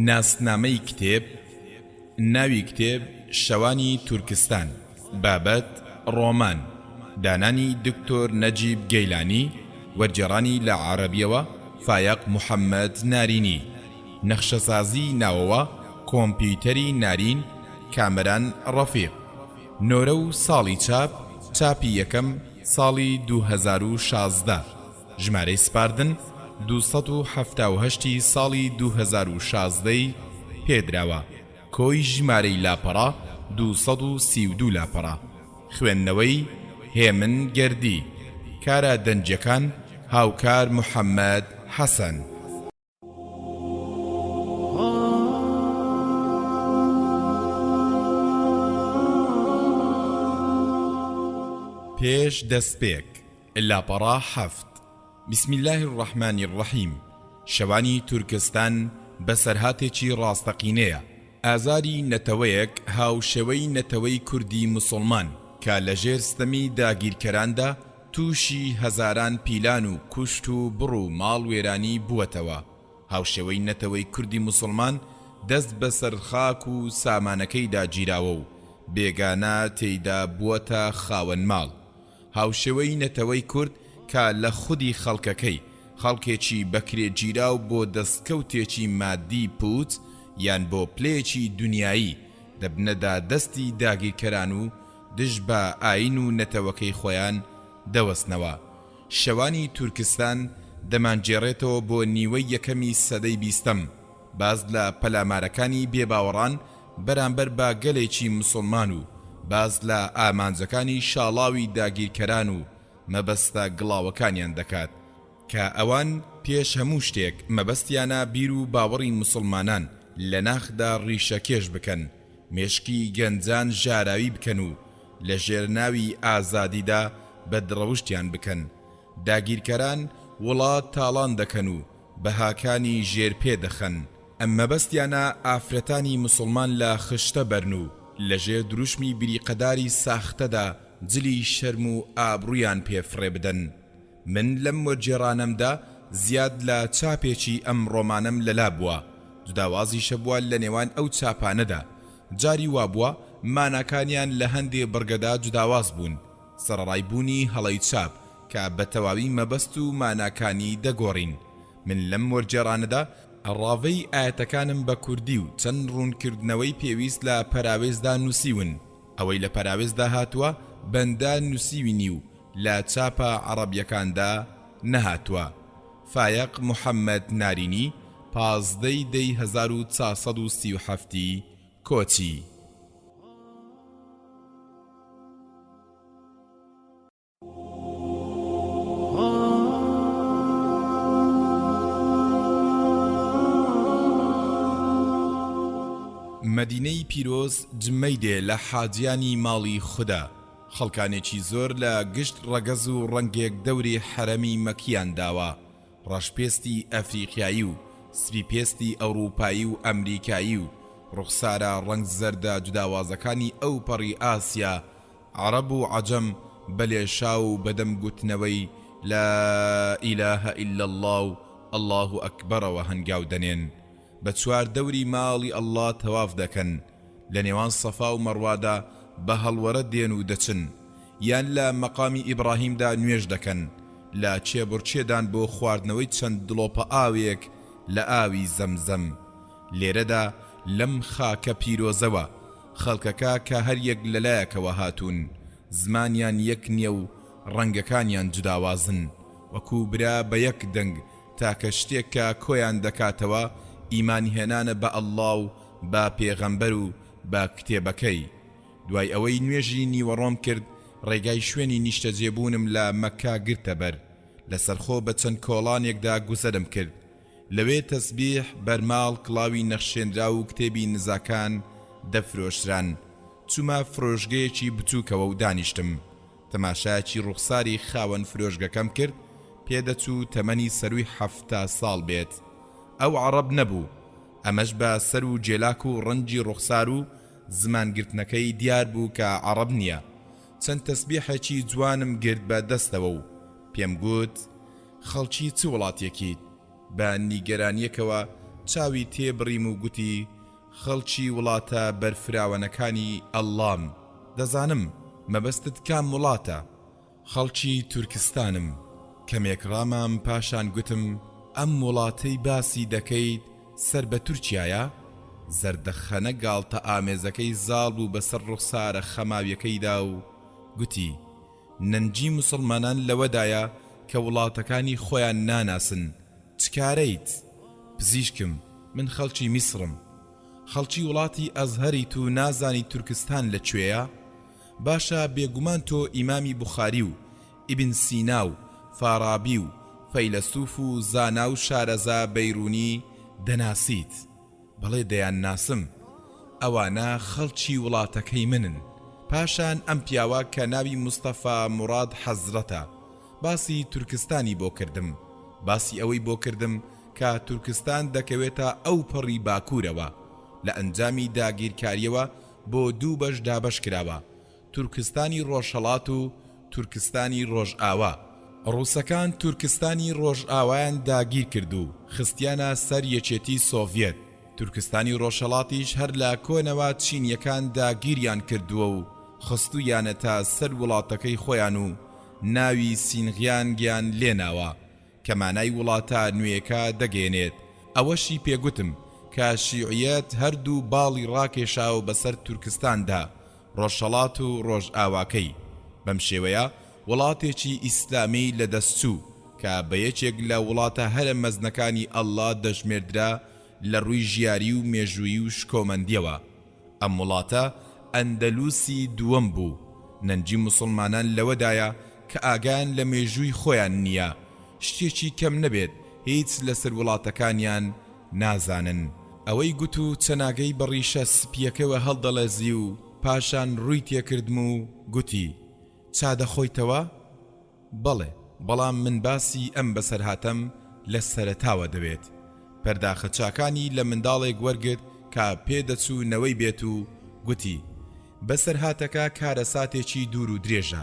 ناسنامەی کتێب، ناوی کتێب، شەوانی تورکستان، بابەت، ڕۆمان، دانانی دکتۆر نەجیب گەیلانی، وەرگێڕانی لە عەرەبییەوە فایەق محەمەد نارینی، نەخشەسازی ناوەوە کۆمپیوتەری نارین کامەران ڕەفیق، نۆرە و ساڵی چاپ، چاپی یەکەم ساڵی 2016. ژمارەی سپاردن 278 ی ساڵی 2016 ی پێدراوە، کۆی ژمارەی لاپەڕە 232 لاپەڕە. خوێندنەوەی، هێمن گەردی. کارە دەنگیەکان، هاوکار محەمەد حەسەن. پێش دەستپێک، لاپەڕە حەفت. بسم اللە الرحمن الرحیم شەوانی تورکستان بەسەرهاتێکی ڕاستەقینەیە، ئازاری نەتەوەیەک هاوشێوەی نەتەوەی کوردی موسوڵمان کە لەژێر ستەمی داگیرکەراندا تووشی هەزاران پیلان و کوشت و بڕ و ماڵ وێرانی بووەتەوە، هاوشێوەی نەتەوەی کوردی موسوڵمان دەست بەسەر خاک و سامانەکەیدا گیراوە و بێگانە تێیدا بووەتە خاوەن ماڵ. هاوشێوەی نەتەوەی کورد کە لە خودی خەڵکەکەی، خەڵکێکی بەکرێگیراو بۆ دەستکەوتێکی مادی پووچ یان بۆ پلەیەکی دونیایی دەبنە دادەستی داگیرکەران و دژ بە ئایین و نەتەوەکەی خۆیان دەوەستنەوە. شەوانی تورکستان دەمانگێڕێتەوە بۆ نیوەی یەکەمی سەدەی بیستەم، باس لە پەلامارەکانی بێباوەڕان بەرامبەر بە گەلێکی مسوڵمان و باس لە ئامانجەکانی شاڵاوی داگیرکەران و مەبەستە گڵاوەکانیان دەکات کە ئەوان پێش هەموو شتێک مەبەستیانە بیر و باوەڕی مسوڵمانان لە ناخدا ڕیشەکێش بکەن، مێشکی گەنجان ژاراوی بکەن و لە ژێر ناوی ئازادیدا بەدڕەوشتیان بکەن. داگیرکەران وڵات تاڵان دەکەن و بەهاکانی ژێر پێ دەخەن. مەبەستیانە ئافرەتانی مسوڵمان لە خشتە بەرن و لە ژێر دروشمی بریقەداری ساختەدا جلی شەرم و ئابڕویان پێ فڕێ بدەن. من لەم وەرگێڕانەمدا زیاد لە چاپێکی ئەم ڕۆمانەم لەلا بووە، جوداوازیش هەبووە لە نێوان ئەو چاپانەدا، جاری وابووە ماناکانیان لە هەندێ بڕگەدا جوداواز بوون، سەڕەڕای بوونی هەڵەی چاپ کە بە تەواوی مەبەست و ماناکانی دەگۆڕین. من لەم وەرگێڕانەدا ڕاڤەی ئایەتەکانم بە کوردی و چەند ڕوونکردنەوەی پێویست لە پەراوێزدا نووسیون، ئەوەی لە پەراوێزدا هاتووە بەندە نووسیوینی و لە چاپە عەڕەبیەکاندا نەهاتووە. فایەق محەمەد نارینی، 15 ی دەی 1437 ی کۆچی. مەدینەی پیرۆز جمەی دێ لە حاجیانی ماڵی خودا، خەڵکانێکی زۆر لە گشت ڕەگەز و ڕەنگێک دەوری حەرەمی مەکیان داوە، ڕەشپێستی ئەفریقیایی و سپیپێستی ئەوڕوپایی و ئەمریکایی و ڕوخسارە ڕەنگ زەردە جوداوازەکانی ئەوپەڕی ئاسیا، عەڕەب و عەجەم بە لێشاو و بە دەم گوتنەوەی لا الە الا اللە و اللە اکبرەوە هەنگاو دەنێن بە چواردەوری ماڵی اللە تەواف دەکەن لە نێوان سەفا و مەڕوادا بە هەڵوەرە دێن و دەچن یان لە مەقامی ئیبڕاهیمدا نوێژ دەکەن لە کێبڕکێدان بۆ خواردنەوەی چەند دڵۆپە ئاوێک لە ئاوی زەمزەم لێرەدا لەم خاکە پیرۆزەوە خەڵکەکە کە هەریەک لەلایەکەوە هاتوون، زمانیان یەک نیە و ڕەنگەکانیان جوداوازن، وەکو برا بە یەک دەنگ تاکە شتێک کە کۆیان دەکاتەوە ئیمان هێنانە بە اللە و بە پێغەمبەر و بە کتێبەکەی. دوای ئەوەی نوێژی نیوەڕۆم کرد ڕێگای شوێنی نیشتەجێبوونم لە مەککە گرتە بەر، لەسەرخۆ بە چەند کۆڵانێکدا گوزەرم کرد، لەوێ تەسبیح، بەرماڵ، کڵاوی نەخشێنراو و کتێبی نزاکان دەفرۆشران. چوومە فرۆشگەیەکی بچووکەوە و دانیشتم. تەماشایەکی ڕوخساری خاوەن فرۆشگەکەم کرد، پێدەچوو تەمەنی سەرووی 70 ساڵ بێت. ئەو عەڕەب نەبوو. ئەمەش بە سەر و گێلاک و ڕەنگی ڕوخسار و زمان گرتنەکەی دیار بوو کە عەڕەب نییە. چەند تەسبیحێکی جوانم گرت بە دەستەوە و پێم گوت. خەڵکی چ وڵاتێکیت؟ بە نیگەرانییەکەوە. چاوی تێبڕیم و گوتی، خەڵکی وڵاتە بەرفراوەنەکانی ئەڵڵام. دەزانم مەبەستت کام وڵاتە. خەڵکی تورکستانم. کەمێک ڕامام پاشان گوتم، ئەم وڵاتەی باسی دەکەیت سەر بە تورکیایە؟ زەردەخەنە گاڵتەئامێزەکەی زاڵ بوو بەسەر ڕوخسارە خەماویەکەیدا و گوتی، نەنگی موسڵمانان لەوەدایە کە وڵاتەکانی خۆیان ناناسن، چ کارەیت؟ پزیشکم، من خەڵکی میسڕم. خەڵکی وڵاتی ئەزهەریت و نازانی تورکستان لە کوێیە؟ باشە بێگومان تۆ ئیمامی بوخاری و ئیبن سینا و فارابی و فەیلەسوف و زانا و شارەزا بەیرونی دەناسیت. بەڵێ دەیانناسم. ئەوانە خەڵکی وڵاتەکەی منن. پاشان ئەم پیاوە کە ناوی مستەفا موڕاد حەزرەتە، باسی تورکستانی بۆ کردم. باسی ئەوەی بۆ کردم کە تورکستان دەکەوێتە ئەوپەڕی باکوورەوە. لە ئەنجامی داگیرکارییەوە بۆ دوو بەش دابەش کراوە، تورکستانی ڕۆژهەڵات و تورکستانی ڕۆژئاوا. ڕووسەکان تورکستانی ڕۆژئاوایان داگیر کرد و خستیانە سەر یەکێتی سۆڤیەت، تورکستانی ڕۆژهەڵاتیش هەر لە کۆنەوە چینییەکان داگیریان کردووە و خستوویانەتە سەر وڵاتەکەی خۆیان و ناوی سینغیانگیان لێناوە. کە مانای وڵاتە نوێیەکە دەگەیەنێت، ئەوەشی پێگوتم کە شیوعیەت هەردوو باڵی ڕاکێشاوە بەسەر تورکستاندا، ڕۆژهەڵات و ڕۆژئاواکەی، بەم شێوەیە وڵاتێکی ئیسلامی لەدەستچوو کە بە یەکێک لە وڵاتە هەرە مەزنەکانی اللە دەژمێردرا لە ڕووی ژیاری و مێژوویی و شکۆمەندیەوە. ئەم وڵاتە ئەندەلوسی دووەم بوو، نەنگی موسڵمانان لەوەدایە کە ئاگایان لە مێژووی خۆیان نییە، شتێکی کەم نەبێت هیچ لەسەر وڵاتەکانیان نازانن. ئەوەی گوت و چەناگەی بە ڕیشە سپییەکەوە هەڵدەڵەزی و پاشان ڕووی تێکردم و گوتی، چا دەخۆیتەوە؟ بەڵێ، بەڵام من باسی ئەم بەسەرهاتەم لە سەرەتاوە دەوێت. پەرداخە چاکانی لە منداڵێک وەرگرت کە پێدەچوو نەوەی بێت و گوتی، بەسەرهاتەکە کارەساتێکی دوور و درێژە.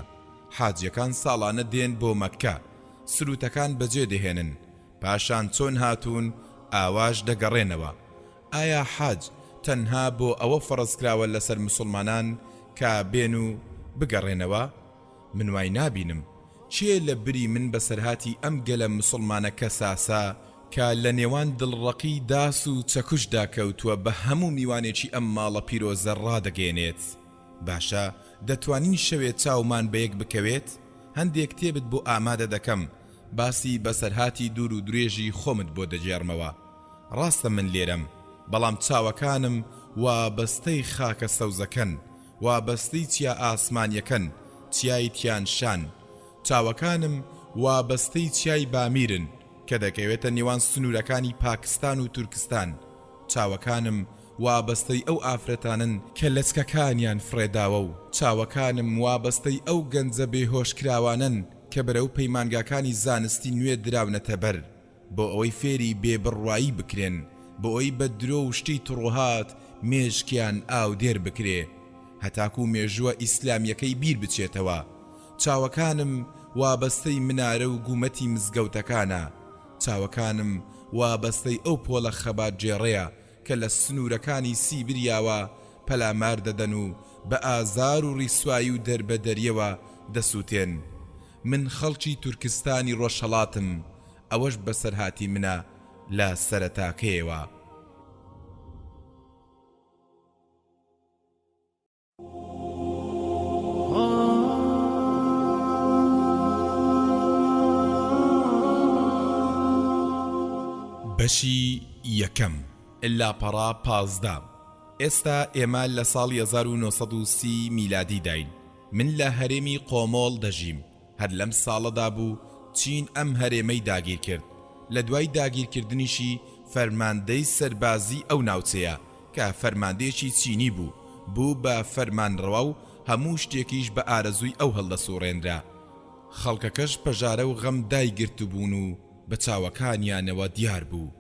حاجیەکان ساڵانە دێن بۆ مەککە، سروتەکان بەجێ دەهێنن، پاشان چۆن هاتوون ئاواش دەگەڕێنەوە. ئایا حەج تەنها بۆ ئەوە فەڕزکراوە لەسەر مسوڵمانان کە بێن و بگەڕێنەوە؟ من وای نابینم. کێ لە بری من بەسەرهاتی ئەم گەلە مسوڵمانە کەساسە کە لە نێوان دڵڕەقی داس و چەکوشدا کەوتووە بە هەموو میوانێکی ئەم ماڵە پیرۆزە ڕادەگەیەنێت؟ باشە دەتوانین شەوێ چاومان بەیەک بکەوێت؟ هەندێ کتێبت بۆ ئامادە دەکەم باسی بەسەرهاتی دوور و درێژی خۆمت بۆ دەگێڕمەوە. ڕاستە من لێرەم بەڵام چاوەکانم وابەستەی خاکە سەوزەکەن، وابەستەی چیا ئاسمانیەکەن، چیای تیان شان. چاوەکانم وابەستەی چیای بامیرن کە دەکەوێتە نێوان سنوورەکانی پاکستان و تورکستان. چاوەکانم وابەستەی ئەو ئافرەتانەن کە لەچکەکانیان فڕێداوە و چاوەکانم وابەستەی ئەو گەنجە بێهۆشکراوانەن کە بەرەو پەیمانگاکانی زانستی نوێ دراونەتە بەر بۆ ئەوەی فێری بێ بڕوایی بکرێن، بۆ ئەوەی بە درۆ و شتی تڕوهات مێشکیان ئاودێر بکرێ هەتاکو مێژووە ئیسلامیەکەی بیر بچێتەوە. چاوەکانم وابەستەی منارە و گومەتی مزگەوتەکانە، چاوەکانم وابەستەی ئەو پۆلە خەباتگێڕەیە کە لە سنوورەکانی سیبریاوە پەلامار دەدەن و بە ئازار و ڕیسوایی و دەربەدەریەوە دەسووتێن. من خەڵکی تورکستانی ڕۆژهەڵاتم، ئەوەش بەسەرهاتی منە لە سەرەتاکەیەوە. بەشی یەکەم، لاپەڕە 15 ئێستا ئێمە لە ساڵی 1930 میلادی داین، من لە هەرێمی قۆمۆڵ دەژیم، هەر لەم ساڵەدا بوو چین ئەم هەرێمەی داگیر کرد، لە دوای داگیرکردنیشی فەرماندەی سەربازی ئەو ناوچەیە کە فەرماندەیەکی چینی بوو، بوو بە فەرمانڕەوا و هەموو شتێکیش بە ئارەزووی ئەو هەڵدەسوڕێنرا. خەڵکەکەش پەژارە و غەم دایگرتبوون و بە چاوەکانیانەوە دیار بوو.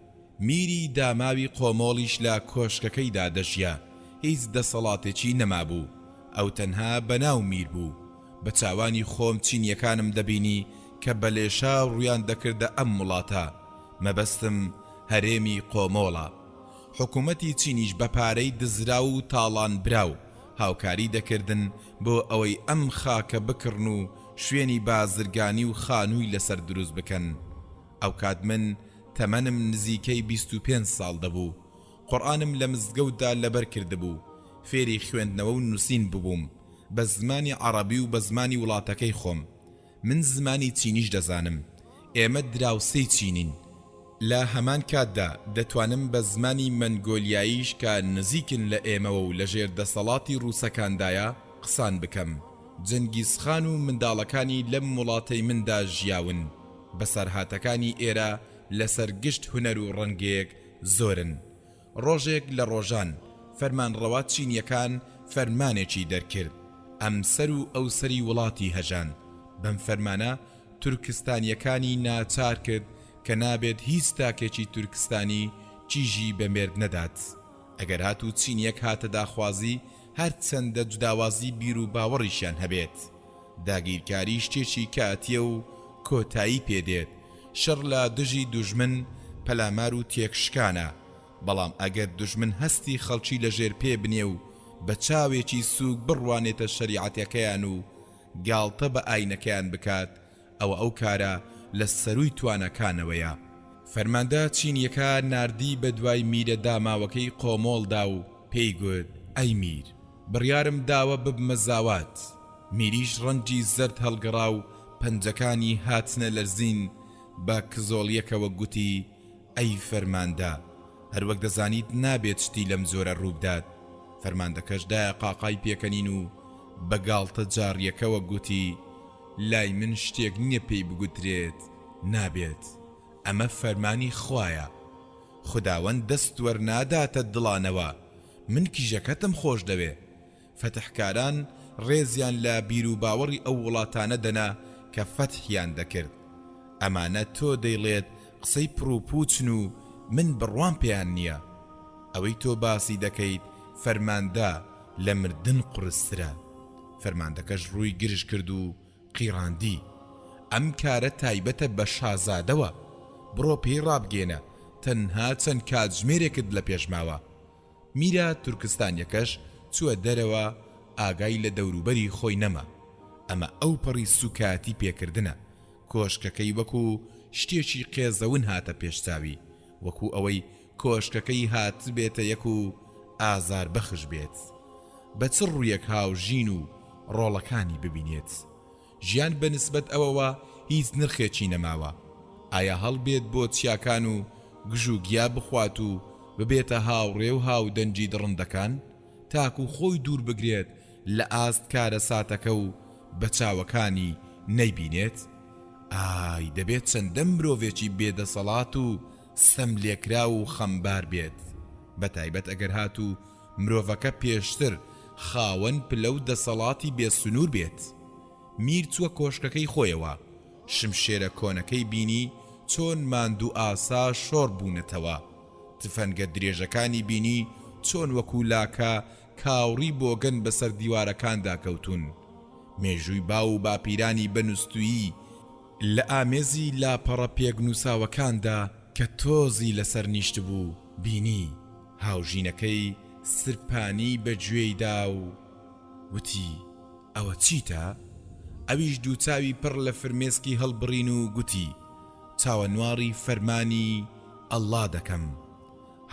میری داماوی قۆمۆڵیش لە کۆشکەکەیدا دەژیا، هیچ دەسەڵاتێکی نەمابوو. ئەو تەنها بە ناو میر بوو. بە چاوانی خۆم چینییەکانم دەبینی کە بە لێشاو ڕوویان دەکردە ئەم وڵاتە. مەبەستم. هەرێمی قۆمۆڵە. حکومەتی چینیش بە پارەی دزراو و تاڵانبراو هاوکاری دەکردن بۆ ئەوەی ئەم خاکە بکڕن و شوێنی بازرگانی و خانووی لەسەر دروست بکەن. ئەوکات من تەمەنم نزیکەی 25 ساڵ دەبوو. قورئانم لە مزگەوتدا لەبەر کردبوو، فێری خوێندنەوە و نووسین ببووم بە زمانی عەڕەبی و بە زمانی وڵاتەکەی خۆم. من زمانی چینیش دەزانم. ئێمە دراوسێی چینین. لە هەمان کاتدا دەتوانم بە زمانی مەنگۆلیاییش کە نزیکن لە ئێمەوە و لەژێر دەسەڵاتی ڕووسەکاندایە قسان بکەم. جەنگیزخان و منداڵەکانی لەم وڵاتەی مندا ژیاون. بەسەرهاتەکانی ئێرە لەسەر گشت هونەر و ڕەنگێک زۆرن. ڕۆژێک لە ڕۆژان فەرمانڕەوا چینییەکان فەرمانێکی دەرکرد، ئەمسەر و ئەوسەری وڵاتی هەژاند، بەم فەرمانە تورکستانییەکانی ناچار کرد کە نابێت هیچ تاکێکی تورکستانی کیژی بە مێرد نەدات، ئەگەر هاتوو چینییەک هاتە داخوازی هەرچەندە جوداوازی بیروباوەڕیشیان هەبێت. داگیرکاری شتێکی کاتییە و کۆتایی پێ دێت، شەڕ لە دژی دوژمن پەلامار و تێکشکانە، بەڵام ئەگەر دوژمن هەستی خەڵکی لە ژێر پێ بنێ و بە چاوێکی سووک بڕوانێتە شەریعەتەکەیان و گاڵتە بە ئاینەکەیان بکات، ئەوە ئەو کارە لە سەرووی تواناکانەوەیە. فەرماندە چینییەکە ناردی بە دوای میرە داماوەکەی قۆمۆڵدا و پێی گوت، ئەی میر! بڕیارم داوە ببمە زاوات. میریش ڕەنگی زەرد هەڵگەڕا و پەنجەکانی هاتنە لەرزین، بە کزۆڵییەکەوە گوتی، ئەی فەرماندە، هەروەک دەزانیت نابێت شتی لەم جۆرە ڕووبدات. فەرماندەکەش دایە قاقای پێکەنین و بە گاڵتەجاڕییەکەوە گوتی، لای من شتێک نییە پێی بگوترێت نابێت، ئەمە فەرمانی خوایە. خوداوەند دەست وەرناداتە دڵانەوە، من کیژەکەتم خۆش دەوێ. فەتحکاران ڕێزیان لە بیروباوەڕی ئەو وڵاتانە دەنا کە فەتحیان دەکرد. ئەمانە تۆ دەیڵێت قسەی پڕوپووچن و من بڕوام پێیان نییە. ئەوەی تۆ باسی دەکەیت فەرماندە لە مردن قورسترە. فەرماندەکەش ڕووی گرژ کرد و قیڕاندی، ئەم کارە تایبەتە بە شازادەوە، بڕۆ پێی ڕابگەیەنە تەنها چەند کاتژمێرێکت لە پێش ماوە. میرە تورکستانیەکەش چووە دەرەوە ئاگای لە دەوروبەری خۆی نەما. ئەمە ئەوپەڕی سوکایەتی پێکردنە. کۆشکەکەی وەکو شتێکی قێزەون هاتە پێش چاوی، وەکو ئەوەی کۆشکەکەی هاتبێتە یەک و ئازاربەخش بێت. بە چ ڕوویەک هاوژین و ڕۆڵەکانی ببینێت؟ ژیان بە نسبەت ئەوەوە هیچ نرخێکی نەماوە. ئایا هەڵبێت بۆ چیاکان و گژوگیا بخوات و ببێتە هاوڕێ و هاودەنگی دڕندەکان تاکو خۆی دوور بگرێت لە ئاست کارەساتەکە و بە چاوەکانی نەیبینێت؟ ئای دەبێت چەندە مرۆڤێکی بێدەسەڵات و ستەملێکراو و خەمبار بێت، بەتایبەت ئەگەر هاتوو مرۆڤەکە پێشتر خاوەن پلە و دەسەڵاتی بێ سنوور بێت. میر چووە کۆشکەکەی خۆیەوە، شمشێرە کۆنەکەی بینی چۆن ماندووئاسا شۆڕ بوونەتەوە، تفەنگە درێژەکانی بینی چۆن وەکوو لاکە کاوڕی بۆگەن بەسەر دیوارەکاندا کەوتوون. مێژووی باو و باپیرانی بە نوستوویی لە ئامێزی لاپەڕە پێکنووساوەکاندا کە تۆزی لەسەر نیشتبوو، بینی. هاوژینەکەی سرپانی بە گوێی دا و وتی، ئەوە چیتە؟ ئەویش دووچاوی پڕ لە فرمێسکی هەڵبڕین و گوتی، چاوەنواڕی فەرمانی ئەڵڵا دەکەم.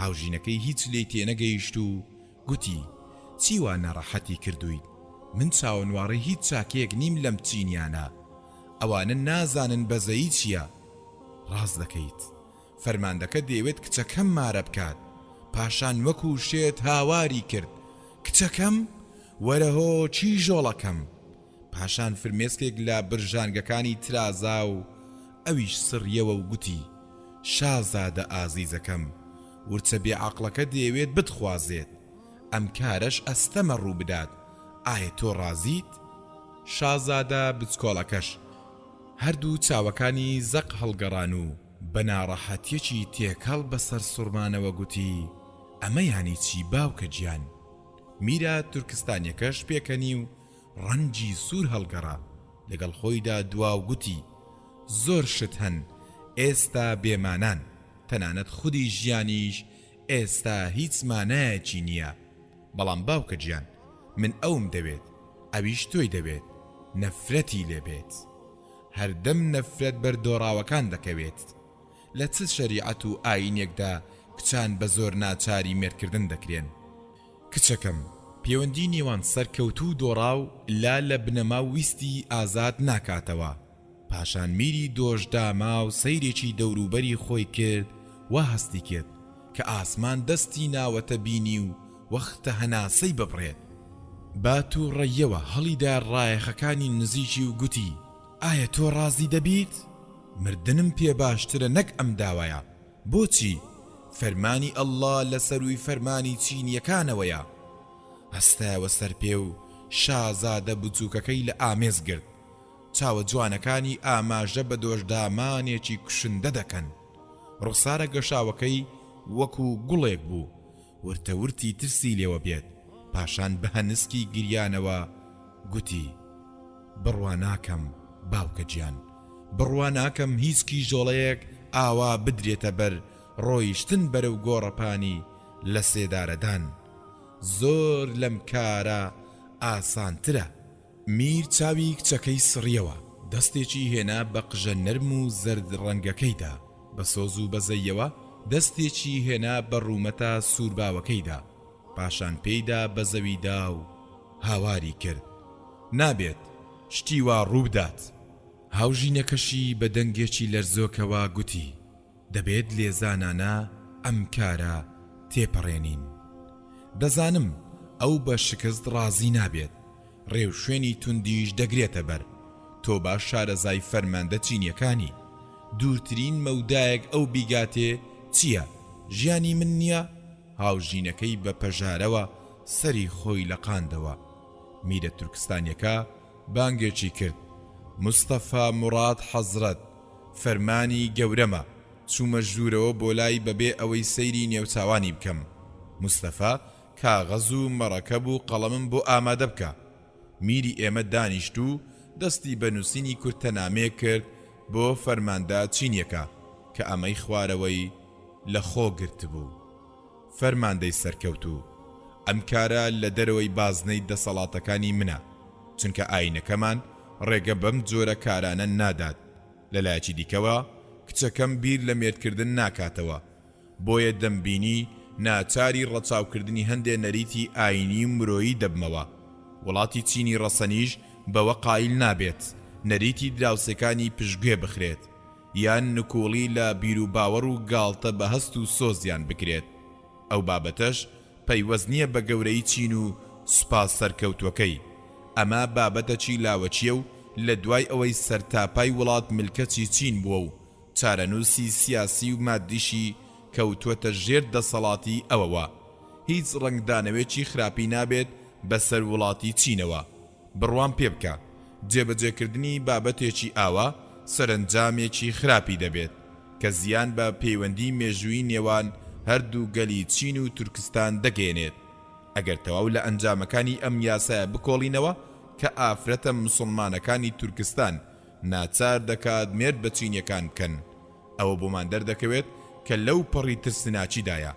هاوژینەکەی هیچ لێی تێنەگەیشت و گوتی، چی وا ناڕەحەتی کردوویت؟ من چاوەنواڕی هیچ چاکەیەک نیم لەم چینیانە. ئەوانە نازانن بەزەیی چییە. ڕاست دەکەیت. فەرماندەکە دەیەوێت کچەکەم مارە بکات. پاشان وەکو شێت هاواری کرد، کچەکەم؟ وەرە هۆ کیژۆڵەکەم! پاشان فرمێسکێک لە برژانگەکانی ترازا و ئەویش سڕیەوە و گوتی، شازادە ئازیزەکەم، ورچە بێعەقڵەکە دەیەوێت بتخوازێت. ئەم کارەش ئەستەمە ڕوو بدات، ئایا تۆ ڕازیت؟ شازادە بچکۆڵەکەش هەردوو چاوەکانی زەق هەڵگەڕان و بە ناڕەحەتییەکی تێکەڵ بە سەرسوڕمانەوە گوتی، ئەمە یانی چی باوکە گیان؟ میرە تورکستانیەکەش پێکەنی و ڕەنگی سوور هەڵگەڕا، لەگەڵ خۆیدا دوا و گوتی، زۆر شت هەن ئێستا بێ مانان. تەنانەت خودی ژیانیش ئێستا هیچ مانایەکی نییە. بەڵام باوکە گیان، من ئەوم دەوێت، ئەویش تۆی دەوێت، نەفرەتی لێ بێت. هەردەم نەفرەت بەر دۆڕاوەکان دەکەوێت. لە چ شەریعەت و ئایینێکدا کچان بە زۆر ناچاری مێردکردن دەکرێن؟ کچەکەم، پێوەندی نێوان سەرکەوتوو و دۆڕاو لا لە بنەما و ویستی ئازاد ناکاتەوە. پاشان میری دۆشداماو سەیرێکی دەوروبەری خۆی کرد وا هەستی کرد کە ئاسمان دەستی ناوەتە بینی و وەختە هەناسەی ببڕێت. بە تووڕەییەوە هەڵیدا ڕایەخەکانی نزیکی و گوتی، ئایا تۆ ڕازی دەبیت؟ مردنم پێ باشترە نەک ئەم داوایە. بۆچی؟ فەرمانی اللە لە سەرووی فەرمانی چینییەکانەوەیە. هەستایەوە سەر پێ و شازادە بچووکەکەی لە ئامێز گرت. چاوە جوانەکانی ئاماژە بە دۆشدامانێکی کوشندە دەکەن. ڕوخسارە گەشاوەکەی وەکو گوڵێک بوو، ورتە ورتی ترسی لێوە بێت، پاشان بە هەنسکی گریانەوە گوتی، بڕوا ناکەم باوکە گیان، بڕوا ناکەم هیچ کیژۆڵەیەک ئاوا بدرێتە بەر ڕۆیشتن بەرەو گۆڕەپانی لەسێدارەدان، زۆر لەم کارە ئاسانترە. میر چاوی کچەکەی سڕیەوە، دەستێکی هێنا بە قژە نەرم و زەرد ڕەنگەکەیدا، بە سۆز و بەزەیەوە دەستێکی هێنا بە ڕوومەتە سوورباوەکەیدا، پاشان پێیدا بە زەویدا و هاواری کرد، نابێت شتی وا ڕووبدات! هاوژینەکەشی بە دەنگێکی لەرزۆکەوە گوتی، دەبێت لێزانانە ئەم کارە تێپەڕێنین. دەزانم ئەو بە شکست ڕازی نابێت، ڕێوشوێنی توندیش دەگرێتە بەر. تۆ باش شارەزای فەرماندە چینییەکانی. دوورترین مەودایەک ئەو بیگاتێ چییە؟ ژیانی من نییە؟ هاوژینەکەی بە پەژارەوە سەری خۆی لەقاندەوە. میرە تورکستانییەکە بانگێکی کرد، مستەفا موڕاد حەزرەت، فەرمانی گەورەمە، چوومە ژوورەوە بۆ لای بەبێ ئەوەی سەیری نێوچاوانی بکەم. مستەفا، کاغەز و مەڕەکەب و قەڵەمم بۆ ئامادە بکە. میری ئێمە دانیشت و دەستی بە نووسینی کورتەنامەیەک کرد بۆ فەرماندە چینیەکە کە ئەمەی خوارەوەی لە خۆ گرتبوو. فەرماندەی سەرکەوتوو، ئەم کارە لە دەرەوەی بازنەی دەسەڵاتەکانی منە، چونکە ئایینەکەمان ڕێگە بەم جۆرە کارانە نادات، لە لایەکی دیکەوە کچەکەم بیر لە مێردکردن ناکاتەوە، بۆیە دەمبینی ناچاری ڕەچاوکردنی هەندێ نەریتی ئایینی و مرۆیی دەبمەوە، وڵاتی چینی ڕەسەنیش بەوە قایل نابێت نەریتی دراوسێکانی پشتگوێ بخرێت، یان نکوڵی لە بیروباوەڕ و گاڵتە بە هەست و سۆزیان بکرێت. ئەو بابەتەش پەیوەست نییە بە گەورەیی چین و سوپا سەرکەوتووەکەی. ئەمە بابەتەکی لاوەکییە و لە دوای ئەوەی سەرتاپای وڵات ملکەچی چین بووە و چارەنووسی سیاسی و ماددیشی کەوتووەتە ژێر دەسەڵاتی ئەوەوە، هیچ ڕەنگدانەوێکی خراپی نابێت بەسەر وڵاتی چینەوە. بڕوام پێ بکە جێبەجێکردنی بابەتێکی ئاوا سەرەنجامێکی خراپی دەبێت کە زیان بە پەیوەندی مێژوویی نێوان هەردوو گەلی چین و تورکستان دەگەیەنێت ئەگەر تەواو لە ئەنجامەکانی ئەم یاسایە بکۆڵینەوە کە ئافرەتە مسوڵمانەکانی تورکستان ناچار دەکات مێرد بە چینیەکان بکەن ئەوە بۆمان دەردەکەوێت کە لەو پەڕی ترسناکیدایە.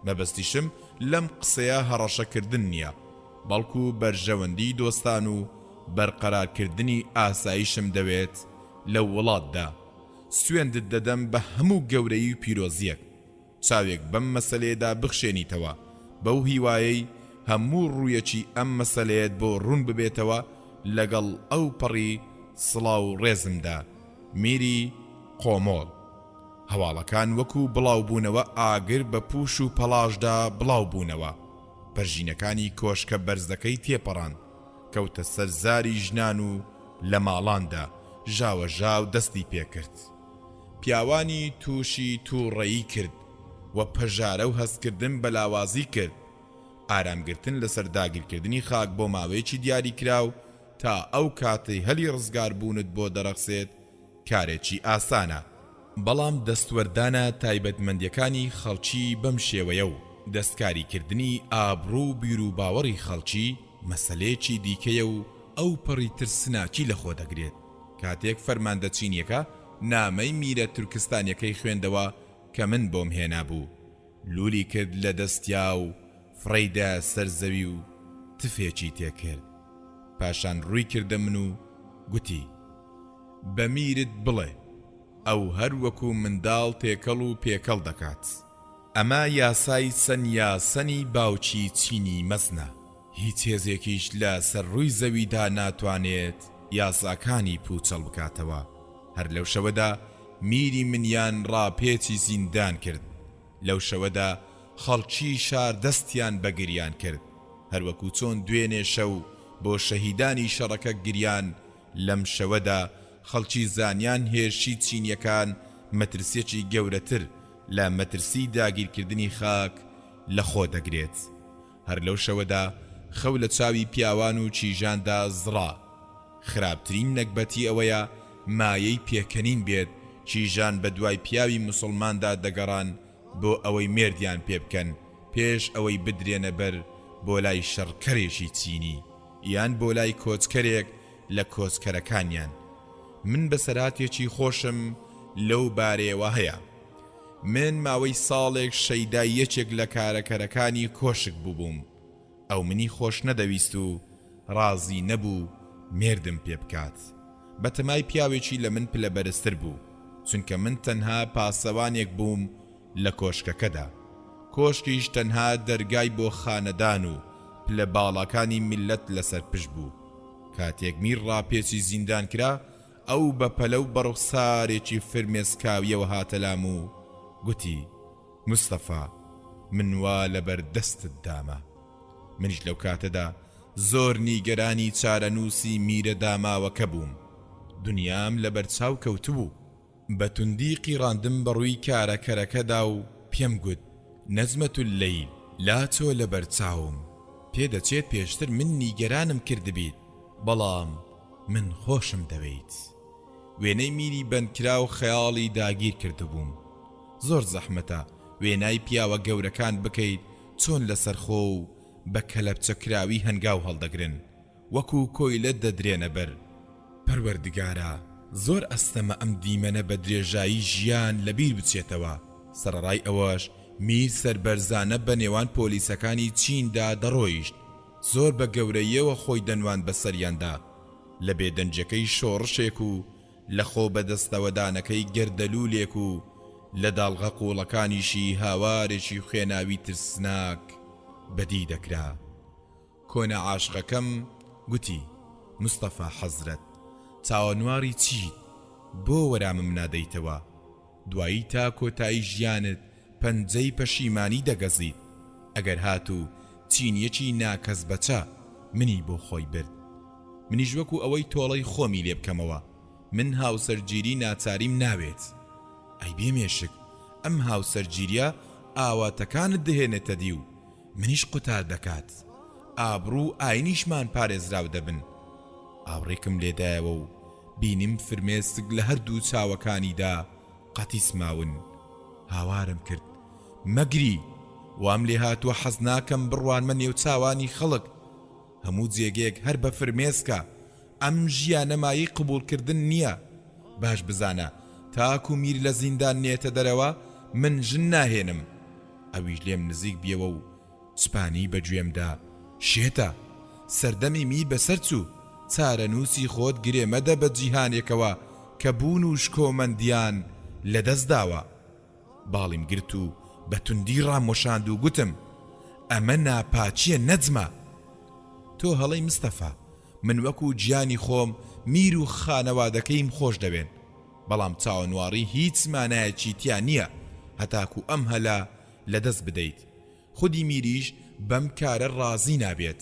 مەبەستیشم لەم قسەیە هەڕەشە کردن نییە، بەڵکو بەرژەوەندیی دۆستان و بەرقەرارکردنی ئاسایشم دەوێت لە وڵاتدا. سوێندت دەدەم بە هەموو گەورەیی و پیرۆزییەک، چاوێک بەم مەسەلەیەدا بخشێنیتەوە، بەو هیوایەی هەموو ڕوویەکی ئەم مەسەلەیەت بۆ ڕوون ببێتەوە لەگەڵ ئەوپەڕی سڵاو و ڕێزمدا. میری قۆمۆڵ. هەواڵەکان وەکو بڵاوبوونەوە ئاگر بە پووش و پەڵاشدا بڵاو بوونەوە، پەرژینەکانی کۆشکە بەرزەکەی تێپەڕاند، کەوتە سەر زاری ژنان و لە ماڵاندا ژاوەژاو دەستی پێ کرد. پیاوانی تووشی تووڕەیی کرد و پەژارە و هەستکردن بە لاوازی کرد. ئارامگرتن لەسەر داگیرکردنی خاک بۆ ماوەیەکی دیاریکراو تا ئەو کاتەی هەلی ڕزگاربوونت بۆ دەڕەخسێت کارێکی ئاسانە، بەڵام دەستوەردانە تایبەتمەندیەکانی خەڵکی بەم شێوەیە و دەستکاریکردنی ئابڕوو و بیروباوەڕی خەڵکی مەسەلەیەکی دیکەیە و ئەوپەڕی ترسناکی لەخۆ دەگرێت. کاتێک فەرماندە چینیەکە نامەی میرە تورکستانیەکەی خوێندەوە. کە من بۆم هێنابوو، لوولی کرد لە دەستیا و فڕێی دایە سەر زەوی و تفێکی تێ کرد. پاشان ڕووی کردە من و گوتی، بە میرت بڵێ، ئەو هەر وەکوو منداڵ تێکەڵ و پێکەڵ دەکات. ئەمە یاسای سەن یاسەنی باوکی چینی مەزنە. هیچ هێزێکیش لە سەر ڕووی زەویدا ناتوانێت یاساکانی پووچەڵ بکاتەوە. هەر لەو شەوەدا میری منیان ڕاپێچی زیندان کرد. لەو شەوەدا خەڵکی شار دەستیان بە گریان کرد. هەروەکو چۆن دوێنێ شەو بۆ شەهیدانی شەڕەکە گریان، لەم شەوەدا خەڵکی زانیان هێرشی چینیەکان مەترسیەکی گەورەتر لە مەترسی داگیرکردنی خاک لە خۆ دەگرێت. هەر لەو شەوەدا خەو لە چاوی پیاوان و کیژاندا زڕا. خراپترین نەگبەتی ئەوەیە مایەی پێکەنین بێت کیژان بە دوای پیاوی موسڵماندا دەگەڕان بۆ ئەوەی مێردیان پێ بکەن پێش ئەوەی بدرێنە بەر بۆ لای شەڕکەرێکی چینی یان بۆ لای کۆچکەرێک لە کۆچکەرەکانیان. من بەسەرهاتێکی خۆشم لەو بارەیەوە هەیە. من ماوەی ساڵێک شەیدای یەکێک لە کارەکەرەکانی کۆشک بووبووم. ئەو منی خۆش نەدەویست و ڕازی نەبوو مێردم پێ بکات. بەتەمای پیاوێکی لە من پلە بەرزتر بوو، چونکە من تەنها پاسەوانێک بووم لە کۆشکەکەدا. کۆشکیش تەنها دەرگای بۆ خانەدان و پلە باڵاکانی میللەت لەسەر پشت بوو. کاتێک میر ڕاپێچی زیندان کرا، ئەو بە پەلە و بە ڕوخسارێکی فرمێسکاوییەوە هاتە لام و گوتی، مستەفا، من وا لەبەر دەستت دامە. منیش لەو کاتەدا زۆر نیگەرانی چارەنووسی میرە داماوەکە بووم. دنیام لەبەر چاو کەوتبوو. بە توندی قیڕاندم بە ڕووی کارەکەرەکەدا و پێم گوت، نەجمەتوللەیل، لاچۆ لەبەر چاوم. پێدەچێت پێشتر من نیگەرانم کردبیت، بەڵام من خۆشم دەوێیت. وێنەی میری بەندکراو خەیاڵی داگیر کردبووم. زۆر زەحمەتە وێنای پیاوە گەورەکان بکەیت چۆن لەسەرخۆ و بە کەلەپچەکراوی هەنگاو هەڵدەگرن، وەکو کۆیلە دەدرێنە بەر. پەروەردگارا زۆر ئەستەمە ئەم دیمەنە بە درێژایی ژیان لەبیر بچێتەوە، سەرەڕای ئەوەش میر سەربەرزانە بە نێوان پۆلیسەکانی چیندا دەڕۆیشت، زۆر بە گەورەییەوە خۆی دەنواند بەسەریاندا، لە بێدەنگیەکەی شۆڕشێک و لە خۆ بەدەستەوەدانەکەی گەردەلوولێک و لە داڵغە قووڵەکانیشی هاوارێکی خوێناوی ترسناک بەدی دەکرا. کۆنە عاشقەکەم گوتی، مستەفا حەزرەت، چاوەنواڕی چیت، بۆ وەرامم نادەیتەوە؟ دوایی تا کۆتایی ژیانت پەنجەی پەشیمانی دەگەزیت، ئەگەر هاتوو چینیەکی ناکەس بەچە منی بۆ خۆی برد. منیش وەکو ئەوەی تۆڵەی خۆمی لێ بکەمەوە، من هاوسەرگیری ناچاریم ناوێت. ئەی بێ مێشک، ئەم هاوسەرگیریە ئاواتەکانت دەهێنێتە دی و منیش قوتار دەکات. ئابڕوو و ئاینیشمان پارێزراو دەبن. ئاوڕێکم لێدایەوە و بینیم فرمێسک لە هەردوو چاوەکانیدا قەتیس ماون. هاوارم کرد، مەگری! وام لێهاتووە حەز ناکەم بڕوانمە نێوچاوانی خەڵک. هەموو جێگەیەک هەر بە فرمێسکە. ئەم ژیانە مایەی قبوڵکردن نییە. باش بزانە تاکو میر لە زیندان نێتە دەرەوە من ژن ناهێنم. ئەویش لێم نزیک بیەوە و چپانی بە گوێمدا، شێتە! سەردەمی میر بەسەر چوو، چارەنووسی خۆت گرێ مەدە بە جیهانێکەوە کە بوون و شکۆمەندییان لە دەست داوە. باڵیم گرت و بە توندی ڕاموەشاند و گوتم، ئەمە ناپاکییە نەجمە! تۆ هەڵەی مستەفا، من وەکوو گیانی خۆم میر و خانەوادەکەیم خۆش دەوێن، بەڵام چاوەنواڕی هیچ مانایەکی تیا نییە هەتاکوو ئەم هەلە لە دەست بدەیت. خودی میریش بەم کارە ڕازی نابێت.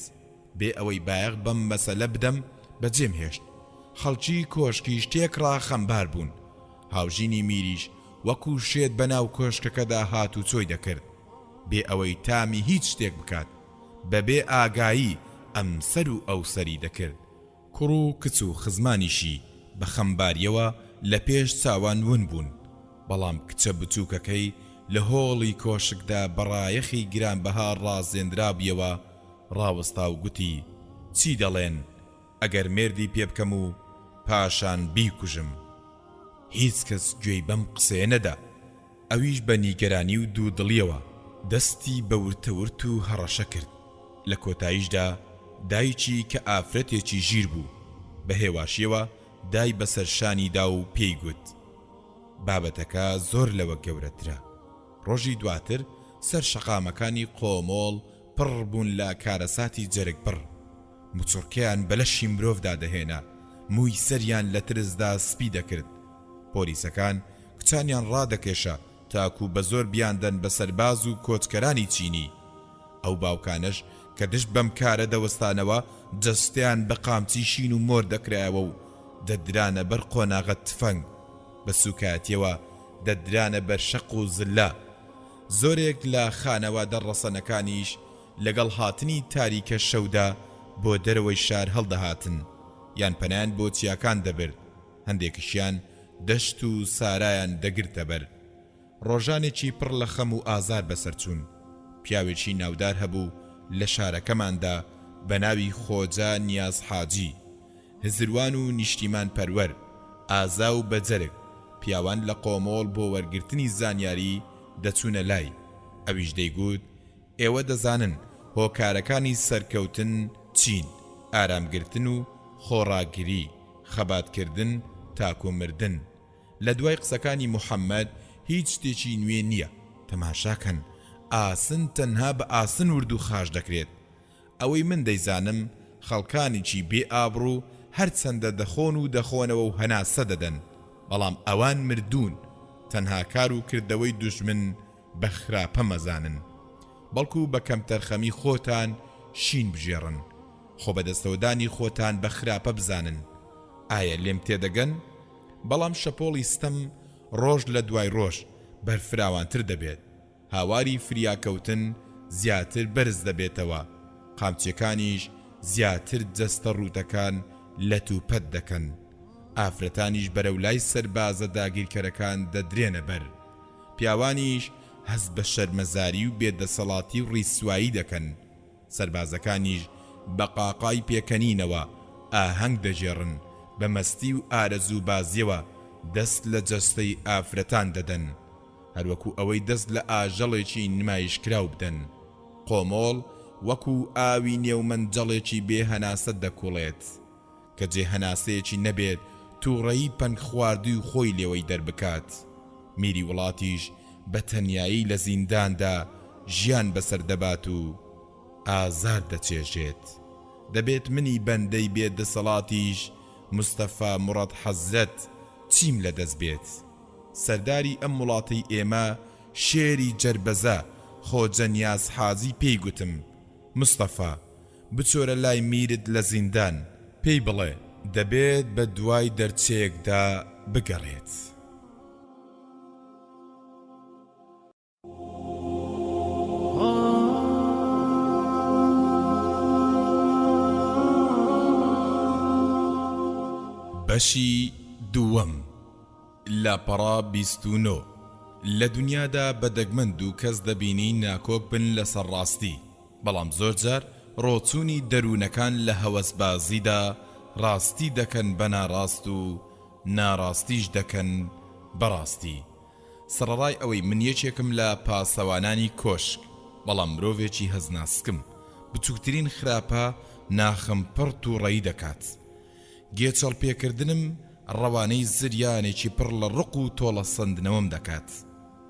بێ ئەوەی بایەخ بەم مەسەلە بدەم بەجێم هێشت. خەڵکی کۆشکیش تێکڕا خەمبار بوون. هاوژینی میریش وەکوو شێت بەناو کۆشکەکەدا هاتوچۆی دەکرد. بێ ئەوەی تامی هیچ شتێک بکات. بەبێ ئاگایی ئەمسەر و ئەوسەری دەکرد. کوڕ و کچ و خزمانیشی بە خەمبارییەوە لە پێش چاوان ون بوون، بەڵام کچە بچووکەکەی لە هۆڵی کۆشکدا بە ڕایەخی گرانبەها ڕازێنرابوویەوە ڕاوەستا و گوتی، چی دەڵێن ئەگەر مێردی پێ بکەم و پاشان بیکوژم؟ هیچ کەس گوێی بەم قسەیە نەدا. ئەویش بە نیگەرانی و دوودڵییەوە دەستی بە ورتەورت و هەڕەشە کرد. لە کۆتاییشدا دایکی کە ئافرەتێکی ژیر بوو، بە هێواشییەوە دای بەسەر شانیدا و پێی گوت، بابەتەکە زۆر لەوە گەورەترە. ڕۆژی دواتر سەر شەقامەکانی قۆمۆڵ پڕ بوون لە کارەساتی جەرگبڕ. موچڕکەیان بە لەشی مرۆڤدا دەهێنا، مووی سەریان لە ترسدا سپی دەکرد. پۆلیسەکان کچانیان ڕادەکێشا تاکوو بە زۆر بیاندەن بە سەرباز و کۆچکەرانی چینی. ئەو باوکانەش کە دژ بەم کارە دەوەستانەوە جەستەیان بە قامچی شین و مۆر دەکرایەوە و دەدرانە بەر قۆناغە تفەنگ، بە سووکایەتییەوە دەدرانە بەر شەق و زللە. زۆرێک لە خانەوادە ڕەسەنەکانیش لەگەڵ هاتنی تاریکە شەودا بۆ دەرەوەی شار هەڵدەهاتن یان پەنایان بۆ چیاکان دەبرد، هەندێکیشیان دەشت و سارایان دەگرتە بەر. ڕۆژانێکی پڕ لە خەم و ئازار بەسەر چوون. پیاوێکی ناودار هەبوو لە شارەکەماندا بە ناوی خۆجە نیاز حاجی. هزروان و نیشتیمان پەروەر، ئازا و بەجەرگ، پیاوان لە قۆمۆڵ بۆ وەرگرتنی زانیاری دەچوونە لای، ئەویش دەیگوت، ئێوە دەزانن هۆکارەکانی سەرکەوتن چین، ئارامگرتن و خۆڕاگری، خەباتکردن تاکو مردن. لە دوای قسەکانی محەمەد هیچ شتێکی نوێ نییە، تەماشاکەن ئاسن تەنها بە ئاسن ورد و خاش دەکرێت، ئەوەی من دەیزانم خەڵکانێکی بێ ئابڕوو هەرچەندە دەخۆن و دەخۆنەوە و هەناسە دەدەن، بەڵام ئەوان مردوون، تەنها کار و کردەوەی دوژمن بە خراپە مەزانن، بەڵکو بە کەمتەرخەمی خۆتان شین بگێڕن، خۆبەدەستەوەدانی خۆتان بە خراپە بزانن، ئایا لێم تێدەگەن؟ بەڵام شەپۆڵی ستەم ڕۆژ لە دوای ڕۆژ بەرفراوانتر دەبێت، هاواری فریاکەوتن زیاتر بەرز دەبێتەوە، قامچیەکانیش زیاتر جەستە ڕووتەکان لەت و پەت دەکەن، ئافرەتانیش بەرەو لای سەربازە داگیرکەرەکان دەدرێنە بەر، پیاوانیش هەست بە شەرمەزاری و بێدەسەڵاتی و ڕیسوایی دەکەن، سەربازەکانیش بە قاقای پێکەنینەوە ئاهەنگ دەگێڕن، بە مەستی و ئارەزووبازیەوە دەست لە جەستەی ئافرەتان دەدەن. هەروەکو ئەوەی دەست لە ئاژەڵێکی نمایشکراو بدەن. قۆمۆڵ وەکو ئاوی نێو مەنجەڵێکی بێ هەناسە دەکوڵێت. کە جێ هەناسەیەکی نەبێت تووڕەیی پەنگخواردووی خۆی لێوەی دەربکات. میری وڵاتیش بە تەنیایی لە زینداندا ژیان بەسەر دەبات و ئازار دەچێژێت. دەبێت منی بەندەی بێ دەسەڵاتیش مستەفا موڕاد حەزرەت چیم لە دەست بێت؟ سەرداری ئەم وڵاتەی ئێمە شێری جەربەزە خۆجە نیاز حاجی پێی گوتم، مستەفا، بچۆرە لای میرت لە زیندان، پێی بڵێ دەبێت بە دوای دەرچەیەکدا بگەڕێت. بەشی دووەم، لاپەڕە 29. لە دونیادا بە دەگمەن دوو کەس دەبینی ناکۆک بن لەسەر ڕاستی، بەڵام زۆرجار ڕۆچوونی دەروونەکان لە هەوەسبازیدا ڕاستی دەکەن بە ناڕاست و ناڕاستیش دەکەن بە ڕاستی. سەڕەڕای ئەوەی من یەکێکم لە پاسەوانانی کۆشک، بەڵام مرۆڤێکی هەستناسکم، بچووکترین خراپە ناخم پڕ تووڕەیی دەکات. گێچەڵ پێکردنم ڕەوانەی زریانێکی پڕ لە ڕق و تۆڵەسەندنەوەم دەکات.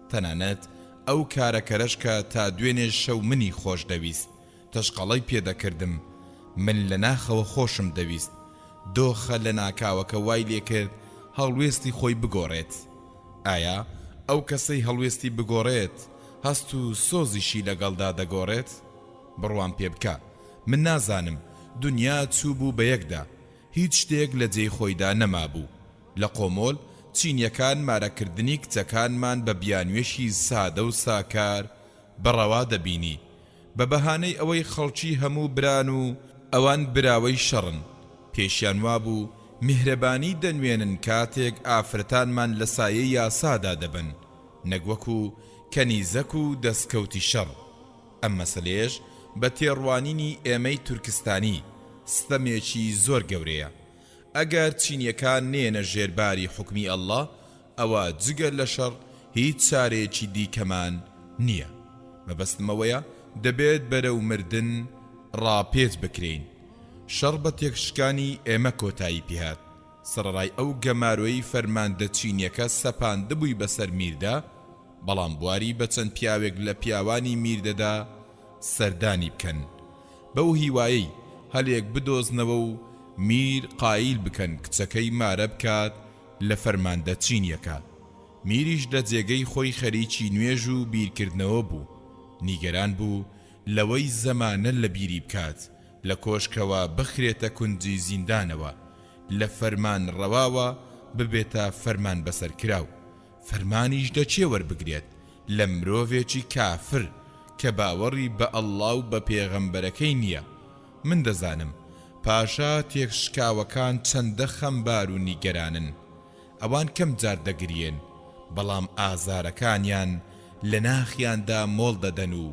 تەنانەت ئەو کارەکەرەش کە تا دوێنێ شەو منی خۆش دەویست، تەشقەڵەی پێ دەکردم، من لە ناخەوە خۆشم دەویست، دۆخە لەناکاوەکە وای لێکرد هەڵوێستی خۆی بگۆڕێت. ئایا ئەو کەسەی هەڵوێستی بگۆڕێت، هەست و سۆزیشی لەگەڵدا دەگۆڕێت؟ بڕوام پێ بکە، من نازانم، دونیا چووبوو بە یەکدا، هیچ شتێک لە جێی خۆیدا نەمابوو. لە قۆمۆل، چینییەکان مارەکردنی کچەکانمان بە بیانوویەکی سادە و ساکار بە ڕەوا دەبینی، بە بەهانەی ئەوەی خەڵکی هەموو بران و ئەوان براوەی شەڕن، پێشیان وابوو میهرەبانی دەنوێنن کاتێک ئافرەتانمان لە سایەی یاسادا دەبەن، نەک وەکو کەنیزەک و دەستکەوتی شەڕ. ئەم مەسەلەیەش بە تێڕوانینی ئێمەی تورکستانی، ستەمێکی زۆر گەورەیە. ئەگەر چینیەکان نەیەنە ژێر باری حوکمی اللە، ئەوە جگە لە شەڕ. هیچ چارەیەکی دیکەمان نییە. مەبەستم ئەوەیە دەبێت بەرەو مردن ڕاپێچ بکرێین. شەڕ بە تێکشکانی ئێمە کۆتایی پێهات. سەڕەڕای ئەو گەمارۆی فەرماندە چینیەکە سەپاندبووی بەسەر میردا، بەڵام بواری بە چەند پیاوێک لە پیاوانی میر دەدا سەردانی بکەن، بەو هیوایەی هەلێک بدۆزنەوە و میر قایل بکەن کچەکەی مارە بکات لە فەرماندە چینیەکە. میریش لە جێگەی خۆی خەریکی نوێژ و بیرکردنەوە بوو، نیگەران بوو لەوەی زەمانە لە بیری بکات لە کۆشکەوە بخرێتە کونجی زیندانەوە، لە فەرمان ڕەواوە ببێتە فەرمان بەسەرکراو، فەرمانیش لە کێ وەربگرێت؟ لە مرۆڤێکی کافر کە باوەڕی بە ئەڵڵا و بە پێغەمبەرەکەی نییە. من دەزانم پاشا تێکشکاوەکان چەندە خەمبار و نیگەرانن. ئەوان کەم جار دەگریێن، بەڵام ئازارەکانیان لە ناخیاندا مۆڵ دەدەن و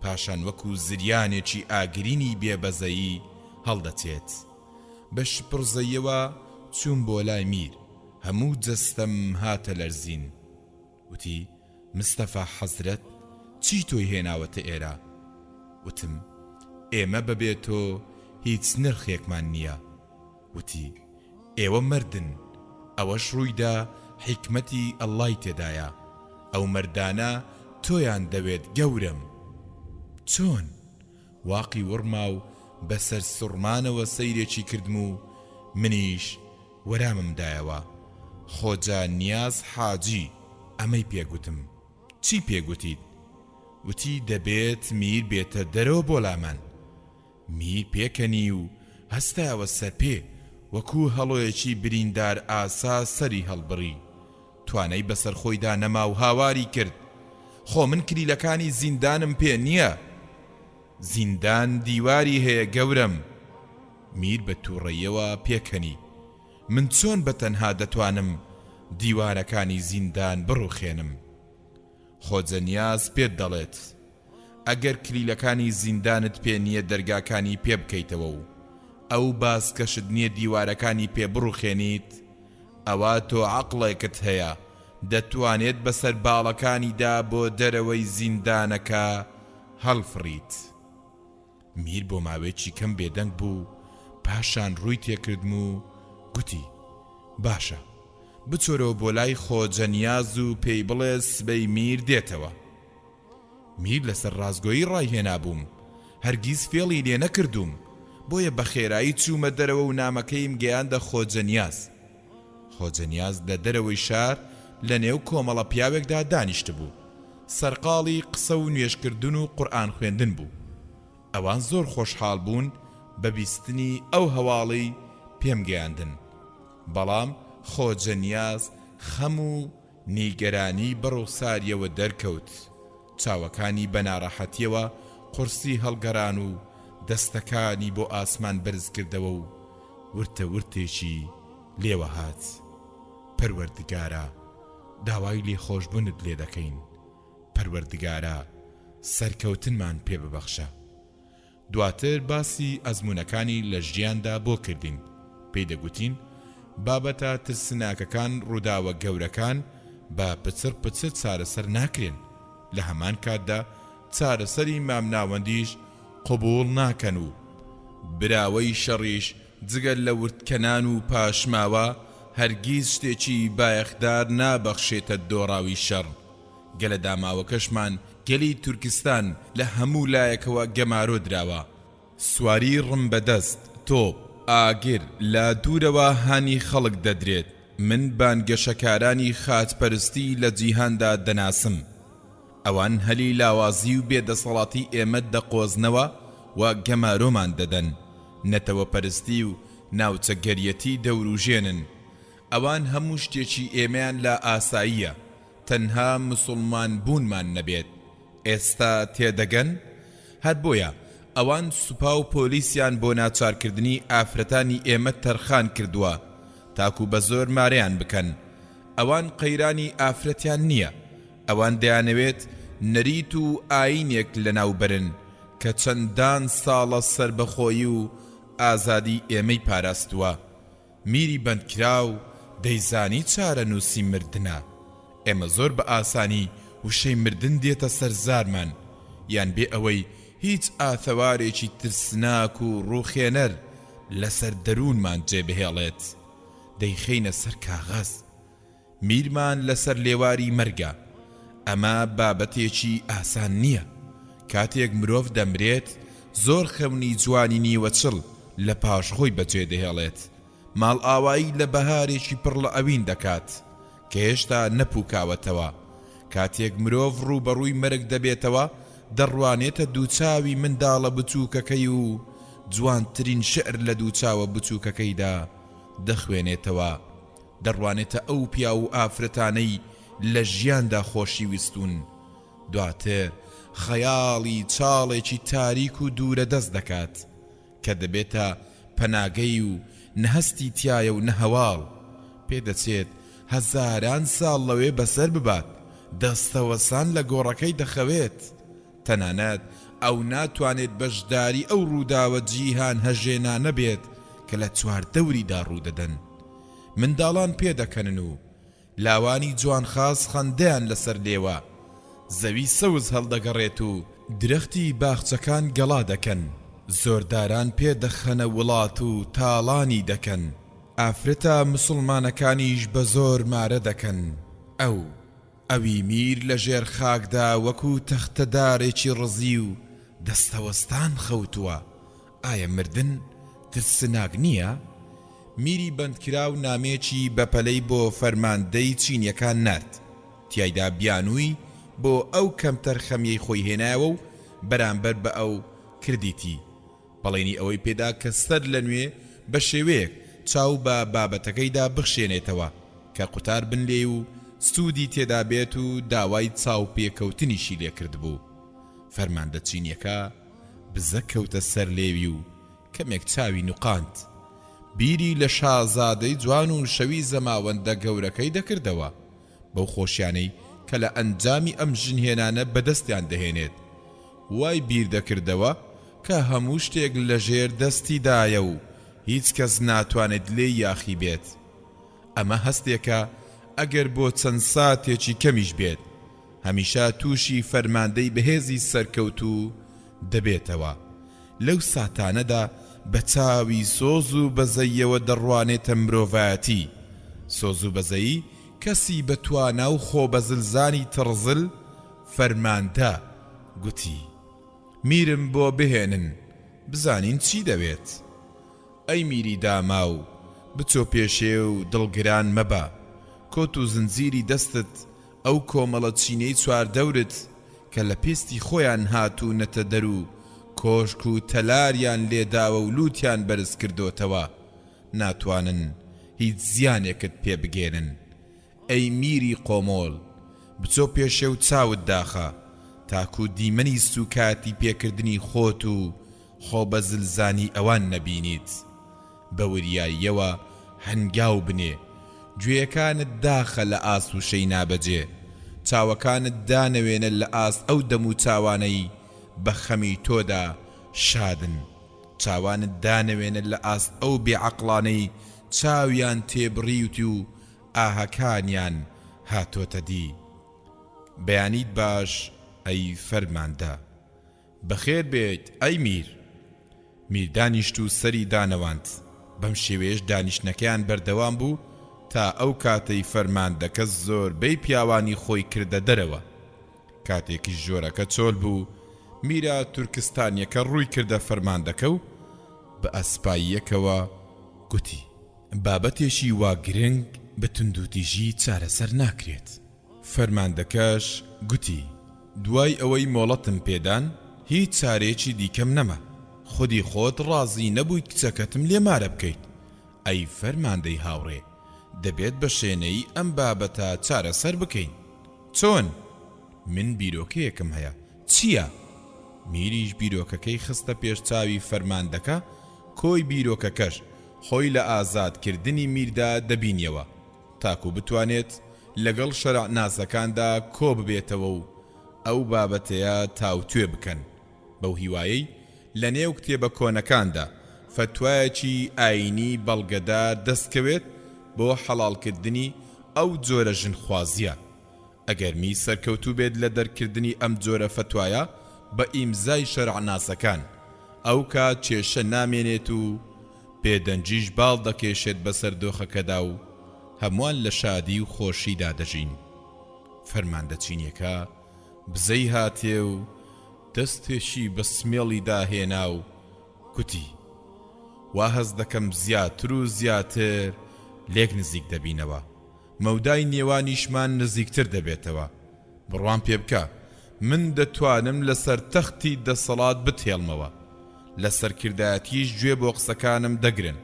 پاشان وەکو زریانێکی ئاگرینی بێ بەزەیی هەڵدەچێت. بە شپڕزەییەوە چووم بۆ لای میر، هەموو جەستەم هاتە لەرزین. وتی، مستەفا حەزرەت چی تۆی هێناوەتە ئێرە؟ وتم، ئێمە بەبێ تۆ هیچ نرخێکمان نییە. وتی، ئێوە مەردن، ئەوەش ڕوویدا حیکمەتی اللە ی تێدایە، ئەو مەردانە تۆیان دەوێت گەورەم. چۆن؟ واقی وڕما و بە سەرسوڕمانەوە سەیرێکی کردم و منیش وەرامم دایەوە، خۆجا نیاز حاجی ئەمەی پێ گوتم. چی پێ گوتیت؟ وتی دەبێت میر بێتە دەرەوە بۆ لامان. میر پێکەنی و هەستایەوە سەرپێ، وەکوو هەڵۆیەکی بریندار ئاسا سەری هەڵبڕی. توانای بەسەر خۆیدا نەما و هاواری کرد، خۆ من کلیلەکانی زیندانم پێ نییە! زیندان دیواری هەیە گەورەم! میر بە تووڕەییەوە پێکەنی، من چۆن بە تەنها دەتوانم دیوارەکانی زیندان بڕوخێنم؟ خۆجە نیاز پێت دەڵێت، ئەگەر کلیلەکانی زیندانت پێ نییە دەرگاکانی پێ بکەیتەوە و ئەو باسکەشت نییە دیوارەکانی پێ بڕوخێنیت، ئەوا تۆ عەقڵێکت هەیە دەتوانێت بەسەر باڵەکانیدا بۆ دەرەوەی زیندانەکە هەڵفڕیت. میر بۆ ماوەیەکی کەم بێدەنگ بوو، پاشان ڕووی تێکردم و گوتی، باشە، بچۆرەوە بۆ لای خۆجە نیاز و پێی بڵێ سبەی میر دێتەوە. میر لەسەر ڕاستگۆیی ڕایهێنابووم، هەرگیز فێڵی لێ نەکردووم، بۆیە بە خێرایی چوومە دەرەوە و نامەکەیم گەیاندە خۆجە نیاز. خۆجە نیاز لە دەرەوەی شار لە نێو کۆمەڵە پیاوێکدا دانیشتبوو. سەرقاڵی قسە و نوێژکردن و قورئان خوێندن بوو. ئەوان زۆر خۆشحاڵ بوون بە بیستنی ئەو هەواڵەی پێم گەیاندن. بەڵام خۆجە نیاز خەم و نیگەرانی بە ڕوخساریەوە دەرکەوت. چاوەکانی بە ناڕەحەتیەوە قورسی هەڵگەڕان و دەستەکانی بۆ ئاسمان بەرز کردەوە و ورتە ورتێکی لێوە هات. پەروەردگارا داوای لێخۆشبونت لێ دەکەین. پەروەردگارا سەرکەوتنمان پێ ببەخشە. دواتر باسی ئەزموونەکانی لە ژیاندا بۆ کردین، پێی دەگوتین بابەتە ترسناکەکان ڕووداوە گەورەکان بە پچڕ پچر چارەسەر ناکرێن، لە هەمان کاتدا چارەسەری مامناوەندیش قبوڵ ناکەن و براوەی شەڕیش جگە لە وردکەنان و پاشماوە هەرگیز شتێکی بایەخدار نابەخشێتە دۆڕاوی شەڕ. گەلە داماوەکەشمان گەلی تورکستان لە هەموو لایەکەوە گەمارۆ دراوە. سواری ڕم بە دەست، تۆپ، ئاگر، لە دوورەوە هانی خەڵک دەدرێت، من بانگەشەکارانی خاچپەرستی لە جیهاندا دەناسم. ئەوان هەلی لاوازی و بێ دەسەڵاتی ئێمە دەقۆزنەوە و گەمارۆمان دەدەن. نەتەوەپەرستی و ناوچەگەریەتی دەوروژێنن. ئەوان هەموو شتێکی ئێمەیان لا ئاساییە. تەنها مسوڵمان بوونمان نەبێت ئێستا تێدەگەن؟ هەر بۆیە ئەوان سوپا و پۆلیسیان بۆ ناچارکردنی ئافرەتانی ئێمە تەرخان کردووە تاکو بە زۆر مارەیان بکەن ئەوان قەیرانی ئافرەتیان نییە ئەوان دەیانەوێت نەریت و ئایینێک لەناو بەرن کە چەندان ساڵە سەربەخۆیی و ئازادی ئێمەی پاراستووە. میری بەندکراو دەیزانی چارەنووسی مردنە. ئێمە زۆر بە ئاسانی وشەی مردن دێتە سەر زارمان، یان بێ ئەوەی هیچ ئاثەوارێکی ترسناک و ڕووخێنەر لەسەر دەروونمان جێ بهێڵێت، دەیخەینە سەر کاغەز. میرمان لەسەر لێواری مەرگە. ئەمە بابەتێکی ئاسان نییە. کاتێک مرۆڤ دەمرێت، زۆر خەونی جوانی نیوەچڵ لە پاش خۆی بەجێ دەهێڵێت. ماڵئاوایی لە بەهارێکی پڕ لە ئەوین دەکات کە هێشتا نەپووکاوەتەوە. کاتێک مرۆڤ ڕووبەڕووی مەرگ دەبێتەوە، دەڕوانێتە دووچاوی منداڵە بچووکەکەی و جوانترین شیعر لە دووچاوە بچووکەکەیدا دەخوێنێتەوە. دەڕوانێتە ئەو پیاو و ئافرەتانەی لە ژیاندا خۆشی ویستوون. دواتر خەیاڵی چاڵێکی تاریک و دوورەدەست دەکات. کە دەبێتە پەناگەی و نە هەستی تیایە و نە هەواڵ، پێدەچێت هەزاران ساڵ لەوێ بەسەر ببات، دەستەوەسان لە گۆڕەکەی دەخەوێت، تەنانەت ئەو ناتوانێت بەشداری ئەو ڕووداوە جیهانهەژێنانە بێت کە لە چواردەوریدا ڕوودەدەن. منداڵان پێدەکەنن و لاوانی جوانخاس خەندەیان لەسەر لێوە، زەوی سەوز هەڵدەگەڕێت و درەختی باخچەکان گەڵا دەکەن، زۆرداران پێ دەخەنە وڵات و تاڵانی دەکەن، ئافرەتە مسوڵمانەکانیش بە زۆر مارە دەکەن، ئەو، ئەوی میر لە ژێر خاکدا وەکو تەختەدارێکی ڕزیو دەستەوەستان خەوتووە، ئایا مردن ترسناک نییە؟ میری بەندکراو نامەیەکی بەپەلەی بۆ فەرماندەی چینییەکان نارد، تیایدا بیانووی بۆ ئەو کەمتەرخەمییەی خۆی هێنایەوە و بەرامبەر بە ئەو کردیتی. بەڵێنی ئەوەی پێدا کە سەر لە نوێ بە شێوەیەک چاو بە بابەتەکەیدا بخشێنێتەوە کە قوتار بن لێی و سوودی تێدا بێت و داوای چاوپێکەوتنیشی لێکردبوو. فەرماندە چینییەکە بزە کەوتە سەر لێوی و کەمێک چاوی نوقاند. بیری لە شازادەی جوان و شەوی زەماوەندە گەورەکەی دەکردەوە، بەو خۆشیانەی کە لە ئەنجامی ئەم ژنهێنانە بەدەستیان دەهێنێت. وای بیر دەکردەوە کە هەموو شتێک لەژێر دەستیدایە و هیچ کەس ناتوانێت لێی یاخی بێت. ئەمە هەستێکە ئەگەر بۆ چەند ساتێکی کەمیش بێت، هەمیشە تووشی فەرماندەی بەهێزی سەرکەوتوو دەبێتەوە. لەو ساتانەدا بە چاوی سۆز و بەزەییەوە دەڕوانێتە مرۆڤایەتی. سۆز و بەزەیی کەسی بە توانا و خۆبەزلزانی تڕزل، فەرماندە، گوتی، میرم بۆ بهێنن، بزانین چی دەوێت. ئەی میری داماو، بچۆ پێشێ و دڵگران مەبە. کۆت و زنجیری دەستت ئەو کۆمەڵە چینەی چواردەورت کە لە پێستی خۆیان هاتوونەتە دەر و کۆشک و تەلاریان لێداوە و لووتیان بەرز کردۆتەوە، ناتوانن هیچ زیانێکت پێ بگەیەنن. ئەی میری قۆمۆل، بچۆ پێشێ و چاوت داخە، تاکوو دیمەنی سووکایەتی پێکردنی خۆت و خۆبەزلزانی ئەوان نەبینیت. بە وریاییەوە هەنگاو بنێ، گوێیەکانت داخە لە ئاست وشەی نابەجێ، چاوەکانت دانەوێنە لە ئاست ئەو دەموچاوانەی بە خەمی تۆدا شادن، چاوانت دانەوێنە لە ئاست ئەو بێ عەقڵانەی چاویان تێبڕیوت و ئاهەکانیان هاتۆتە دی. بەیانیت باش ئەی فەرماندە. بەخێر بێیت ئەی میر. میر دانیشت و سەری دانەواند، بەم شێوەیەش دانیشتنەکەیان بەردەوام بوو تا ئەو کاتەی فەرماندەکە زۆربەی پیاوانی خۆی کردە دەرەوە. کاتێکیش ژۆرەکە چۆل بوو، میرە تورکستانیەکە ڕووی کردە فەرماندەکە و بە ئەسپاییەکەوە گوتی. بابەتێکی وا گرنگ بە توندوتیژی چارەسەر ناکرێت. فەرماندەکەش گوتی، دوای ئەوەی مۆڵەتم پێدان، هیچ چارەیەکی دیکەم نەما، خودی خۆت ڕازی نەبوویت کچەکەتم لێ مارە بکەیت، ئەی فەرماندەی هاوڕێ، دەبێت بە شێنەیی ئەم بابەتە چارەسەر بکەین. چۆن؟ من بیرۆکەیەکم هەیە. چییە؟ میریش بیرۆکەکەی خستە پێش چاوی فەرماندەکە، کۆی بیرۆکەکەش خۆی لە ئازادکردنی میردا دەبینیەوە. تاکو بتوانێت لەگەڵ شەرعناسەکاندا کۆببێتەوە و ئەو بابەتەیە تاوتوێ بکەن، بەو هیوایەی لەنێو کتێبە کۆنەکاندا فەتوایەکی ئایینی بەڵگەدار دەستکەوێت بۆ حەڵاڵکردنی ئەو جۆرە ژنخوازییە. ئەگەر میر سەرکەوتوو بێت لە دەرکردنی ئەم جۆرە فەتوایە بە ئیمزای شەرعناسەکان، ئەوکات کێشە نامێنێت و بێدەنگیش باڵ دەکێشێت بەسەر دۆخەکەدا و هەمووان لە شادی و خۆشیدا دەژین. فەرماندە چینیەکە بزەی هاتێ و دەستێکی بە سمێڵیدا هێنا و گوتی، وا هەست دەکەم زیاتر و زیاتر لێک نزیک دەبینەوە. مەودای نێوانیشمان نزیکتر دەبێتەوە. بڕوام پێ بکە، من دەتوانم لەسەر تەختی دەسەڵات بتهێڵمەوە. لە سەرکردایەتیش گوێ بۆ قسەکانم دەگرن.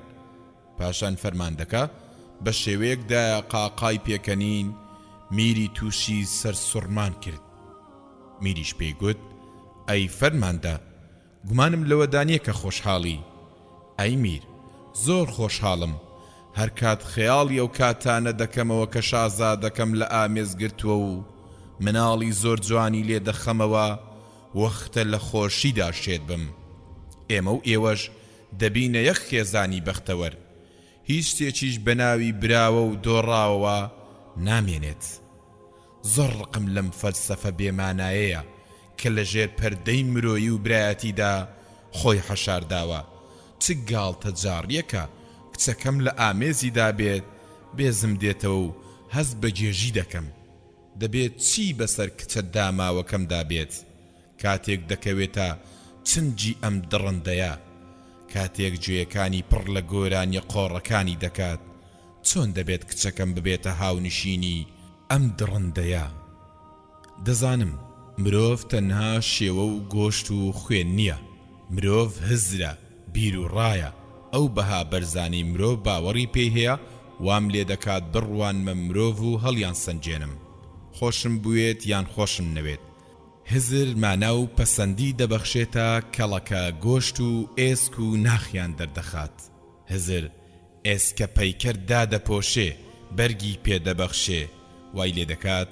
پاشان فەرماندەکە بە شێوەیەک دایە قاقای پێکەنین، میری تووشی سەرسوڕمان کرد. میریش پێی گوت، ئەی فەرماندە، گومانم لەوەدا نییە کە خۆشحاڵی. ئەی میر، زۆر خۆشحاڵم. هەر کات خەیاڵی ئەو کاتانە دەکەمەوە کە شازادەکەم لە ئامێز گرتووە و مناڵی زۆر جوانی لێ دەخەمەوە، وەختە لە خۆشیدا شێت بم. ئێمە و ئێوەش دەبینە یەک خێزانی بەختەوەر. هیچ شتێکیش بە ناوی براوە و دۆڕاوەوە نامێنێت. زۆر ڕقم لەم فەلسەفە بێمانایەیە کە لە ژێر پەردەی مرۆیی و برایەتیدا خۆی حەشارداوە، چ گاڵتەجاڕیەکە کچەکەم لە ئامێزیدا بێت بێزم دێتەوە و هەست بە گێژی دەکەم. دەبێت چی بەسەر کچە داماوەکەمدا بێت کاتێک دەکەوێتە چنگی ئەم دڕندەیە، کاتێک گوێیەکانی پڕ لە گۆرانیە قۆڕەکانی دەکات، چۆن دەبێت کچەکەم ببێتە هاونشینی ئەم دڕندەیە؟ دەزانم مرۆڤ تەنها شێوە و گۆشت و خوێن نییە، مرۆڤ هزرە، بیروڕایە، ئەو بەها بەرزانەی مرۆڤ باوەڕی پێی هەیە وام لێدەکات بڕوانمە مرۆڤ و هەڵیانسەنگێنم، خۆشم بوێت یان خۆشم نەوێت، هزر مانا و پەسەندی دەبەخشێتە کەڵەکە گۆشت و ئێسک و ناخیان دەردەخات. هزر ئێسکە پەیکەر دادەپۆشێ، بەرگی پێ دەبەخشێ، وای لێ دەکات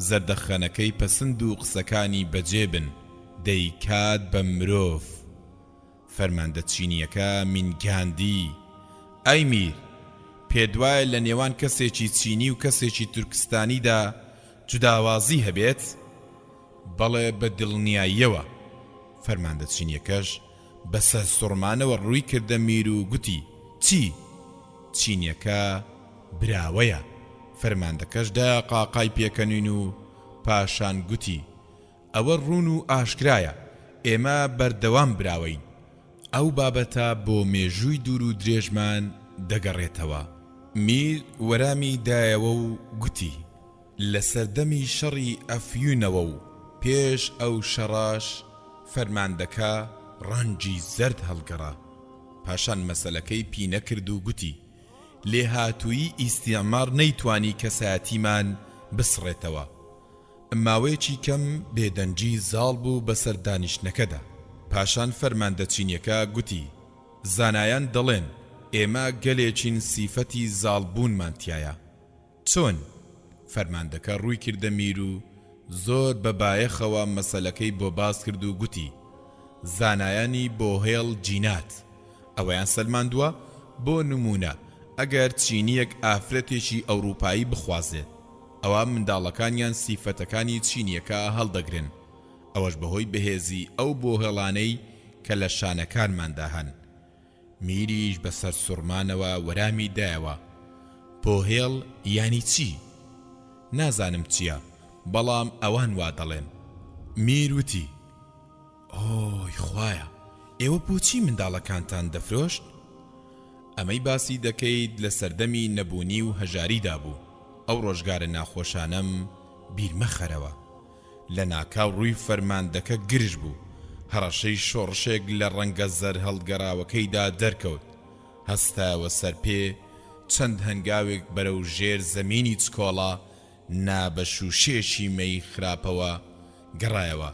زەردەخەنەکەی پەسند و قسەکانی بەجێ بن، دەیکات بە مرۆڤ. فەرماندە چینییەکە مینگاندی، ئەی میر، پێتوایە لە نێوان کەسێکی چینی و کەسێکی تورکستانیدا جوداوازی هەبێت؟ بەڵێ بە دڵنیاییەوە. فەرماندە چینییەکەش بە سەرسوڕمانەوە ڕووی کردە میر و گوتی، چی؟ چینییەکە براوەیە. فەرماندەکەش دایە قاقای پێکەنین و پاشان گوتی، ئەوە ڕوون و ئاشکرایە ئێمە بەردەوام براوەین. ئەو بابەتە بۆ مێژووی دوور و درێژمان دەگەڕێتەوە. میر وەرامی دایەوە و گوتی، لە سەردەمی شەڕی ئەفیونەوە و پێش ئەو شەڕەش فەرماندەکە ڕەنگی زەرد هەڵگەڕا. پاشان مەسەلەکەی پینە کرد و گوتی، لێهاتوویی ئیستیعمار نەیتوانی کەسایەتیمان بسڕێتەوە. ماوەیەکی کەم بێدەنگی زاڵ بوو بەسەر دانیشتنەکەدا. پاشان فەرماندە چینیەکە گوتی، زانایان دەڵێن ئێمە گەلێکین سیفەتی زاڵبوونمان تیایە. چۆن؟ فەرماندەکە ڕووی کردە میر و زۆر بە بایەخەوە مەسەلەکەی بۆ باس کرد و گوتی، زانایانی بۆهێڵ جینات ئەوەیان سەلماندووە، بۆ نموونە ئەگەر چینییەک ئافرەتێکی ئەوروپایی بخوازێت، ئەوا منداڵەکانیان سیفەتەکانی چینییەکە هەڵدەگرن، ئەوەش بەهۆی بەهێزی ئەو بۆهێڵانەی کە لە شانەکانماندا هەن. میریش بە سەرسوڕمانەوە وەرامی دایەوە، بۆهێڵ یانی چی؟ نازانم چییە، بەڵام ئەوان وا دەڵێن. میر وتی، ئۆی خوایە، ئێوە بۆچی منداڵەکانتان دەفرۆشت؟ ئەمەی باسی دەکەیت لە سەردەمی نەبوونی و هەژاریدا بوو، ئەو ڕۆژگارە ناخۆشانەم بیر مەخەرەوە. لەناکاو ڕووی فەرماندەکە گرژ بوو، هەڕەشەی شۆڕشێک لە ڕەنگە زەرهەڵگەڕاوەکەیدا دەرکەوت. هەستایەوە سەر پێ، چەند هەنگاوێک بەرەو ژێر زەمینی چکۆڵە نا بە شووشەیەکی مەی خراپەوە گەڕایەوە.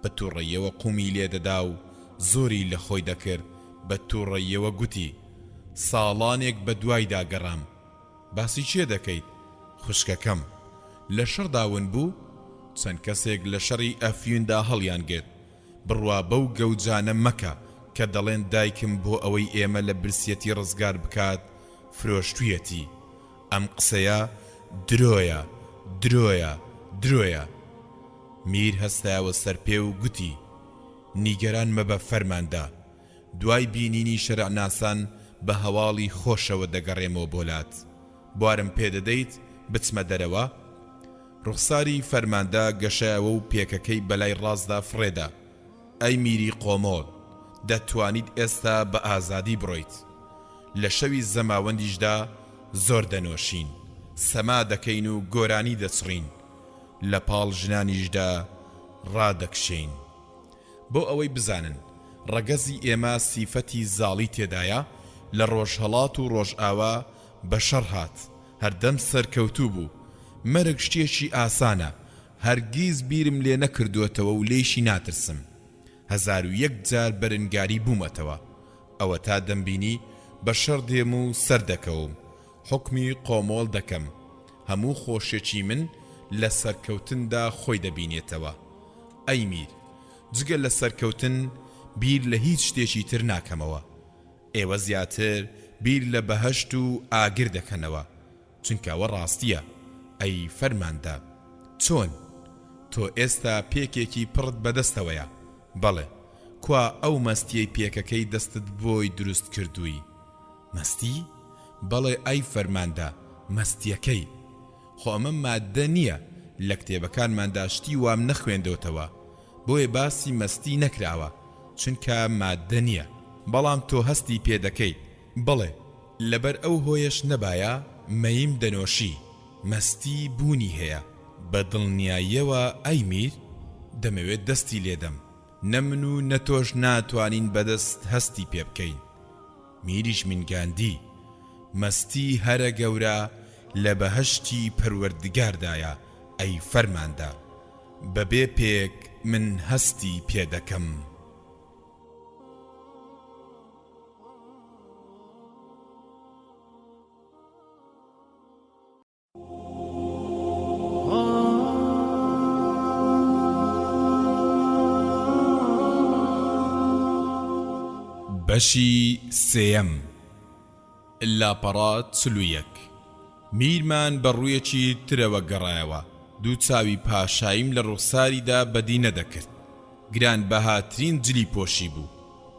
بە تووڕەییەوە قومی لێ دەدا و زۆری لە خۆی دەکرد، بە تووڕەییەوە گوتی، ساڵانێک بە دوایدا گەڕام. باسی کێ دەکەیت؟ خوشکەکەم. لە شەڕدا ون بوو؟ چەند کەسێک لە شەڕی ئەفیوندا هەڵیانگرت. بڕوا بەو گەوجانە مەکە کە دەڵێن دایکم بۆ ئەوەی ئێمە لە برسیەتی ڕزگار بکات فرۆشتویەتی. ئەم قسەیە درۆیە، درۆیە، درۆیە. میر هەستایەوە سەر پێ و گوتی، نیگەران مەبە فەرماندە، دوای بینینی شەرعناسان بە هەواڵی خۆشەوە دەگەڕێمەوە بۆ لات. بوارم پێ دەدەیت بچمە دەرەوە؟ ڕوخساری فەرماندە گەشایەوە و پێکەکەی بەلای ڕاستدا فڕێدا. ئەی میری قۆمۆل، دەتوانیت ئێستا بە ئازادی بڕۆیت. لە شەوی زەماوەندیشدا زۆر دەنۆشین، سەما دەکەین و گۆرانی دەچڕین، لە پاڵ ژنانیشدا ڕادەکشێین. بۆ ئەوەی بزانن ڕەگەزی ئێمە سیفەتی زاڵی تێدایە، لە ڕۆژهەڵات و ڕۆژئاوا بە شەڕ هات، هەردەم سەرکەوتوو بوو. مەرگ شتێکی ئاسانە، هەرگیز بیرم لێ نەکردۆتەوە و لێیشی ناترسم. 1001 جار بەرنگاری بوومەتەوە. ئەوەتا دەمبینی بە شەڕ دێم و سەردەکەوم، حوکمی قۆمۆڵ دەکەم. هەموو خۆشیەکی من لە سەرکەوتندا خۆی دەبینێتەوە. ئەی میر، جگە لە سەرکەوتن بیر لە هیچ شتێکی تر ناکەمەوە. ئێوە زیاتر بیر لە بەهەشت و ئاگر دەکەنەوە، چونکە ئەوە ڕاستییە. ئەی فەرماندە، چۆن؟ تۆ ئێستا پێکێکی پڕت بەدەستەوەیە. بەڵێ، کوا ئەو مەستییەی پێکەکەی دەستت بۆی دروست کردووی؟ مەستی؟ بەڵێ ئەی فەرماندە، مەستییەکەی. خۆ ئەمە ماددە نییە، لە کتێبەکانماندا شتی وام نەخوێندۆتەوە، بۆیە باسی مەستی نەکراوە، چونکە ماددە نییە. بەڵام تۆ هەستی پێ دەکەیت. بەڵێ، لەبەر ئەو هۆیەش نەبایە مەیم دەنۆشی، مەستی بوونی هەیە. بە دڵنیاییەوە ئەی میر، دەمەوێت دەستی لێدەم، نە من و نە تۆش ناتوانین بەدەست هەستی پێ بکەین. میریش مینگاندی، مەستی هەرە گەورە لە بەهەشتی پەروەردگاردایە ئەی فەرماندە، بەبێ پێک من هەستی پێ دەکەم. بەشی سێیەم، لاپەڕە 41. میرمان بە ڕوویەکی ترەوە گەڕایەوە، دوو چاوی پاشاییم لە ڕوخساریدا بەدی نەدەکرد. گرانبەهاترین جلی پۆشیبوو.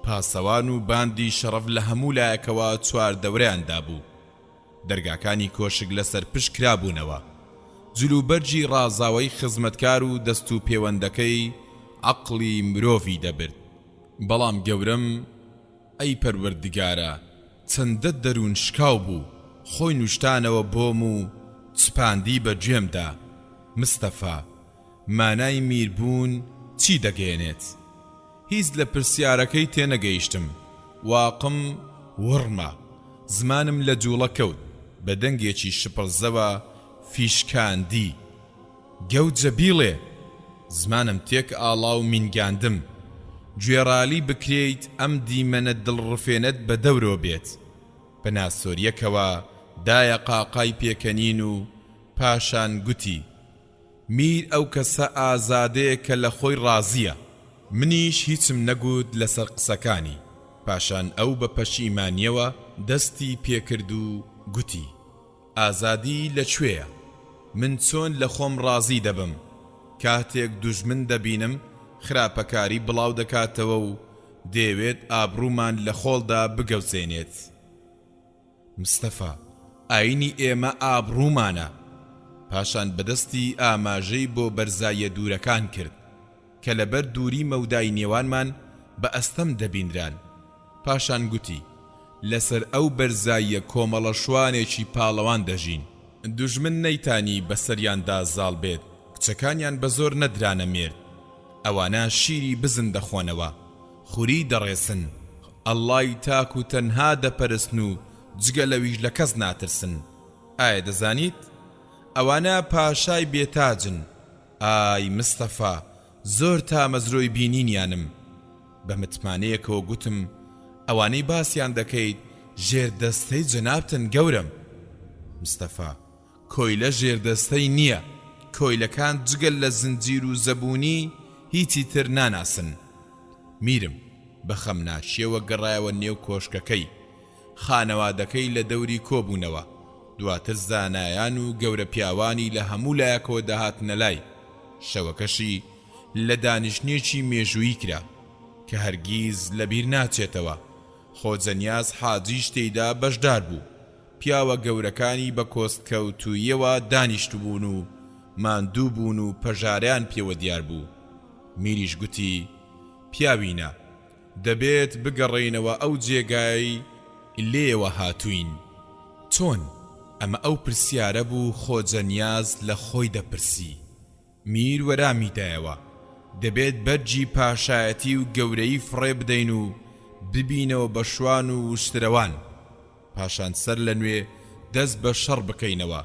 پاسەوان و باندی شەڕەف لە هەموو لایەکەوە چواردەورەیان دابوو. دەرگاکانی کۆشک لەسەر پشت کرابوونەوە. جلوبەرگی ڕازاوەی خزمەتکار و دەست و پێوەندەکەی عەقڵی مرۆڤی دەبرد. بەڵام گەورەم، ئەی پەروەردگارا، چەندە دەروون شکاو بوو، خۆی نوشتانەوە بۆم و چپاندی بە گوێمدا، مستەفا، مانای میربوون چی دەگەیەنێت؟ هیچ لە پرسیارەکەی تێنەگەیشتم، واقم وڕما، زمانم لە جووڵە کەوت، بە دەنگێکی شپرزەوە فیشکاندی، گەوجە بیڵێ! زمانم تێک ئاڵا و مینگاندم، گوێڕالی بکرێیت ئەم دیمەنە دڵڕفێنەت بە دەورۆ بێت. بە ناسۆرییەکەوە دایە قاقای پێکەنین و پاشان گوتی، میر ئەو کەسە ئازادەیە کە لە خۆی ڕازییە. منیش هیچم نەگوت لەسەر قسەکانی، پاشان ئەو بە پەشیمانییەوە دەستی پێکرد و گوتی، ئازادی لە کوێیە؟ من چۆن لە خۆم ڕازی دەبم؟ کاتێک دوژمن دەبینم خراپەکاری بڵاو دەکاتەوە و دەیەوێت ئابڕوومان لە خۆڵدا بگەوزێنێت. مستەفا، ئاینی ئێمە ئابڕوومانە. پاشان بە دەستی ئاماژەی بۆ بەرزاییە دوورەکان کرد، کە لەبەر دووری مەودای نێوانمان بە ئەستەم دەبینران. پاشان گوتی، لەسەر ئەو بەرزاییە کۆمەڵە شوانێکی پاڵەوان دەژین. دوژمن نەیتانی بەسەریاندا زاڵ بێت، کچەکانیان بە زۆر نەدرانە مێرد. ئەوانە شیری بزن دەخۆنەوە. خوری دەڕێسن، ئەڵڵای تاک و تەنها دەپەرستن و جگە لەویش لە کەس ناترسن. ئایا دەزانیت؟ ئەوانە پاشای بێ تاجن. ئای مستەفا، زۆر تامەزرۆی بینینیانم. بە متمانەیەکەوە گوتم، ئەوانەی باسیان دەکەیت ژێردەستەی جەنابتن گەورەم. مستەفا. کۆیلە ژێردەستەی نییە، کۆیلەکان جگە لە زنجیر و زەبوونی هیچی تر ناناسن. میرم بە خەمناکییەوە گەڕایەوە نێو کۆشکەکەی. خانەوادەکەی لە دەوری کۆبوونەوە. دواتر زانایان و گەورە پیاوانی لە هەموو لایەکەوە دەهاتنە لای، شەوەکەشی لە دانیشتنێکی مێژوویی کرا، کە هەرگیز لەبیر ناچێتەوە، خۆجە نیاز حاجیش تێیدا بەشدار بوو، پیاوە گەورەکانی بە کۆستکەوتووییەوە دانیشتبوون و ماندوو بوون و پەژارەیان پێوە دیار بوو، میریش گوتی، پیاوینە، دەبێت بگەڕێینەوە ئەو جێگایەی لێیەوە هاتووین. چۆن؟ ئەمە ئەو پرسیارە بوو خۆجە نیاز لە خۆی دەپرسی. میر وەرامی دایەوە، دەبێت بەرگی پاشایەتی و گەورەیی فڕێ بدەین و ببینەوە بە شوان و وشترەوان. پاشان سەر لە نوێ دەست بە شەڕ بکەینەوە،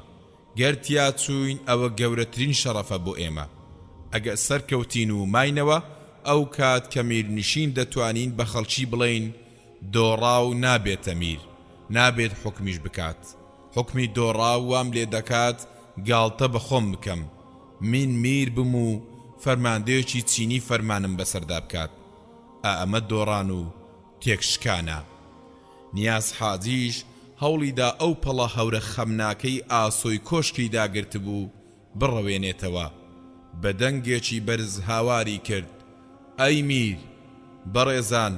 گەر تیا چووین ئەوە گەورەترین شەڕەفە بۆ ئێمە، ئەگەر سەرکەوتین و ماینەوە ئەو کات کە میرنشین دەتوانین بە خەڵکی بڵێین دۆڕاو نابێتە میر، نابێت حوکمیش بکات، حوکمی دۆڕاو وام لێ دەکات گاڵتە بە خۆم بکەم، من میر بم و فەرماندەیەکی چینی فەرمانم بەسەردا بکات، ئا ئەمە دۆڕان و تێکشکانە. نیاز حاجیش هەوڵی دا ئەو پەڵە هەورە خەمناکەی ئاسۆی کۆشکی داگرتبوو بڕەوێنێتەوە، بە دەنگێکی بەرز هاواری کرد، ئەی میر! بەڕێزان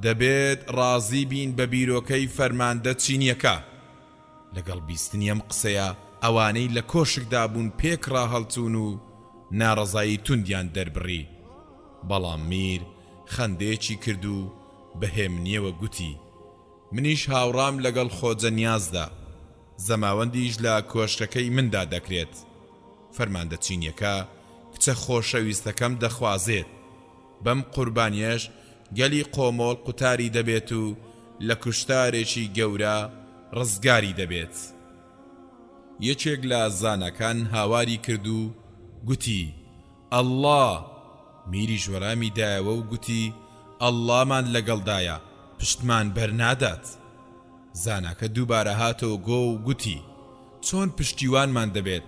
دەبێت ڕازی بین بە بیرۆکەی فەرماندە چینییەکە. لەگەڵ بیستنی ئەم قسەیە ئەوانەی لە کۆشکدا بوون پێکڕا هەڵچوون و ناڕەزایی توندیان دەربڕی. بەڵام میر خەندەیەکی کرد و بە هێمنییەوە گوتی، منیش هاوڕام لەگەڵ خۆجە نیازدا، زەماوەندیش لە کۆشکەکەی مندا دەکرێت. فەرماندە چینییەکە کچە خۆشەویستەکەم دەخوازێت. بەم قوربانییەش گەلی قۆمۆڵ قوتاری دەبێت و لە کوشتارێکی گەورە ڕزگاری دەبێت. یەکێک لە زاناکان هاواری کرد و گوتی، ئەڵڵا! میریش وەرامی دایەوە و گوتی، ئەڵڵامان لەگەڵدایە، پشتمان بەرنادات. زاناکە دووبارە هاتەوە گۆ و گوتی، چۆن پشتیوانمان دەبێت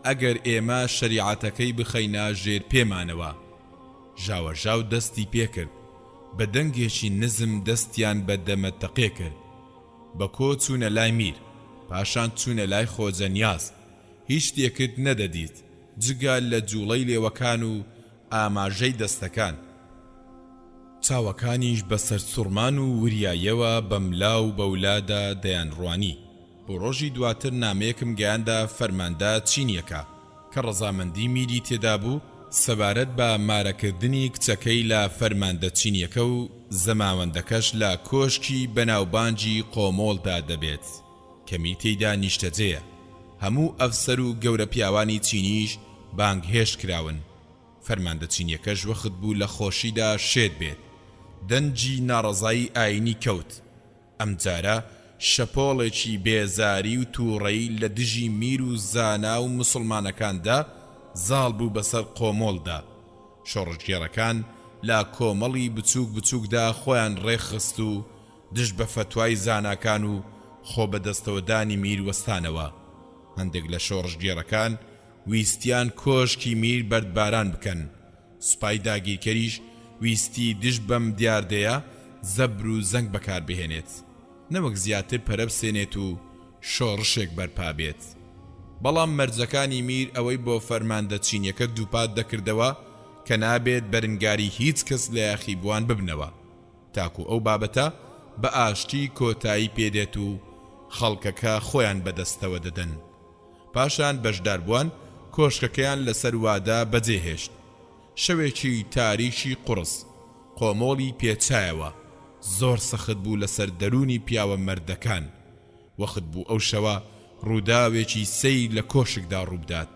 ئەگەر ئێمە شەریعەتەکەی بخەینە ژێر پێمانەوە؟ ژاوەژاو دەستی پێکرد، بە دەنگێکی نزم دەستیان بە دەمەتەقێ کرد. بە کۆ چوونە لای میر، پاشان چوونە لای خۆجە نیاز. هیچ شتێکت نەدەدیت جگە لە جووڵەی لێوەکان و ئاماژەی دەستەکان. چاوەکانیش بە سەرسوڕمان و وریاییەوە بەملا و بەولادا دەیانڕوانی. بۆ ڕۆژی دواتر نامەیەکم گەیاندە فەرماندە چینییەکە، کە ڕەزامەندی میری تێدا بوو سەبارەت بە مارەکردنی کچەکەی لە فەرماندە چینییەکە و زەماوەندەکەش لە کۆشکی بەناوبانگی قۆمۆڵدا دەبێت کە میر تێیدا نیشتەجێیە. هەموو ئەفسەر و گەورە پیاوانی چینیش بانگهێشت کراون. فەرماندە چینیەکەش وەخت بوو لە خۆشیدا شێت بێت. دەنگی ناڕەزایی ئایینی کەوت. ئەمجارە شەپۆڵێکی بێزاری و تووڕەیی لە دژی میر و زانا و موسڵمانەکاندا زاڵ بوو بەسەر قۆمۆڵدا. شۆڕشگێڕەکان لە کۆمەڵی بچووک بچووکدا خۆیان ڕێکخست و دژ بە فەتوای زاناکان و خۆبەدەستەوەدانی میر وەستانەوە. هەندێک لە شۆڕشگێڕەکان ویستیان کۆشکی میر بەردباران بکەن، سوپای داگیرکەریش ویستی دژ بەم دیاردەیە زەبر و زەنگ بەکاربهێنێت، نەوەک زیاتر پەرەبسێنێت و شۆڕشێک بەرپا بێت. بەڵام مەرجەکانی میر ئەوەی بۆ فەرماندە چینیەکە دووپات دەکردەوە کە نابێت بەرنگاری هیچ کەس لە یاخیبووان ببنەوە. تاکو ئەو بابەتە بە ئاشتی کۆتایی پێدێت و خەڵکەکە خۆیان بەدەستەوە دەدەن. پاشان بەشداربووان کۆشکەکەیان لەسەر وادە بەجێهێشت. شەوێکی تاریکی قوڕس قۆمۆڵی پێچایەوە، زۆر سەخت بوو لەسەر دەروونی پیاوە مەردەکان. وەخت بوو ئەو شەوە ڕووداوێکی سەیر لە کۆشکدا ڕووبدات.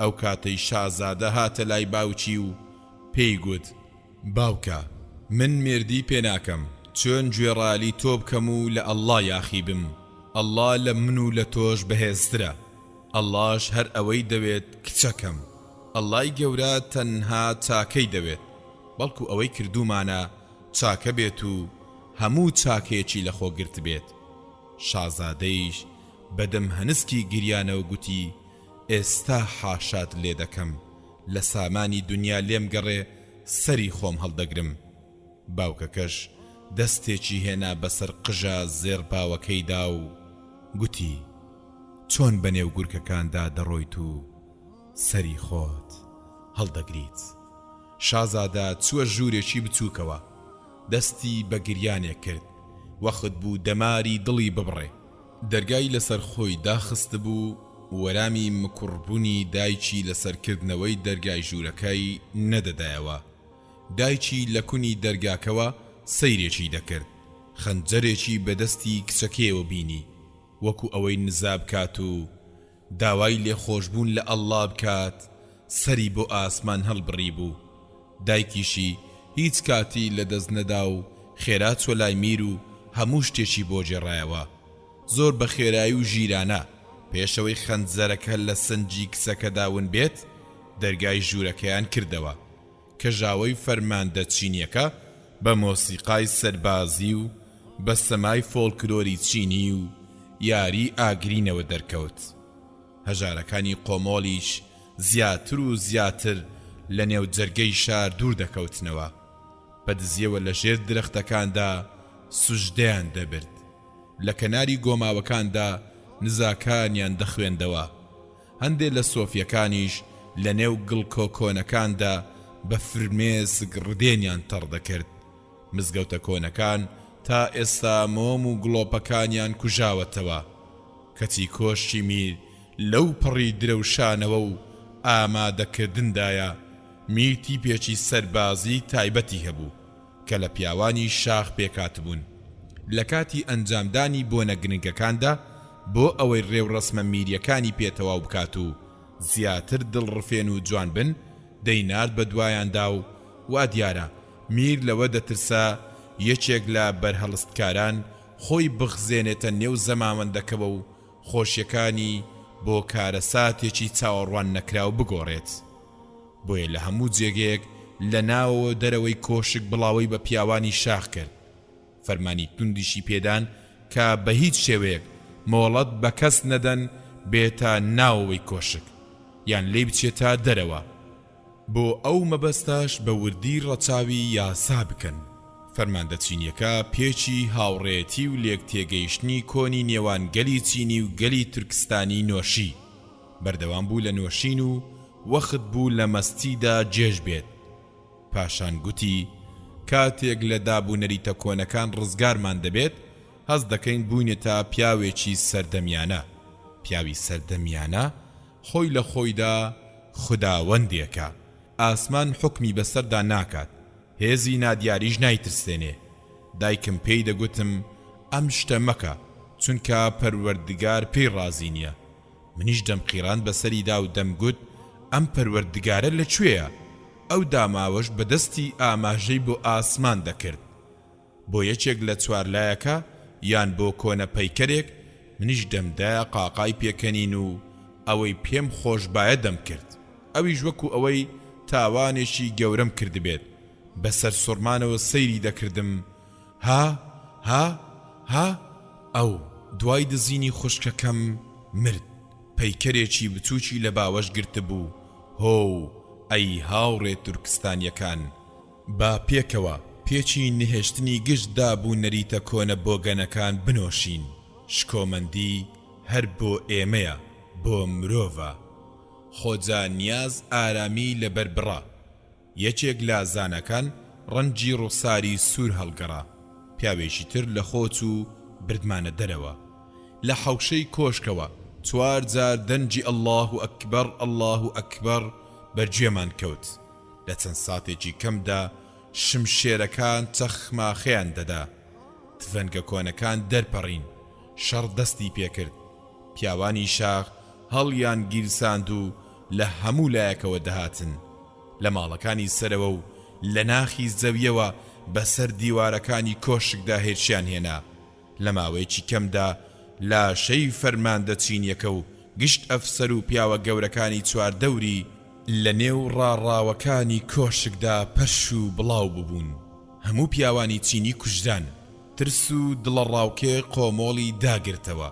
ئەو کاتەی شازادە هاتە لای باوکی و پێی گوت. باوکە من مێردی پێ ناکەم چۆن گوێڕایەلی تۆ بکەم و لە اللە یاخی بم اللە لە من و لە تۆش بەهێزترە اللەش هەر ئەوەی دەوێت کچەکەم اللە ی گەورە تەنها چاکەی دەوێت بەڵکو ئەوەی کردوومانە چاکە بێت و هەموو چاکەیەکی لەخۆ گرتبێت شازادەیش بەدەم هەنسکی گریانەوە گوتی ئێستا حاشات لێ دەکەم لە سامانی دونیا لێم گەڕێ سەری خۆم هەڵدەگرم. باوکەکەش دەستێکی هێنا بەسەر قژە زێڕباوەکەیدا و گوتی. چۆن بە نێو گورکەکاندا دەڕۆیت و سەری خۆت هەڵدەگریت؟ شازادە چووە ژوورێکی بچووکەوە، دەستی بە گریانێک کرد، وەخت بوو دەماری دڵی ببڕێ. دەرگای لەسەر خۆی داخستبوو، وەرامی مکوڕبوونی دایکی لەسەر کردنەوەی دەرگای ژوورەکەی نەدەدایەوە. دایکی لە کونی دەرگاکەوە سەیرێکی دەکرد، خەنجەرێکی بە دەستی کچەکەیەوە بینی، وەکو ئەوەی نزا بکات و داوای لێخۆشبوون لە ئەڵڵا بکات، سەری بۆ ئاسمان هەڵبڕیبوو. دایکیشی هیچ کاتی لە دەست نەدا و خێرا چوە لای میر و هەموو شتێکی بۆ گێڕایەوە. زۆر بە خێرایی و ژیرانە، پێش ئەوەی خەنجەرەکە لە سنگی کچەکەدا ون بێت، دەرگای ژوورەکەیان کردەوە. کەژاوەی فەرماندە چینیەکە بە مۆسیقای سەربازی و بە سەمای فۆلکلۆری چینی و یاری ئاگرینەوە دەرکەوت. هەژارەکانی قۆمۆڵیش زیاتر و زیاتر لە نێو جەرگەی شار دوور دەکەوتنەوە. بە دزیەوە لە ژێر درەختەکاندا سوجدەیان دەبرد. لە کەناری گۆماوەکاندا نزاکانیان دەخوێندەوە. هەندێ لە سۆفیەکانیش لە نێو گڵکۆ کۆنەکاندا بە فرمێسک ڕدێنیان تەڕ دەکرد. مزگەوتە کۆنەکان تا ئێستا مۆم و گڵۆپەکانیان کوژاوەتەوە. کەچی کۆشکی میر لەو پەڕی درەوشانەوە و ئامادەکردندایە، میر تیپێکی سەربازیی تایبەتی هەبوو کە لە پیاوانی شاخ پێکهاتبوون. لە کاتی ئەنجامدانی بۆنە گرنگەکاندا بۆ ئەوەی ڕێوڕەسمە میرییەکانی پێ تەواو بکات و زیاتر دڵڕفێن و جوان بن، دەینارد بە دوایاندا و وا دیارە میر لەوە دەترسا یەکێک لە بەرهەڵستکاران خۆی بخزێنێتە نێو زەماوەندەکەوە و خۆشیەکانی بۆ کارەساتێکی چاوەڕوان نەکراو بگۆڕێت. بۆیە لە هەموو جێگەیەک لە ناوەوە دەرەوەی کۆشک بڵاوەی بە پیاوانی شاخ کرد. فەرمانی توندیشی پێدان کە بە هیچ شێوەیەک مۆڵەت بە کەس نەدەن بێتە ناوەوەی کۆشک یان لێی بچێتە دەرەوە. بۆ ئەو مەبەستەش بە وردی ڕەچاوی یاسا بکەن. فەرماندە چینیەکە پێچی هاوڕێیەتی و لێکتێگەیشتنی کۆنی نێوان گەلی چینی و گەلی تورکستانی نۆشی. بەردەوام بوو لە نۆشین و وەخت بوو لە مەستیدا گێژ بێت. پاشان گوتی، کاتێک لە داب و نەریتە کۆنەکان ڕزگارمان دەبێت، هەست دەکەین بووینەتە پیاوێکی سەردەمیانە. پیاوی سەردەمیانە خۆی لە خۆیدا خوداوەندێکە، ئاسمان حوکمی بەسەردا ناکات، هێزی نادیاریش نایترسێنێ. دایکم پێی دەگوتم ئەم شتە مەکە، چونکە پەروەردگار پێی ڕازی نییە. منیش دەمقیڕاند بەسەریدا و دەمگوت ئەم پەروەردگارە لە کوێیە؟ ئەو داماوەش بە دەستی ئاماژەی بۆ ئاسمان دەکرد. بۆ یەکێک لە چوارلایەکە یان بۆ کۆنە پەیکەرێک، منیش دەمدایە قاقای پێکەنین و ئەوەی پێم خۆش بایە دەمکرد. ئەویش وەکو ئەوەی تاوانێکی گەورەم کردبێت، بە سەرسوڕمانەوە سەیری دەکردم، ها؟ ها؟ ها؟ ئەو، دوای دزینی خوشکەکەم، مرد. پەیکەرێکی بچووکی لە باوەش گرتبوو، هۆو، ئەی هاوڕێ تورکستانییەکان! با پێکەوە پێچی نەهێشتنی گشت داب و نەریتە کۆنە بۆگەنەکان بنۆشین، شکۆمەندی هەر بۆ ئێمەیە، بۆ مرۆڤە. خۆجا نیاز ئارامی لەبەر بڕا. یەکێک لە زاناکان ڕەنگی ڕوخساری سوور هەڵگەڕا، پیاوێکی تر لە خۆ چوو بردمانە دەرەوە. لە حەوشەی کۆشکەوە چوار جار دەنگی اللە اکبر اللە اکبر بەر گوێمان کەوت. لە چەند ساتێکی کەمدا شمشێرەکان چەخماخەیان دەدا. تفەنگە کۆنەکان دەرپەڕین. شەڕ دەستی پێکرد. پیاوانی شاخ هەڵیان گیرساند و لە هەموو لایەکەوە دەهاتن. لە ماڵەکانی سەرەوە و لە ناخی زەوییەوە بەسەر دیوارەکانی کۆشکدا هێرشیان هێنا. لە ماوەیەکی کەمدا لاشەی فەرماندە چینیەکە و گشت ئەفسەر و پیاوە گەورەکانی چواردەوری لە نێو ڕاڕاوەکانی کۆشکدا پەرش و بڵاو ببوون. هەموو پیاوانی چینی کوژران. ترس و دڵەڕاوکێ قۆمۆڵی داگرتەوە.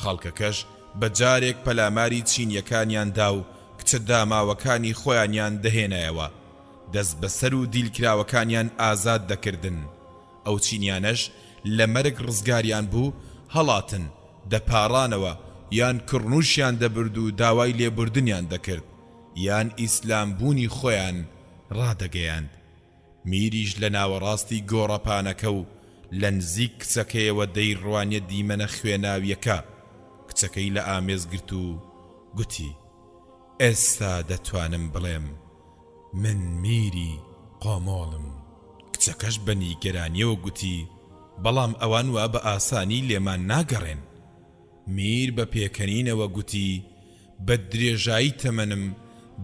خەڵکەکەش بە جارێک پەلاماری چینیەکانیان دا و کچە داماوەکانی خۆیانیان دەهێنایەوە. دەستبەسەر و دیلکراوەکانیان ئازاد دەکردن. ئەو چینیانەش لە مەرگ ڕزگاریان بوو هەڵاتن، دەپاڕانەوە. یان کڕنووشیان دەبرد و داوای لێبوردنیان دەکرد یان ئیسلام بوونی خۆیان ڕادەگەیاند. میریش لە ناوەڕاستی گۆڕەپانەکە و لە نزیک کچەکەیەوە دەیڕوانیە دیمەنە خوێناوییەکە، کچەکەی لە ئامێز گرت و گوتی، ئێستا دەتوانم بڵێم من میری قۆمۆڵم. کچەکەش بە نیگەرانییەوە گوتی، بەڵام ئەوان وا بە ئاسانی لێمان ناگەڕێن. میر بە پێکەنینەوە گوتی، بە درێژایی تەمەنم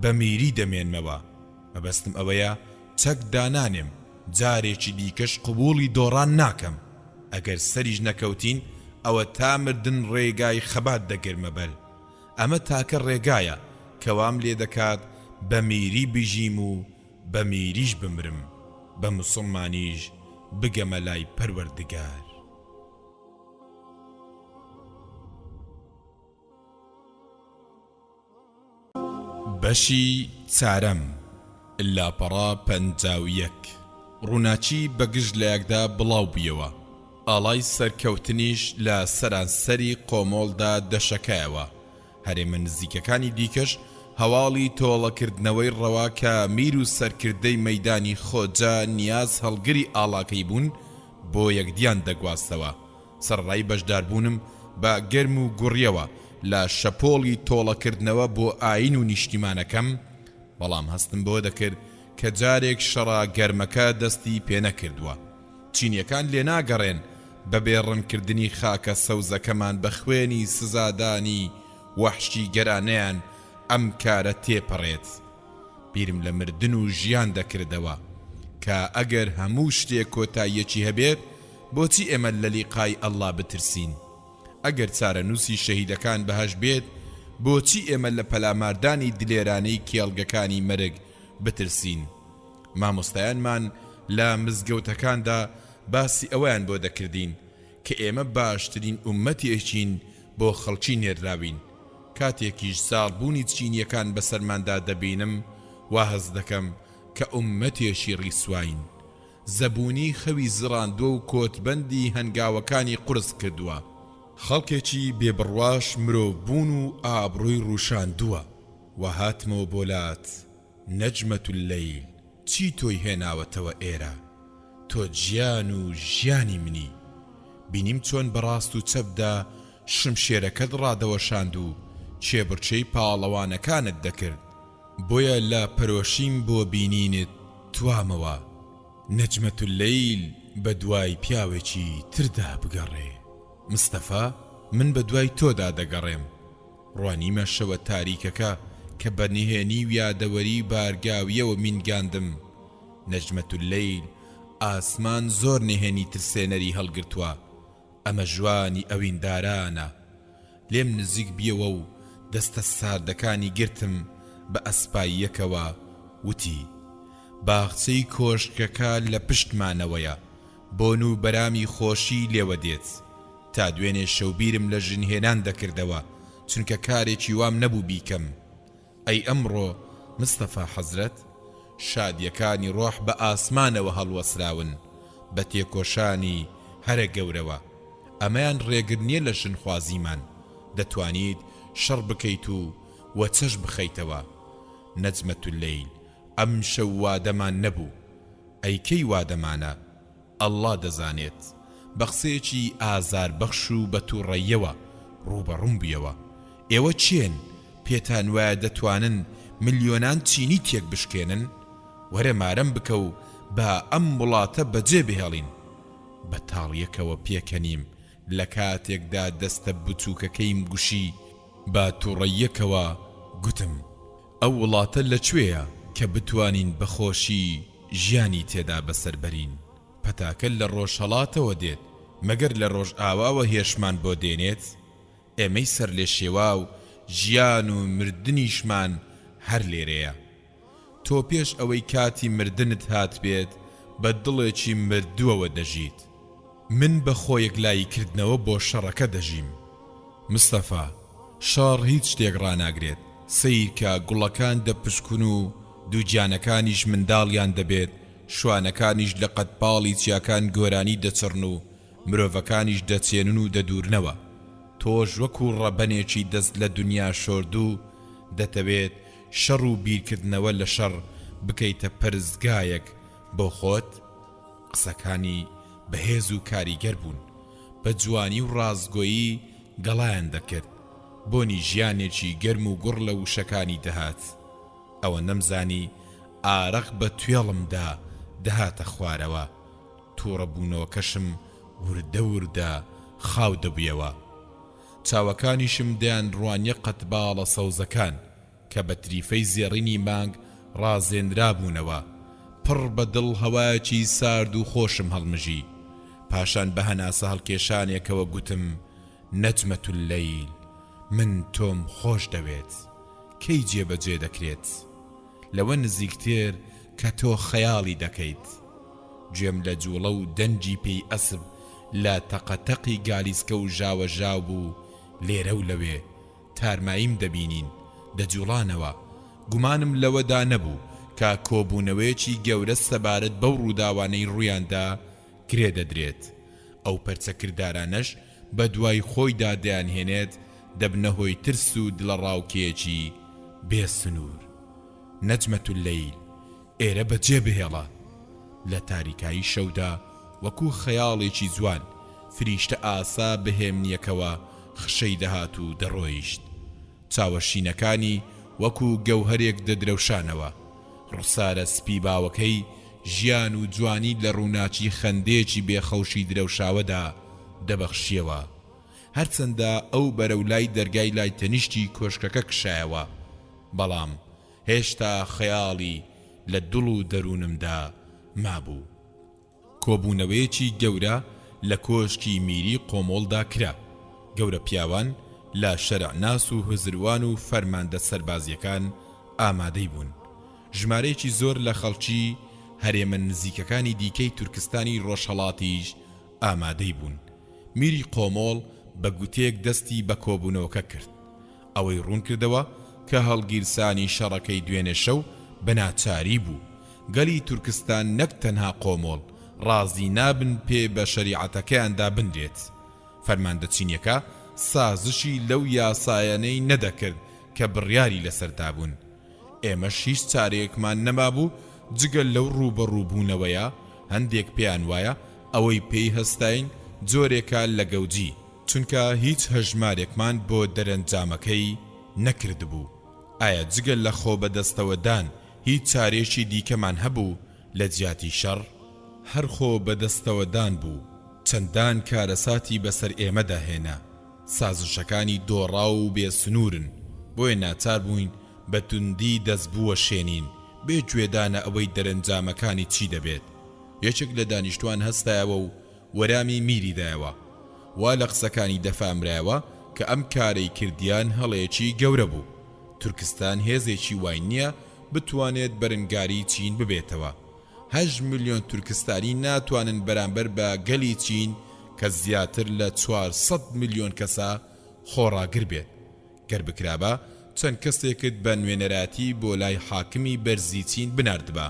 بە میری دەمێنمەوە، مەبەستم ئەوەیە چەک دانانێم، جارێکی دیکەش قبووڵی دۆڕان ناکەم، ئەگەر سەریش نەکەوتین ئەوە تا مردن ڕێگای خەبات دەگرمە بەر، ئەمە تاکە ڕێگایە کە وام لێ دەکات بە میری بژیم و بە میریش بمرم، بە موسڵمانیش بگەمە لای پەروەردگار. بەشی چارەم، لاپەڕە 51 ڕووناکی بە گژ لایەکدا بڵاو بوویەوە، ئاڵای سەرکەوتنیش لە سەرانسەری قۆمۆڵدا دەشەکایەوە، هەرێمە نزیکەکانی دیکەش هەواڵی تۆڵەکردنەوەی ڕەوا کە میر و سەرکردەی مەیدانی خۆجە نیاز هەڵگری ئاڵاکەی بوون بۆ یەکدیان دەگواستەوە. سەرەڕای بەشداربوونم بە گەرم و گوڕیەوە لە شەپۆڵی تۆڵەکردنەوە بۆ ئایین و نیشتیمانەکەم، بەڵام هەستم بەوە دەکرد کە جارێک شەڕە گەرمەکە دەستی پێنەکردووە. چینیەکان لێناگەڕێن بە بێ ڕەنگکردنی خاکە سەوزەکەمان بە خوێنی سزادانی وەحشیگەرانەیان ئەم کارە تێپەڕێت. بیرم لە مردن و ژیان دەکردەوە کە ئەگەر هەموو شتێک کۆتاییەکی هەبێت بۆچی ئێمە لە لیقای اللە بترسین؟ ئەگەر چارەنووسی شەهیدەکان بەهەشت بێت بۆچی ئێمە لە پەلاماردانی دلێرانەی کێڵگەکانی مەرگ بترسین؟ مامۆستایانمان لە مزگەوتەکاندا باسی ئەوەیان بۆ دەکردین کە ئێمە باشترین ئوممەتێکین بۆ خەڵکی نێرراوین، کاتێکیش زاڵبوونی چینییەکان بەسەرماندا دەبینم وا هەست دەکەم کە ئوممەتێکی ڕیسواین. زەبوونی خەوی زڕاندووە و کۆتبەندی هەنگاوەکانی قورس کردووە. خەڵکێکی بێ بڕواش مرۆڤبوون و ئابڕووی ڕووشاندووە. وا هاتمەوە بۆ لات نەجمە اللەیل چی تۆی هێناوەتەوە ئێرە؟ تۆ گیان و ژیانی منی. بینیم چۆن بە ڕاست و چەپدا شمشێرەکەت ڕادەوەشاند و کێبڕکێی پاڵەوانەکانت دەکرد. بۆیە لە پەرۆشیم بۆ بینینت توامەوە. نەجمە اللەیل بە دوای پیاوێکی تردا بگەڕێ. مستەفا من بە دوای تۆدا دەگەڕێم. ڕوانیمە شەوە تاریکەکە کە بە نهێنی و یادەوەری بارگاوییەوە مینگاندم. نەجمەتوللەیل، ئاسمان زۆر نهێنی ترسێنەری هەڵگرتووە. ئەمە ژوانی ئەویندارانە. لێم نزیک بیەوە و دەستە ساردەکانی گرتم بە ئەسپاییەکەوە وتی، باخچەی کۆشکەکە لە پشتمانەوەیە، بۆن و بەرامی خۆشی لێوە دێت. تا دوێنێ شەو بیرم لە ژنهێنان دەکردەوە، چونکە کارێکی وام نەبوو بیکەم. ئەی ئەمڕۆ مستەفا حەزرەت؟ شادییەکانی ڕۆح بە ئاسمانەوە هەڵوەسراون، بە تێکۆشانی هەرە گەورەوە. ئەمەیان ڕێگر نییە لە ژنخوازیمان. دەتوانیت شەڕ بکەیت و وەچەش بخەیتەوە. نەجمەتوللەیل، ئەمشەو وادەمان نەبوو. ئەی کەی وادەمانە؟ ئەڵڵا دەزانێت. بە قسەیەکی ئازاربەخش و بە تووڕەییەوە ڕووبەڕووم بوویەوە. ئێوە کێن پێتان وایە دەتوانن ملیۆنان چینی تێکبشکێنن؟ وەرە مارەم بکە و با ئەم وڵاتە بەجێ بهێڵین. بە تاڵییەکەوە پێکەنیم لە کاتێکدا دەستە بچووکەکەیم گوشی. بە تووڕەییەکەوە گوتم. ئەو وڵاتە لە کوێیە کە بتوانین بە خۆشی ژیانی تێدا بەسەر بەرین؟ پەتاکە لە ڕۆژهەڵاتەوە دێت، مەگەر لە ڕۆژئاواوە هێرشمان بۆ دێنێت؟ ئێمەی سەرلێشێواو ژیان و مردنیشمان هەر لێرەیە. تۆ پێش ئەوەی کاتی مردنت هاتبێت بە دڵێکی مردووەوە دەژیت. من بە خۆیەکلاییکردنەوە بۆ شەڕەکە دەژیم. مستەفا، شەڕ هیچ شتێک ڕاناگرێت، سەیرکە گوڵەکان دەپشکون و دووگیانەکانیش منداڵیان دەبێت، شوانەکانیش لە قەدپاڵی چیاکان گۆرانی دەچڕن و مرۆڤەکانیش دەچێنن و دەدوورنەوە. تۆش وەکو ڕەبەنێکی دەست لە دونیا شۆردوو دەتەوێت شەڕ و بیرکردنەوە لە شەڕ بکەیتە پەرستگایەک بۆ خۆت؟ قسەکانی بەهێز و کاریگەر بوون، بە جوانی و ڕاستگۆیی گەڵایان دەکرد، بۆنی ژیانێکی گەرم و گوڕ لە وشەکانی دەهات. ئەوەندەم زانی ئارەق بە توێڵمدا دەهاتە خوارەوە، توڕەبوونەوەکەشم وردە وردە خاو دەبوویەوە. چاوەکانیشم دەیانڕوانیە قەتباڵە سەوزەکان کە بە تریفەی زێڕینی مانگ ڕازێنرابوونەوە. پڕ بە دڵ هەوایەکی سارد و خۆشم هەڵمژی. پاشان بە هەناسە هەڵکێشانێکەوە گوتم، نەجمەت اللەیل، من تۆم خۆش دەوێت. کەی جێبەجێ دەکرێت؟ لەوە نزیکتر کە تۆ خەیاڵی دەکەیت. گوێم لە جووڵە و دەنگی پێی ئەسپ لە تەقەتەقی گالیسکە و ژاوەژاو بوو لێرە و لەوێ. تارماییم دەبینین دەجووڵانەوە. گومانم لەوەدا نەبوو کە کۆبوونەوەیەکی گەورە سەبارەت بەو ڕووداوانەی ڕوویاندا گرێ دەدرێت. ئەو پەرچەکردارانەش بە دوای خۆیدا دەیانهێنێت دەبنە هۆی ترس و دڵەڕاوکێیەکی بێ سنوور. نەجمە اللەیل، ئێرە بە جێ بهێڵە! لە تاریکایی شەودا وەکوو خەیاڵێکی جوان، فریشتە ئاسا بە هێمنییەکەوە خشەی دەهات و دەڕۆیشت. چاوە شینەکانی وەکوو گەوهەرێک دەدرەوشانەوە. ڕوخسارە سپی باوەکەی ژیان و جوانی لە ڕووناکی خەندەیەکی بێ خەوشی درەوشاوەدا دەبەخشییەوە. هەرچەندە ئەو بەرەو لای دەرگای لای تەنیشتی کۆشکەکە کشایەوە، بەڵام هێشتا خەیاڵی لە دڵ و دەروونمدا مابوو. کۆبوونەوەیەکی گەورە لە کۆشکی میری قۆمۆڵدا کرا. گەورە پیاوان لە شەرعناس و هزروان و فەرماندە سەربازییەکان ئامادەی بوون. ژمارەیەکی زۆر لە خەڵکی هەرێمە نزیکەکانی دیکەی تورکستانی ڕۆژهەڵاتیش ئامادەی بوون. میری قۆمۆڵ بە گوتێک دەستی بە کۆبوونەوەکە کرد. ئەوەی ڕوون کردەوە کە هەڵگیرسانی شەڕەکەی دوێنێ شەو بە ناچاری بوو. گەلی تورکستان نەک تەنها قۆمۆڵ، ڕازی نابن پێ بە شەریعەتەکەیاندا بنرێت. فەرماندە چینیەکە سازشی لەو یاسایانەی نەدەکرد کە بڕیاری لەسەر دابوون. ئێمەش هیچ چارەیەکمان نەمابوو جگە لەو ڕووبەڕووبوونەوەیە، هەندێک پێیان وایە ئەوەی پێی هەستاین جۆرێکە لە گەوجی، چونکە هیچ هەژمارێکمان بۆ دەرەنجامەکەی نەکردبوو، ئایا جگە لە خۆبەدەستەوەدان هیچ چارەیەکی دیکەمان هەبوو لە جیاتی شەڕ؟ هەر خۆ بەدەستەوەدان بوو چەندان کارەساتی بەسەر ئێمەدا هێنا، سازشەکانی دۆڕاو و بێ سنوورن، بۆیە ناچار بووین بە توندی دەست بوەشێنین بێ گوێدانە ئەوەی دەرەنجامەکانی چی دەبێت. یەکێک لە دانیشتوان هەستایەوە و وەرامی میری دایەوە. وا لە قسەکانی دەفامرایەوە کە ئەم کارەی کردیان هەڵەیەکی گەورە بوو. تورکستان هێزێکی وای نییە بتوانێت بەرنگاری چین ببێتەوە. هەشت ملیۆن تورکستانی ناتوانن بەرامبەر بە گەلی چین کە زیاتر لە 400 ملیۆن کەسە خۆڕاگر بێت. گەر بکرابا چەند کەسێکت بە نوێنەراتی بۆ لای حاکمی بەرزی چین بناردبا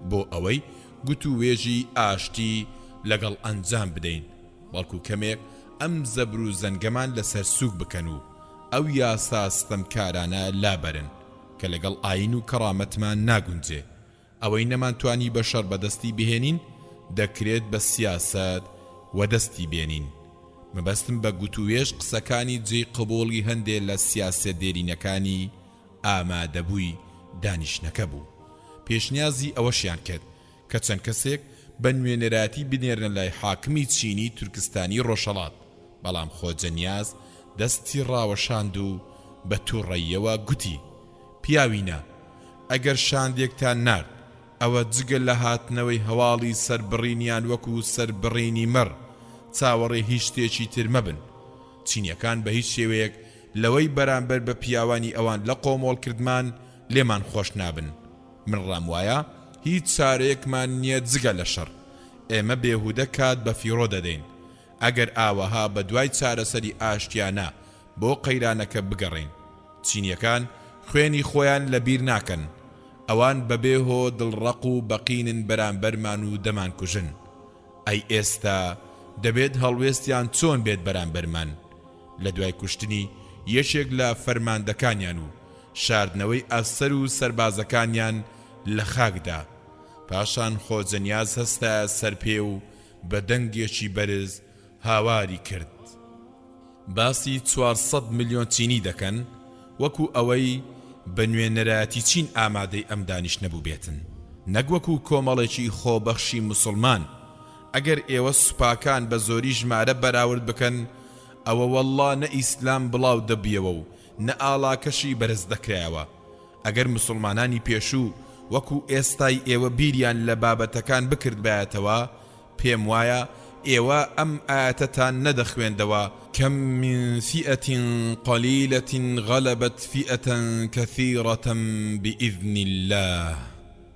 بۆ ئەوەی گوتووێژی ئاشتی لەگەڵ ئەنجام بدەین بەڵکو کەمێک ئەم زەبر و زەنگەمان لەسەر سووک بکەن و ئەو یاسا ستەمکارانە لابەرن کە لەگەڵ ئایین و کەڕامەتمان ناگونجێ ئەوەی نەمانتوانی بە شەڕ بەدەستی بهێنین، دەکرێت بە سیاسەت وەدەستی بێنین. مەبەستم بە گوتووێژ قسەکانی جێی قبوڵی هەندێ لە سیاسیە دێرینەکانی ئامادەبووی دانیشتنەکە بوو. پێشنیازی ئەوەشیان کرد کە چەند کەسێک بە نوێنەرایەتی بنێرنە لای حاکمی چینی تورکستانی ڕۆژهەڵات، بەڵام خۆجە نیاز دەستی ڕاوەشاند و بە توڕەییەوە گوتی، پیاوینە، ئەگەر شاندێکتان نارد، ئەوە جگە لە هاتنەوەی هەواڵی سەربڕینیان وەکو سەربڕینی مەڕ، چاوەڕێی هیچ شتێکی تر مەبن. چینیەکان بە هیچ شێوەیەک لەوەی بەرامبەر بە پیاوانی ئەوان لە قۆمۆڵ کردمان لێمان خۆش نابن. من ڕام وایە هیچ چارەیەکمان نیە جگە لە شەڕ. ئێمە بێهودە کات بە فیڕۆ دەدەین. ئەگەر ئاوەها بە دوای چارەسەری ئاشتیانە بۆ قەیرانەکە بگەڕێین. چینیەکان خوێنی خۆیان لە بیر ناکەن. ئەوان بە بێ هۆ دڵڕەق و بەقینن بەرامبەرمان و دەمانکوژن. ئەی ئێستا دەبێت هەڵوێستیان چۆن بێت بەرامبەرمان؟ لە دوای کوشتنی یەکێک لە فەرماندەکانیان و شاردنەوەی ئەفسەر و سەربازەکانیان لە خاکدا، پاشان خۆجەنیاز هەستایە سەر پێ و بە دەنگێکی بەرز هاواری کرد. باسی 400 ملیۆن چینی دەکەن وەکو ئەوەی بە نوێنەرایەتی چین ئامادەی ئەم دانیشتنە بووبێتن نەک وەکو کۆمەڵێکی خۆبەخشی موسڵمان ئەگەر ئێوە سوپاکان بە زۆری ژمارە بەراورد بکەن ئەوە وەڵڵا نە ئیسلام بڵاو دەبویەوە و نە ئاڵاکەشی بەرز دەکرایەوە ئەگەر موسڵمانانی پێشوو وەکو ئێستای ئێوە بیریان لە بابەتەکان بکردبایەتەوە پێم وایە ئێوە ئەم ئایەتەتان نەدەخوێندەوە، کم من فئە قلیلە غلبت فئە کثیرە بإذن اللە،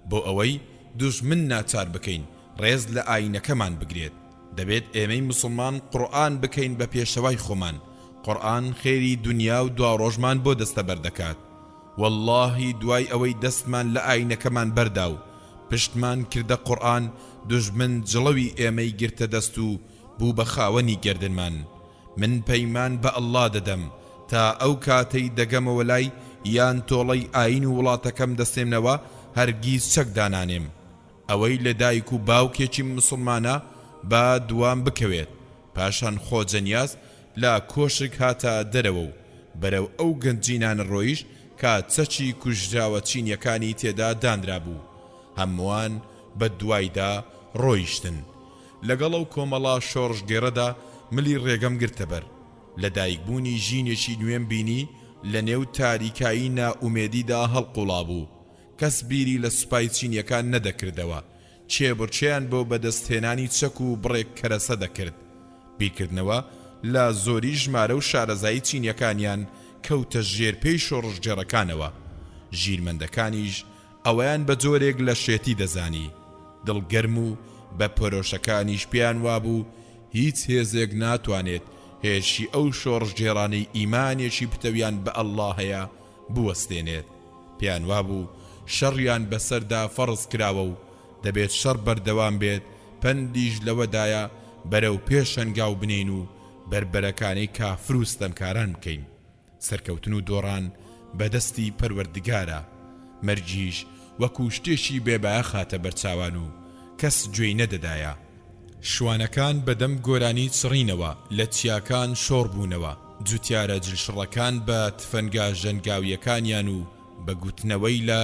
بۆ ئەوەی دوژمن ناچار بکەین ڕێز لە ئایینەکەمان بگرێت، دەبێت ئێمەی موسڵمان قورئان بکەین بە پێشەوای خۆمان، قورئان خێری دونیا و دواڕۆژمان بۆ دەستەبەر دەکات. وەڵڵاهی دوای ئەوەی دەستمان لە ئاینەکەمان بەردا و پشتمان کردە قورئان دوژمن جڵەوی ئێمەی گرتە دەست و بوو بە خاوەنی گەردنمان من پەیمان بە اللە دەدەم تا ئەو کاتەی دەگەمەوە لای یان تۆڵەی ئاین و وڵاتەکەم دەستێنمەوە هەرگیز چەک دانانێم ئەوەی لە دایک و باوکێکی موسڵمانە با دوام بکەوێت پاشان خۆجە نیاز لە کۆشک هاتە دەرەوە و بەرەو ئەو گەنجینانە ڕۆیشت کە چەکی کوژراوە چینیەکانی تێدا دانرابوو. هەمووان بە دوایدا ڕۆیشتن. لەگەڵ ئەو کۆمەڵە شۆڕشگێڕەدا ملی ڕێگەم گرتە بەر. لە دایکبوونی ژینێکی نوێم بینی لە نێو تاریکایی نائومێدیدا هەڵقوڵابوو. کەس بیری لە سوپای چینیەکان نەدەکردەوە. کێبڕکێیان بۆ بەدەستهێنانی چەک و بڕێک کەرەسە دەکرد. بیرکردنەوە لە زۆری ژمارە و شارەزایی چینیەکانیان کەوتە ژێر پێی شۆڕشگێڕەکانەوە. ژیرمەندەکانیش ئەوەیان بە جۆرێک لە شێتی دەزانی. دڵگەرم و بە پەرۆشەکانیش پێیان وابوو هیچ هێزێک ناتوانێت هێرشی ئەو شۆڕشگێڕانەی ئیمانێکی پتەویان بە اللە هەیە بوەستێنێت. پێیان وابوو شەڕیان بەسەردا فەڕز کراوە و دەبێت شەڕ بەردەوام بێت، پەندیش لەوەدایە بەرەو پێش هەنگاو بنێین و بەربەرەکانێی کافر و ستەمکاران بکەین. سەرکەوتن و دۆڕان بە دەستی پەروەردگارە، مەرگیش وەکو شتێکی بێ بایەخ هاتە بەرچاوان و کەس گوێی نەدەدایە. شوانەکان بە دەم گۆرانی چڕینەوە لە چیاکان شۆڕ بوونەوە، جوتیارە جلشڕەکان بە تفەنگە ژەنگاوییەکانیان و بە گوتنەوەی لا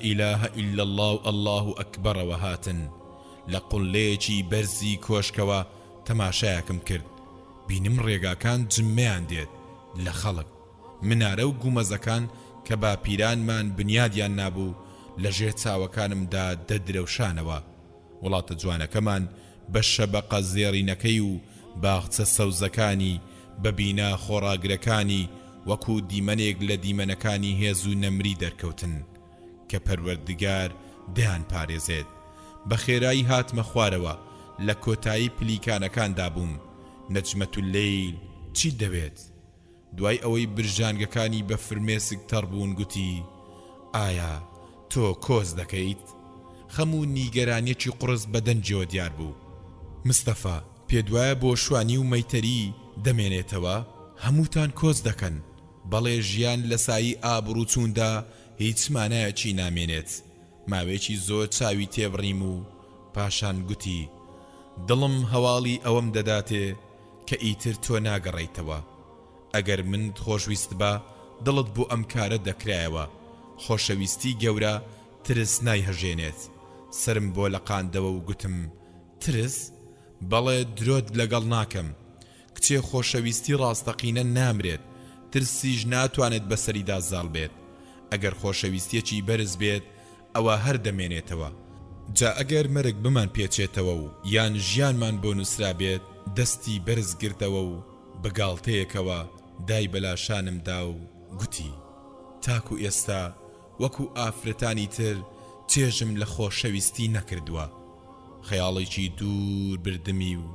الە الا اللە و اللە اکبرەوە هاتن. لە قوللەیەکی بەرزی کۆشکەوە تەماشایەکم کرد، بینیم ڕێگاکان جممەیان دێت لە خەڵک. منارە و گومەزەکان کە باپیرانمان بنیادیان نابوو، لە ژێر چاوەکانمدا دەدرەوشانەوە. وڵاتە جوانەکەمان بە شەبەقە زێڕینەکەی و باخچە سەوزەکانی، بە بینا خۆڕاگرەکانی وەکو دیمەنێک لە دیمەنەکانی هێز و نەمری دەرکەوتن کە پەروەردگار دەیانپارێزێت. بە خێرایی هاتمە خوارەوە، لە کۆتایی پلیکانەکاندا بووم. نەجمەتوللەیل چیت دەوێت؟ دوای ئەوەی برژانگەکانی بە فرمێسک تەڕ بوون گوتی، ئایا تۆ کۆچ دەکەیت؟ خەم و نیگەرانیەکی قوڕس بە دەنگیەوە دیار بوو. مستەفا، پێتوایە بۆ شوانی و مەیتەری دەمێنێتەوە؟ هەمووتان کۆچ دەکەن. بەڵێ ژیان لە سایەی ئابڕووچووندا هیچ مانایەکی نامێنێت. ماوەیەکی زۆر چاوی تێبڕیم و پاشان گوتی، دڵم هەواڵی ئەوەم دەداتێ کە ئیتر تۆ ناگەڕێیتەوە. ئەگەر منت خۆشویستبا دڵت بۆ ئەم کارە دەکرایەوە. خۆشەویستی گەورە ترس نایهەژێنێت. سەرم بۆ لەقاندەوە و گوتم، ترس؟ بەڵێ درۆت لەگەڵ ناکەم. کچێ خۆشەویستی ڕاستەقینە نامرێت، ترسیش ناتوانێت بەسەریدا زاڵ بێت. ئەگەر خۆشەویستیەکی بەرز بێت ئەوا هەر دەمێنێتەوە. جا ئەگەر مەرگ بمان پێچێتەوە و یان ژیانمان بۆ نوسرابێت، دەستی بەرز گردەوە و بە گاڵتەیەکەوە دای بە لاشانم دا و گوتی، تاکو ئێستا وەکو ئافرەتانی تر چێژم لە خۆشەویستی نەکردووە. خەیاڵێکی دوور بردمی و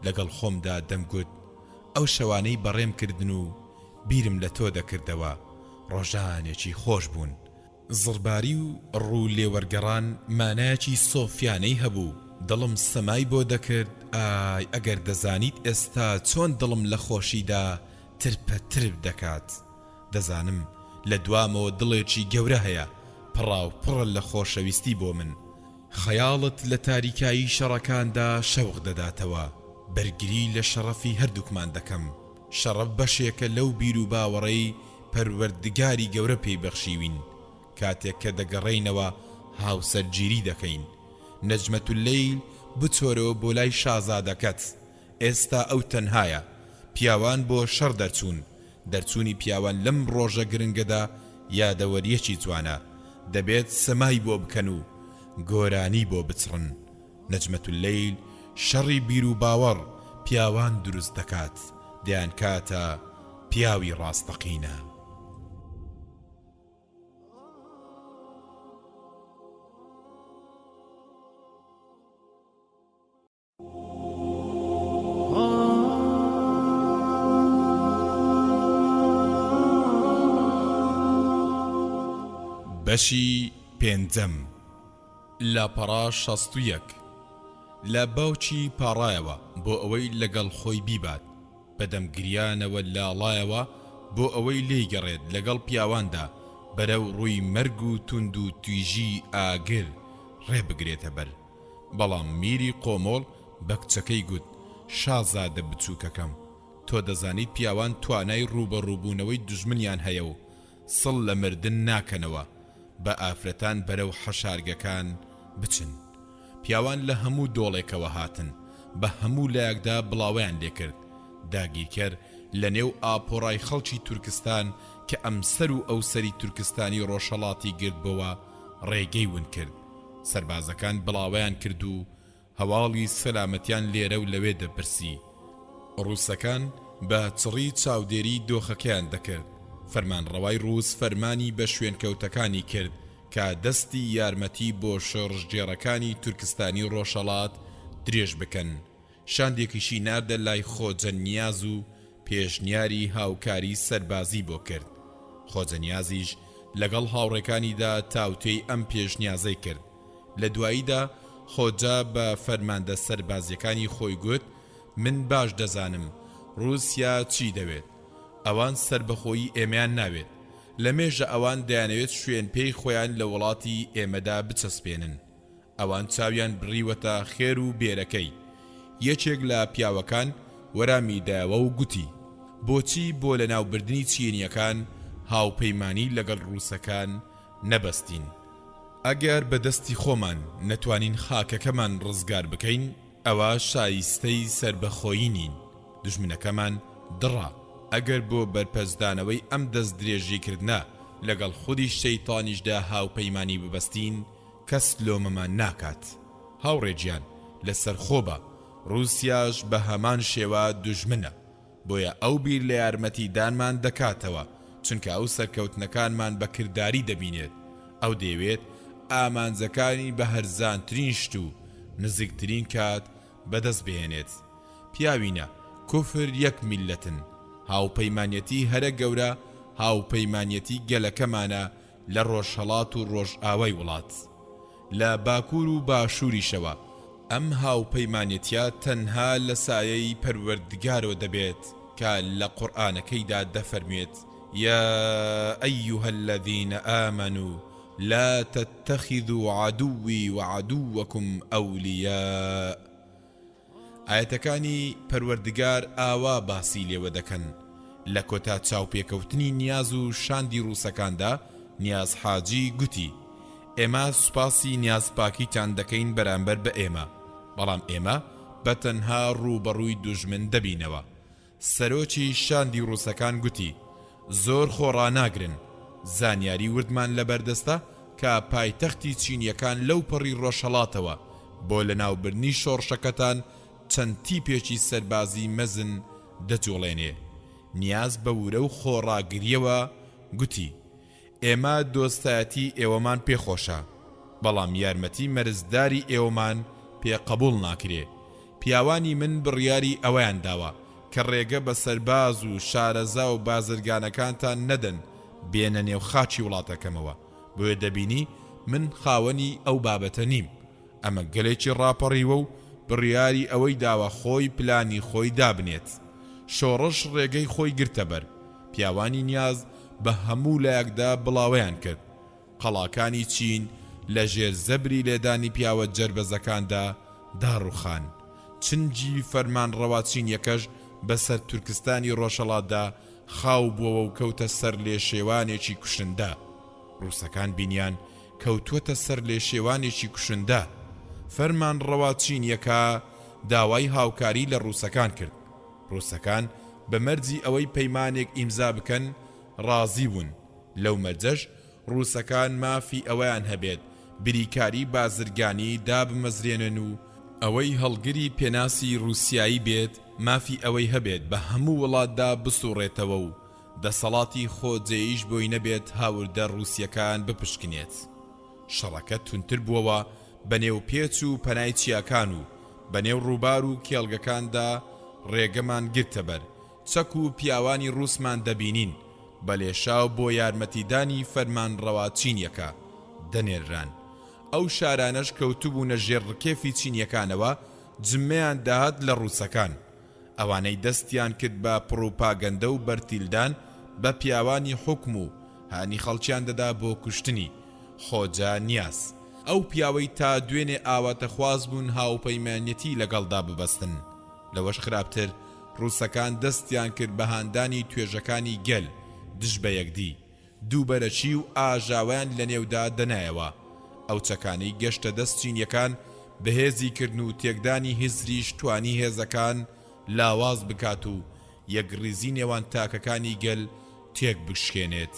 لەگەڵ خۆمدا دەمگوت، ئەو شەوانەی بەڕێم کردن و بیرم لە تۆ دەکردەوە، ڕۆژانێکی خۆش بوون. زڕباری و ڕوو لێوەرگەڕان مانایەکی سۆفیانەی هەبوو، دڵم سەمای بۆ دەکرد، ئای ئەگەر دەزانیت ئێستا چۆن دڵم لە خۆشیدا. ترپە ترپ دەکات. دەزانم لە دوامەوە دڵێکی گەورە هەیە، پڕاوپڕە لە خۆشەویستی بۆ من. خەیاڵت لە تاریکایی شەڕەکاندا شەوق دەداتەوە. بەرگری لە شەڕەفی هەردووکمان دەکەم. شەڕەف بەشێکە لەو بیروباوەڕەی پەروەردگاری گەورە پێی بەخشیوین. کاتێک کە دەگەڕێینەوە هاوسەرگیری دەکەین. نەجمەتوللەیل بچۆرەوە بۆ لای شازادەکەت. ئێستا ئەو تەنهایە. پیاوان بۆ شەڕ دەرچوون. دەرچوونی پیاوان لەم ڕۆژە گرنگەدا یادەوەرییەکی جوانە. دەبێت سەمای بۆ بکەن و گۆرانی بۆ بچڕن. نەجمەتوللەیل شەڕی بیروباوەڕ پیاوان دروست دەکات، دەیانکاتە پیاوی ڕاستەقینە. بەشی پێنجەم، لاپەڕە 61 لە باوکی پاڕایەوە بۆ ئەوەی لەگەڵ خۆی بیبات، بەدەم گریانەوە لاڵایەوە بۆ ئەوەی لێی گەڕێت لەگەڵ پیاواندا بەرەو ڕووی مەرگ و توندوتیژی ئاگر ڕێ بگرێتە بەر. بەڵام میری قۆمۆڵ بە کچەکەی گوت، شازادە بچووکەکەم، تۆ دەزانیت پیاوان توانای ڕووبەڕووبوونەوەی دوژمنیان هەیە و سڵ لە مردن ناکەنەوە، با ئافرەتان بەرەو حەشارگەکان بچن. پیاوان لە هەموو دۆڵێکەوە هاتن، بە هەموو لایەکدا بڵاوەیان لێکرد. داگیرکەر لە نێو ئاپۆرای خەڵکی تورکستان کە ئەمسەر و ئەوسەری تورکستانی ڕۆژهەڵاتی گرتبۆوە، ڕێگەی ون کرد. سەربازەکان بڵاوەیان کرد و هەواڵی سەلامەتیان لێرە و لەوێ دەپرسی. ڕووسەکان بە چڕی چاودێریی دۆخەکەیان دەکرد. فەرمانڕەوای ڕووس فەرمانی بە شوێنکەوتەکانی کرد کە دەستی یارمەتی بۆ شۆڕشگێڕەکانی تورکستانی ڕۆژهەڵات درێژ بکەن. شاندێکیشی ناردە لای خۆجە نیاز و پێشنیاری هاوکاری سەربازی بۆ کرد. خۆجە نیازیش لەگەڵ هاوڕێکانیدا تاوتوێی ئەم پێشنیازەی کرد. لە دواییدا خۆجە بە فەرماندە سەربازییەکانی خۆی گوت، من باش دەزانم ڕووسیا چی دەوێت. ئەوان سەربەخۆیی ئێمەیان ناوێت. لە مێژە ئەوان دەیانەوێت شوێنپێی خۆیان لە وڵاتی ئێمەدا بچەسپێنن. ئەوان چاویان بڕیوەتە خێر و بێرەکەی. یەکێک لە پیاوەکان وەرامی دایەوە و گوتی، بۆچی بۆ لەناوبردنی چینییەکان هاوپەیمانی لەگەڵ ڕووسەکان نەبەستین؟ ئەگەر بە دەستی خۆمان نەتوانین خاکەکەمان ڕزگار بکەین، ئەوا شایستەی سەربەخۆیی نین. دوژمنەکەمان دڕە، ئەگەر بۆ بەرپەرچدانەوەی ئەم دەستدرێژیکردنە لەگەڵ خودی شەیتانیشدا هاوپەیمانی ببەستین، کەس لۆمەمان ناکات هاوڕێ گیان لەسەرخۆ بە، ڕوسیاش بە هەمان شێوە دوژمنە بۆیە ئەو بیر لە یارمەتی دانمان دەکاتەوە چونکە ئەو سەرکەوتنەکانمان بە کرداری دەبینێت ئەو دەیەوێت ئامانجەکانی بە هەرزانترین شت و نزیکترین کات بەدەست بهێنێت پیاوینە کوفر یەک میللەتن هاوپەیمانیەتی هەرە گەورە هاوپەیمانیەتی گەلەکەمانە لە ڕۆژهەڵات و ڕۆژئاوای وڵات، لە باکوور و باشووریشەوە، ئەم هاوپەیمانێتیە تەنها لە سایەی پەروەردگارەوە دەبێت کە لە قورئانەکەیدا دەفەرموێت، یا ایها الذین آمنوا لا تتخذوا عدوی وعدوکم اولیاء. ئایەتەکانی پەروەردگار ئاوا باسی لێوە دەکەن، لە کۆتا چاوپێکەوتنی نیاز و شاندی ڕووسەکاندا نیاز حاجی گوتی، ئێمە سوپاسی نیازپاکیتان دەکەین بەرامبەر بە ئێمە، بەڵام ئێمە بە تەنها ڕووبەڕووی دوژمن دەبینەوە. سەرۆکی شاندی ڕووسەکان گوتی، زۆر خۆ ڕاناگرن، زانیاری وردمان لەبەردەستە کە پایتەختی چینییەکان لەو پەڕی ڕۆژهەڵاتەوە بۆ لەناوبردنی شۆڕشەکەتان چەند تیپێکی سەربازی مەزن دەجوڵێنێ. نیاز بە ورە و خۆڕاگرییەوە گوتی، ئێمە دۆستایەتی ئێوەمان پێ خۆشە، بەڵام یارمەتی مەرجداری ئێوەمان پێ قەبووڵ ناکرێ. پیاوانی من بڕیاری ئەوەیان داوە کە ڕێگە بە سەرباز و شارەزا و بازرگانەکانتان نەدەن بێنە نێو خاکی وڵاتەکەمەوە، بۆیە دەبینی من خاوەنی ئەو بابەتە نیم. ئەمە گەلێکی ڕاپەڕیوە و بڕیاری ئەوەی داوە خۆی پلانی خۆی دابنێت. شۆڕش ڕێگەی خۆی گرتە بەر. پیاوانی نیاز بە هەموو لایەکدا بڵاوەیان کرد. قەڵاکانی چین لە ژێر زەبری لێدانی پیاوە جەربەزەکاندا داڕوخان. چنگی فەرمانڕەوا چینیەکەش بە سەر تورکستانی ڕۆژهەڵاتدا خاو بووەوە و کەوتە سەرلێشێوانێکی کوشندە. ڕووسەکان بینیان کەوتووەتە سەرلێشێوانێکی کوشندە. فەرمانڕەوا چینیەکە داوای هاوکاری لە ڕووسەکان کرد. ڕووسەکان بە مەرجی ئەوەی پەیمانێک ئیمزا بکەن ڕازی بوون. لەو مەرجەش ڕووسەکان مافی ئەوەیان هەبێت بریکاری بازرگانی دابمەزرێنن و ئەوەی هەڵگری پێناسی ڕووسیایی بێت مافی ئەوەی هەبێت بە هەموو وڵاتدا بسوڕێتەوە و دەسەڵاتی خۆجێیش بۆی نەبێت هاوردە ڕووسیەکان بپشکنێت. شەڕەکە توندتر بووەوە بە نێو پێچ و پەنای چیاکان و بە نێو ڕووبار و کێڵگەکاندا ڕێگەمان گرتە بەر، چەک و پیاوانی ڕووسمان دەبینین بە لێشاو بۆ یارمەتیدانی فەرمانڕەوا چینیەکە دەنێرران. ئەو شارانەش کەوتبوونە ژێر ڕکێفی چینیەکانەوە جمەیان دەهات لە ڕووسەکان. ئەوانەی دەستیان کرد بە پڕوپاگەندە و بەرتیلدان بە پیاوانی حوکم و هانی خەڵکیان دەدا بۆ کوشتنی، خۆجە نیاز، ئەو پیاوەی تا دوێنێ ئاواتەخواز بوون هاوپەیمانیەتی لەگەڵدا ببەستن. لەوەش خراپتر ڕووسەکان دەستیان کرد بە هاندانی توێژەکانی گەل دژ بە یەکدی، دووبەرەکی و ئاژاوەیان لەنێودا دەنایەوە. ئەو چەکانەی گەشتە دەست چینیەکان بەهێزی کردن و تێکدانی هزریش توانی هێزەکان لاواز بکات و یەکڕیزی نێوان تاکەکانی گەل تێک بشکێنێت.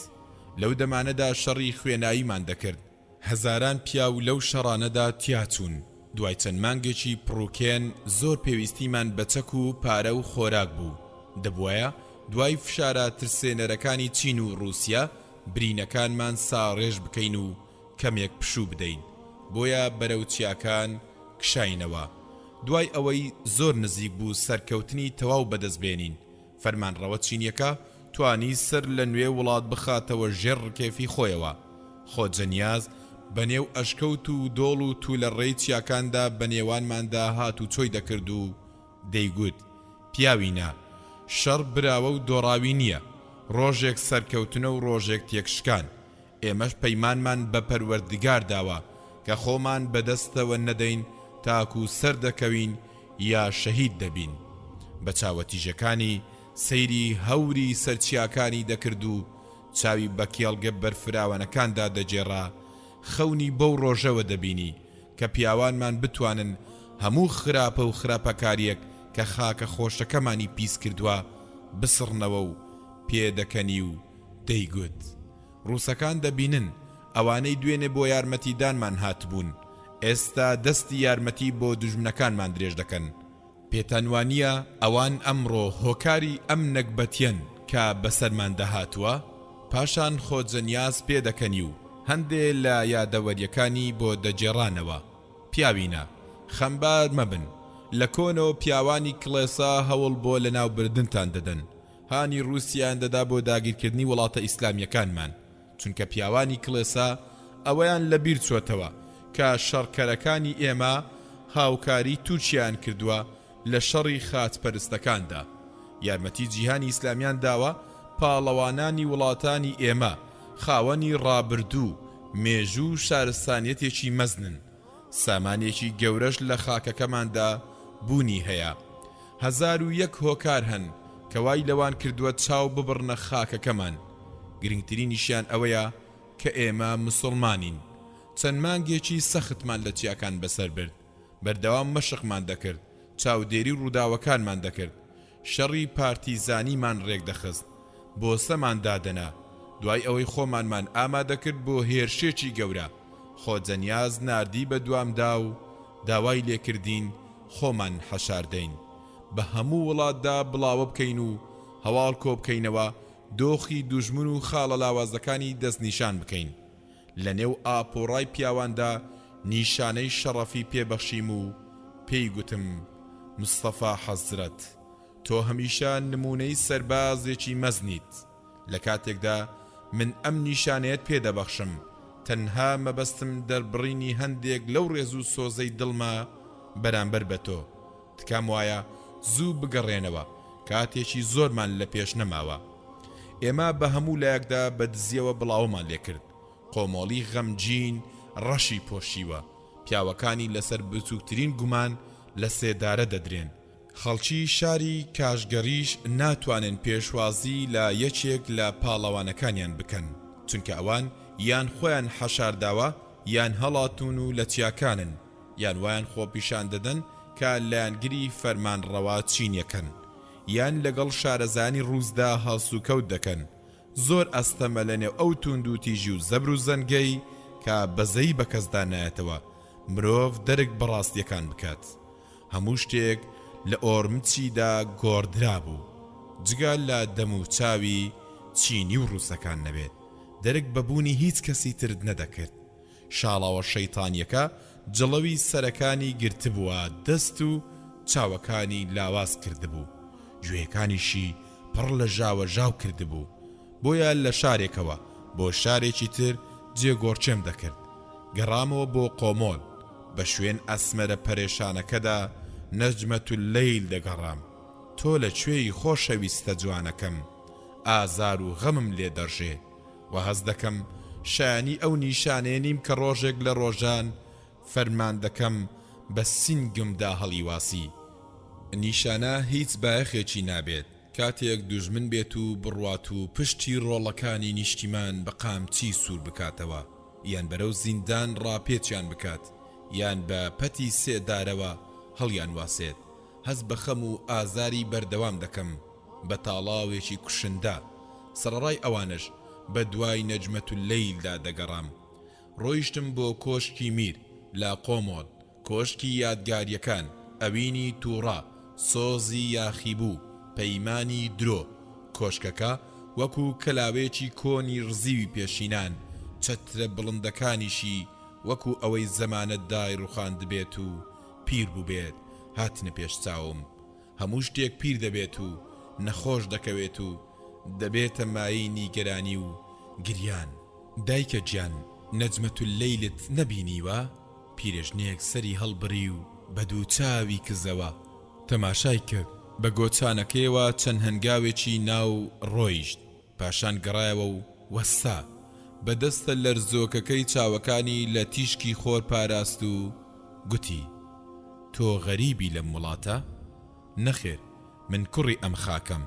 لەو دەمانەدا شەڕی خوێناویمان دەکرد. هەزاران پیاو لەو شەڕانەدا تیاچوون. دوای چەند مانگێکی پڕوکێن زۆر پێویستیمان بە چەک و پارە و خۆراک بوو. دەبوایە دوای فشارە ترسێنەرەکانی چین و ڕووسیە برینەکانمان ساڕێژ بکەین و کەمێک پشوو بدەین. بۆیە بەرەو چیاکان کشاینەوە. دوای ئەوەی زۆر نزیک بوو سەرکەوتنی تەواو بەدەست بێنین، فەرمانڕەوە چینیەکە توانی سەر لە نوێ وڵات بخاتەوە ژێر ڕکێفی خۆیەوە. خۆجە نیاز بە نێو ئەشکەوت و دۆڵ و تولە ڕێی چیاکاندا بە نێوانماندا هاتوچۆی دەکرد و دەیگوت، پیاوینە، شەڕ براوە و دۆڕاوی نییە، ڕۆژێک سەرکەوتنە و ڕۆژێک تێکشکان. ئێمەش پەیمانمان بە پەروەردگار داوە کە خۆمان بەدەستەوە نەدەین تاکو سەردەکەوین یا شەهید دەبین. بە چاوە تیژەکانی سەیری هەوری سەر چیاکانی دەکرد و چاوی بە کێڵگە بەرفراوانەکاندا دەگێڕا، خەونی بەو ڕۆژەوە دەبینی کە پیاوانمان بتوانن هەموو خراپە و خراپەکارییەک کە خاکە خۆشەکەمانی پیس کردوە بسڕنەوە و پێدەکەنی و دەیگوت، ڕووسەکان دەبینن ئەوانەی دوێنێ بۆ یارمەتیدانمان هاتبوون، ئێستا دەستی یارمەتی بۆ دوژمنەکانمان درێژ دەکەن. پێتان وانییە ئەوان ئەمڕۆ هۆکاری ئەم نەگبەتیەن کە بەسەرماندا هاتووە؟ پاشان خۆجە نیاز پێدەکەنی و هەندێ لە یادەوەرییەکانی بۆ دەگێڕانەوە. پیاوینە، خەمبار مەبن. لە کۆنەوە پیاوانی کڵێسا هەوڵ بۆ لەناوبردنتان دەدەن. هانی ڕووسیایان دەدا بۆ داگیرکردنی وڵاتە ئیسلامییەکانمان، چونکە پیاوانی کڵێسا ئەوەیان لە بیر چۆتەوە کە شەڕکەرەکانی ئێمە هاوکاری تورکیایان کردووە لە شەڕی خاچپەرستەکاندا، یارمەتی جیهانی ئیسلامیان داوە، پاڵەوانانی وڵاتانی ئێمە خاوەنی ڕابردوو، مێژوو و شارستانیەتێکی مەزنن، سامانێکی گەورەش لە خاکەکەماندا بوونی هەیە. 1001 هۆکار هەن کە وای لەوان کردووە چاو ببڕنە خاکەکەمان، گرنگترینیشیان ئەوەیە کە ئێمە مسوڵمانین. چەند مانگێکی سەختمان لە چیاکان بەسەر برد، بەردەوام مەشقمان دەکرد، چاودێری ڕووداوەکانمان دەکرد، شەڕی پارتیزانیمان ڕێکدەخست، بۆسەمان دادەنا، دوای ئەوەی خۆمانمان ئامادەکرد بۆ هێرشێکی گەورە، خۆجە نیاز ناردی بە دوامدا و داوای لێکردین خۆمان حەشاردەین، بە هەموو وڵاتدا بڵاوە بکەین و هەواڵ کۆبکەینەوە، دۆخی دوژمن و خاڵە لاوازەکانی دەستنیشان بکەین. لە نێو ئاپۆڕای پیاواندا نیشانەی شەڕەفی پێ بەخشیم و پێی گوتم، مستەفا حەزرەت، تۆ هەمیشە نموونەی سەربازێکی مەزنیت. لە کاتێکدا من ئەم نیشانەیەت پێ دەبەخشم، تەنها مەبەستم دەربڕینی هەندێک لەو ڕێز و سۆزەی دڵمە بەرامبەر بە تۆ. تکام وایە زوو بگەڕێنەوە. کاتێکی زۆرمان لە پێش نەماوە. ئێمە بە هەموو لایەکدا بە دزییەوە بڵاوەمان لێ کرد. قۆمۆڵی غەمگین ڕەشی پۆشیوە، پیاوەکانی لەسەر بچووکترین گومان لە سێدارە دەدرێن. خەڵکی شاری کاشگەریش ناتوانن پێشوازی لە یەکێک لە پاڵەوانەکانیان بکەن، چونکە ئەوان یان خۆیان حەشارداوە یان هەڵاتوون و لە چیاکانن، یان وایان خۆپیشان دەدەن کە لایەنگری فەرمانڕەوا چینیەکەن، یان لەگەڵ شارەزایانی ڕووسدا هەڵسوکەوت دەکەن. زۆر ئەستەمە لەنێو ئەو تووندوتیژی و زەبر و زەنگەی کە بەزەیی بە کەسدا نایەتەوە، مرۆڤ دەرک بە ڕاستییەکان بکات. هەموو شتێک لە ئۆرمچیدا گۆڕدرابوو، جگە لە دەموچاوی چینی و ڕووسەکان نەبێت، دەرک بە بوونی هیچ کەسی ترت نەدەکرد. شاڵاوە شەیتانییەکە جڵەوی سەرەکانی گرتبووە دەست و چاوەکانی لاواز کردبوو، گوێیەکانیشی پڕ لە ژاوەژاو کردبوو، بۆیە لە شارێکەوە بۆ شارێکی تر جێگۆڕکێم دەکرد. گەڕامەوە بۆ قۆمۆل، بە شوێن ئەسمەرە پەرێشانەکەدا نەجمەتوللەیل دەگەڕام. تۆ لە کوێی خۆشەویستە جوانەکەم؟ ئازار و غەمم لێ دەڕژێ. وا هەست دەکەم شایانی ئەو نیشانەیە نیم کە ڕۆژێک لە ڕۆژان فەرماندەکەم بە سینگمدا هەڵیواسی. نیشانە هیچ بایەخێکی نابێت کاتێک دوژمن بێت و بڕوات و پشتی ڕۆڵەکانی نیشتیمان بە قامچی سوور بکاتەوە یان بەرەو زیندان ڕاپێچیان بکات یان بە پەتی سێدارەوە هەڵیانواسێت هەست بە خەم و ئازاری بەردەوام دەکەم بە تاڵاوێکی کوشندە، سەڕەڕای ئەوانەش بە دوای نەجمەتوللەیلدا دەگەڕام. ڕۆیشتم بۆ کۆشکی میر لە قۆمۆل، کۆشکی یادگارییەکان، ئەوینی تووڕە، سۆزی یاخیبوو، پەیمانی درۆ. کۆشکەکە وەکوو کەلاوەیەکی کۆنی ڕزیوی پێشینان، چەترە بڵندەکانیشی وەکوو ئەوەی زەمانە دایڕووخاندبێت و پیر بووبێت، هاتنە پێش چاوم. هەموو شتێک پیر دەبێت و نەخۆش دەکەوێت و دەبێتە مایەی نیگەرانی و گریان. دایکە گیان نەجمەتوللەیلت نەبینیوە؟ پیرێژنێک سەری هەڵبڕی و بە دووچاوی کزەوە تەماشای کرد، بە گۆچانەکەیەوە چەند هەنگاوێکی نا و ڕۆیشت، پاشان گەڕایەوە و وەستا، بە دەستە لەرزۆکەکەی چاوەکانی لە تیشکی خۆر پاراست و گوتی، تۆ غەریبی لەم وڵاتە؟ نەخێر، من کوڕی ئەم خاکەم.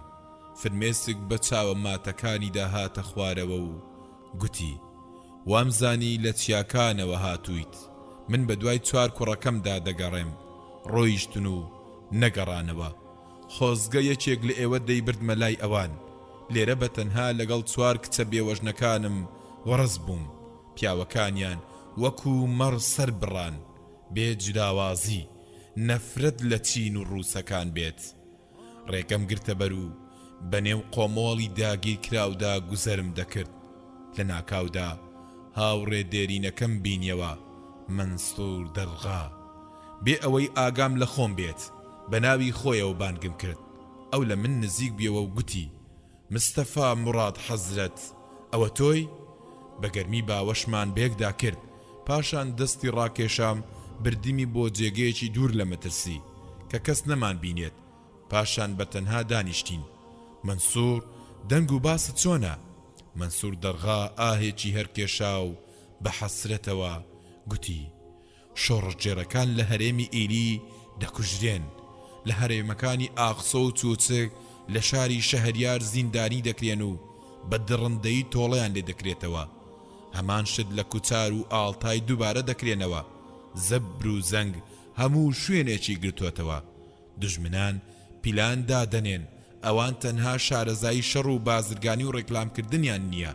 فرمێسک بە چاوە ماتەکانیدا هاتە خوارەوە و گوتی، وامزانی لە چیاکانەوە هاتوویت، من بە دوای چوار کوڕەکەمدا دەگەڕێم، ڕۆیشتن و نەگەڕانەوە. خۆزگە یەکێک لە ئێوە دەیبردمە لای ئەوان. لێرە بە تەنها لەگەڵ چوار کچە بێوەژنەکانم وەڕس بووم. پیاوەکانیان وەکوو مەڕ سەر بڕان. بێ جوداوازی، نەفرەت لە چین و ڕووسەکان بێت. ڕێگەم گرتە بەر و بە نێو قۆمۆڵی داگیرکراودا گوزەرم دەکرد. لە ناکاودا هاوڕێ دێرینەکەم بینیەوە، مەنسوور دەرغا. بێ ئەوەی ئاگام لە خۆم بێت، بە ناوی خۆیەوە بانگم کرد. ئەو لە من نزیک بویەوە و گوتی، مستەفا موڕاد حەزرەت، ئەوە تۆی؟ بە گەرمی باوەشمان بەیەکدا کرد، پاشان دەستی ڕاکێشام بردمی بۆ جێگەیەکی دوور لە مەترسی، کە کەس نەمانبینێت، پاشان بە تەنها دانیشتین. مەنسوور، دەنگ و باست چۆنە؟ مەنسوور دەرغا ئاهێکی هەرکێشا و بە حەسرەتەوە گوتی، شۆڕشگێڕەکان لە هەرێمی ئیلی دەکوژرێن، لە هەرێمەکانی ئاقسۆ و چوچک لە شاری شەهریار زیندانی دەکرێن و بە دڕندەیی تۆڵەیان لێ دەکرێتەوە. هەمان شت لە کوچار و ئاڵتای دووبارە دەکرێنەوە. زەبر و زەنگ هەموو شوێنێکی گرتۆتەوە. دوژمنان پیلان دادەنێن، ئەوان تەنها شارەزایی شەڕ و بازرگانی و ڕێکلامکردنیان نییە،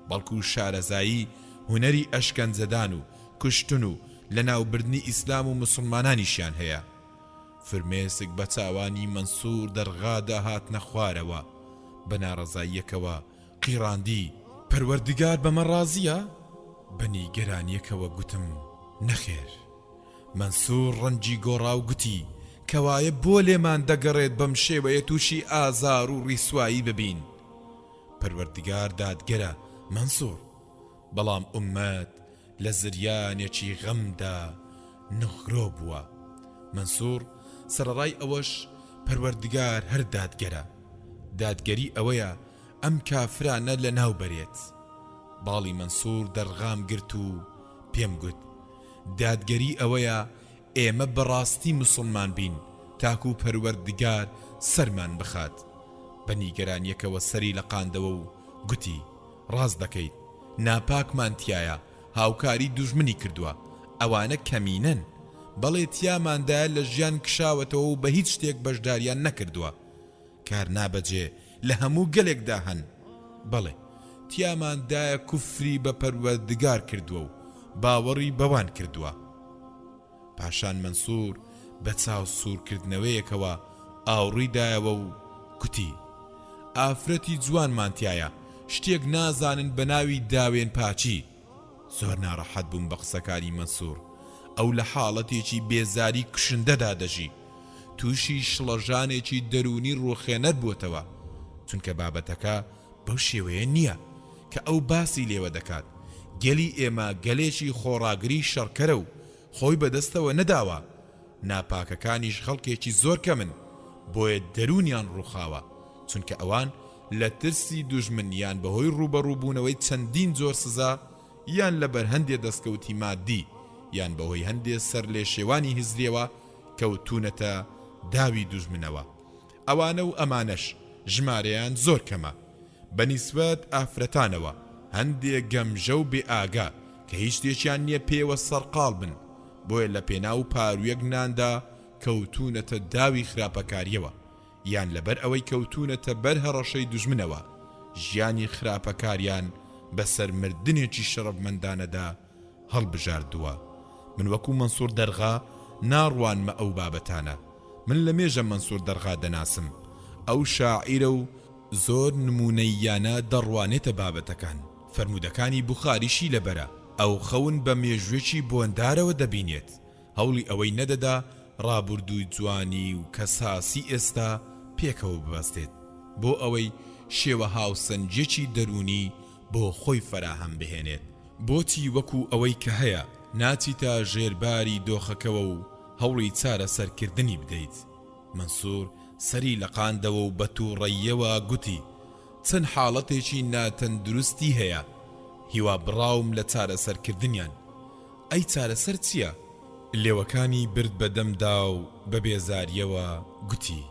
بەڵکو شارەزایی هونەری ئەشکەنجەدان و کوشتن و لەناوبردنی ئیسلام و موسڵمانانیشیان هەیە. فرمێسک بە چاوانی مەنسوور دەرغادا هاتنە خوارەوە، بە ناڕەزاییەکەوە قیڕاندی، پەروەردگار بەمە ڕازییە؟ بە نیگەرانییەکەوە گوتم، نەخێر. مەنسوور ڕەنگی گۆڕا و گوتی، کەوایە بۆ لێمان دەگەڕێت بەم شێوەیە تووشی ئازار و ڕیسوایی ببین؟ پەروەردگار دادگەرە، مەنسوور. بەڵام ئوممەت لە زریانێکی غەمدا نغرۆ بووە. مەنسوور سەرەڕای ئەوەش. پەروەردگار هەر دادگەرە. دادگەری ئەوەیە ئەم کافرانە لەناو بەرێت. باڵی مەنسوور دەرغام گرت و پێم گوت، دادگەری ئەوەیە ئێمە بەڕاستی موسڵمان بین تاکو پەروەردگار سەرمان بخات. بە نیگەرانیەکەوە سەری لەقاندەوە و گوتی، ڕاست دەکەیت، ناپاکمان تیایە، هاوکاری دوژمنی کردووە، ئەوانە کەمینەن. بەڵێ تیاماندایە لە ژیان کشاوەتەوە و بە هیچ شتێک بەشداریان نەکردووە. کار نابەجێ لە هەموو گەلێکدا هەن. بەڵێ تیاماندایە کوفری بە پەروەردگار کردووە و باوەڕی بەوان کردووە. پاشان مەنسوور بە چاو سوورکردنەوەیەکەوە ئاوڕی دایەوە و کوتی، ئافرەتی جوانمان تیایە، شتێک نازانن بە ناوی داوێن پاکی. زۆر ناڕەحەت بووم بە قسەکانی مەنسوور، ئەو لە حاڵەتێکی بێزاری کوشندەدا دەژی، تووشی شڵەژانێکی دەروونی ڕووخێنەر بووەتەوە، چونکە بابەتەکە بەو شێوەیە نییە کە ئەو باسی لێوە دەکات، گەلی ئێمە گەلێکی خۆڕاگری شەڕکەرە و خۆی بەدەستەوە نەداوە، ناپاکەکانیش خەڵکێکی زۆر کەمن، بۆیە دەروونیان ڕووخاوە، چونکە ئەوان لە ترسی دوژمن یان بەهۆی ڕووبەڕووبوونەوەی چەندین جۆر سزا یان لەبەر هەندێ دەستکەوتی مادی یان بەهۆی هەندێ سەرلێشێوانی هزریەوە کەوتوونەتە داوی دوژمنەوە. ئەوانە و ئەمانەش ژمارەیان زۆر کەمە بە نیسبەت ئافرەتانەوە، هەندێ گەمژە و بێ ئاگا کە هیچ شتێکیان نیە پێوە سەرقاڵ بن، بۆیە لە پێناو پارویەک ناندا کەوتوونەتە داوی خراپەکاریەوە، یان لەبەر ئەوەی کەوتوونەتە بەر هەڕەشەی دوژمنەوە ژیانی خراپەکاریان بەسەر مردنێکی شەڕەفمەندانەدا هەڵبژاردووە. من وەکو مەنسوور دەرغا ناڕوانمە ئەو بابەتانە. من لە مێژە مەنسوور دەرغا دەناسم. ئەو شاعیرە و زۆر نموونەییانە دەڕوانێتە بابەتەکان. فەرموودەکانی بوخاریشی لەبەرە. ئەو خەون بە مێژووێکی بۆندارەوە دەبینێت. هەوڵی ئەوەی نەدەدا ڕابوردووی جوانی و کەساسی ئێستا پێکەوە ببەستێت بۆ ئەوەی شێوە هاوسەنگییەکی دەروونی بۆ خۆی فەراهەم بهێنێت. بۆچی وەکو ئەوەی کە هەیە ناچیتە ژێر باری دۆخەکەوە و هەوڵی چارەسەرکردنی بدەیت؟ مەنسور سەری لەقاندەوە و بە توڕەییەوە گوتی، چەند حاڵەتێکی ناتەندروستی هەیە، هیوابڕاوم لە چارەسەرکردنیان. ئەی چارەسەر چییە؟ لێوەکانی برد بە دەمدا و بە بێزارییەوە گوتی،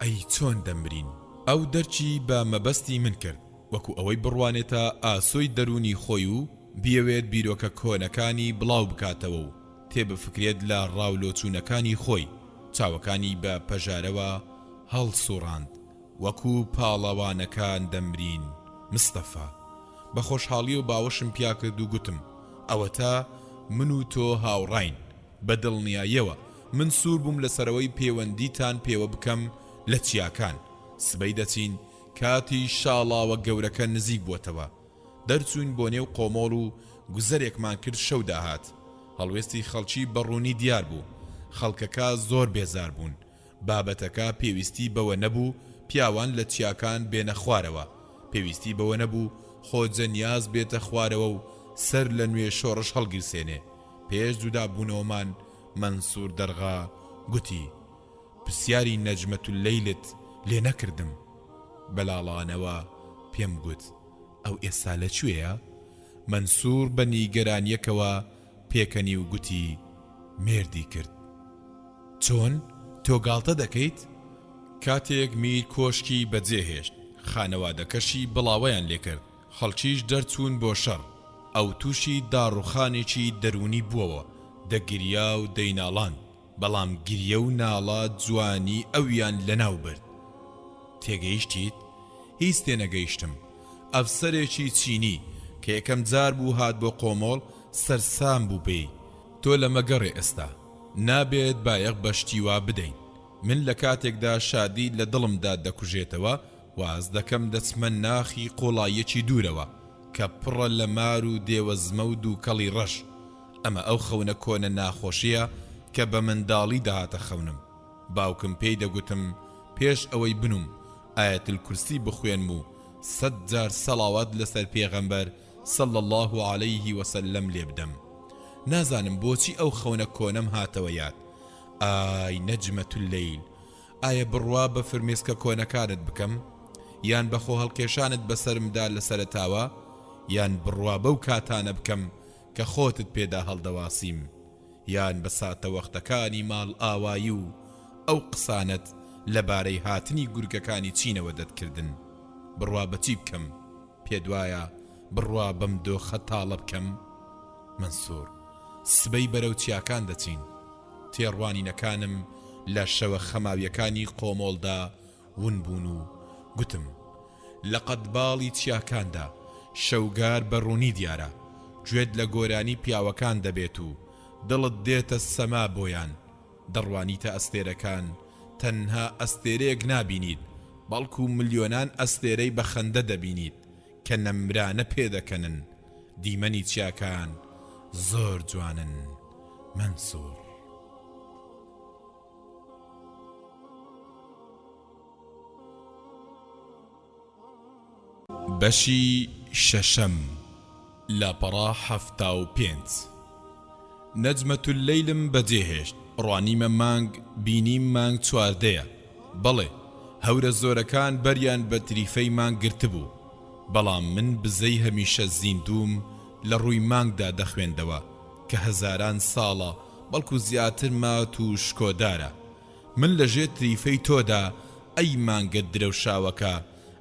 ئەی چۆن دەمرین؟ ئەو دەرکی بە مەبەستی من کرد. وەکو ئەوەی بڕوانێتە ئاسۆی دەروونی خۆی و بیەوێت بیرۆکە کۆنەکانی بڵاو بکاتەوە و تێبفکرێت لە ڕاولۆچوونەکانی خۆی، چاوەکانی بە پەژارەوە هەڵسوڕاند، وەکو پاڵەوانەکان دەمرین مستەفا. بە خۆشحاڵیەوە باوەشم پیاکرد و گوتم، ئەوەتا من و تۆ هاوڕاین، بە دڵنیاییەوە من سوور بووم لەسەرئەوەی پێوەندیتان پێوە بکەم لە چیاکان، سبەی دەچین کاتی شاڵاوە گەورەکە نزیک بووەتەوە. دەرچووین بۆ نێو قۆمۆڵ و گوزەرێکمان کرد شەو داهات. هەڵوێستی خەڵکی بە ڕوونی دیار بوو. خەڵکەکە زۆر بێزار بوون. بابەتەکە پێویستی بەوە نەبوو پیاوان لە چیاکان بێنە خوارەوە. پێویستی بەوە نەبوو خۆجە نیاز بێتە خوارەوە و سەر لە نوێ شۆڕش هەڵگیرسێنێ. پێش جودابوونەوەمان مەنسوور دەرغا گوتی. پرسیاری نەجمەتوللەیلت لێ نەکردم. بە لاڵانەوە پێم گوت، ئەو ئێستا لە کوێیە؟ مەنسوور بە نیگەرانییەکەوە پێکەنی و گوتی، مێردی کرد. چۆن؟ تۆ گاڵتە دەکەیت؟ کاتێک میر کۆشکی بەجێ هێشت، خانەوادەکەشی بڵاوەیان لێ کرد، خەڵکیش دەرچوون بۆ شەڕ. ئەو تووشی داڕووخانێکی دەروونی بووەوە، دەگریا و دەیناڵاند. بەڵام گریە و ناڵە جوانی ئەویان لەناو برد. تێگەیشتیت؟ هیچ تێنەگەیشتم. ئەفسەرێکی چینی کە یەکەم جار بوو هات بۆ قۆمۆڵ سەرسام بوو پێی. تۆ لەمە گەڕێ ئێستا. نابێت بایەخ بە شتی وا بدەین. من لە کاتێکدا شادی لە دڵمدا دەکوژێتەوە واز دەکەم دەچمە ناخی قوڵاییەکی دوورەوە کە پڕە لە مار و دێوەزمە و دووکەڵی ڕەش. ئەمە ئەو خەونە کۆنە ناخۆشەیە کە بە منداڵی دەهاتە خەونم. باوکم پێی دەگوتم پێش ئەوەی بنووم آیە الکرسی بخوێنم و سەت جار سەڵاوات لەسەر پێغەمبەر صلی اللە علیه وسلم لێبدەم. نازانم بۆچی ئەو خەونە کۆنەم هاتەوە یاد. ئای نجمە اللیل. ئایا بڕوا بە فرمێسکە کۆنەکانت بکەم؟ یان بە خۆهەڵکێشانت بەسەرمدا لە سەرەتاوە؟ یان بڕوا بەو کاتانە بکەم کە خۆتت پێدا هەڵدەواسیم؟ یان بە ساتەوەختەکانی ماڵئاوایی و ئەو قسانەت لەبارەی هاتنی گورگەکانی چینەوە دەتکردن؟ بڕوا بە چی بکەم؟ پێتوایە بڕوا بەم دۆخە تاڵە بکەم؟ مەنسوور، سبەی بەرەو چیاکان دەچین. تێڕوانینەکانم لە شەوە خەماوییەکانی قۆمۆڵدا ون بوون و گوتم، لە قەدباڵی چیاکاندا، شەوگار بە ڕوونی دیارە، گوێت لە گۆرانی پیاوەکان دەبێت و دڵت دێتە سەما بۆیان. دەڕوانیتە ئەستێرەکان، تەنها ئەستێرەیەک نابینیت، بەڵکو ملیۆنان ئەستێرەی بە خەندە دەبینیت کە نەمرانە پێدەکەنن. دیمەنی چیاکان زۆر جوانن مەنسوور. بەشی شەشەم، لاپەڕە 75. نەجمەتوللەیلم بەجێهێشت، ڕوانیمە مانگ، بینیم مانگ چواردەیە. بەڵێ، هەورە زۆرەکان بەریان بە تریفەی مانگ گرتبوو، بەڵام من بزەی هەمیشە زیندووم لە ڕووی مانگدا دەخوێندەوە کە هەزاران ساڵە بەڵکو زیاتر مات و شکۆدارە. من لە ژێر تریفەی تۆدا ئەی مانگە درەوشاوەکە،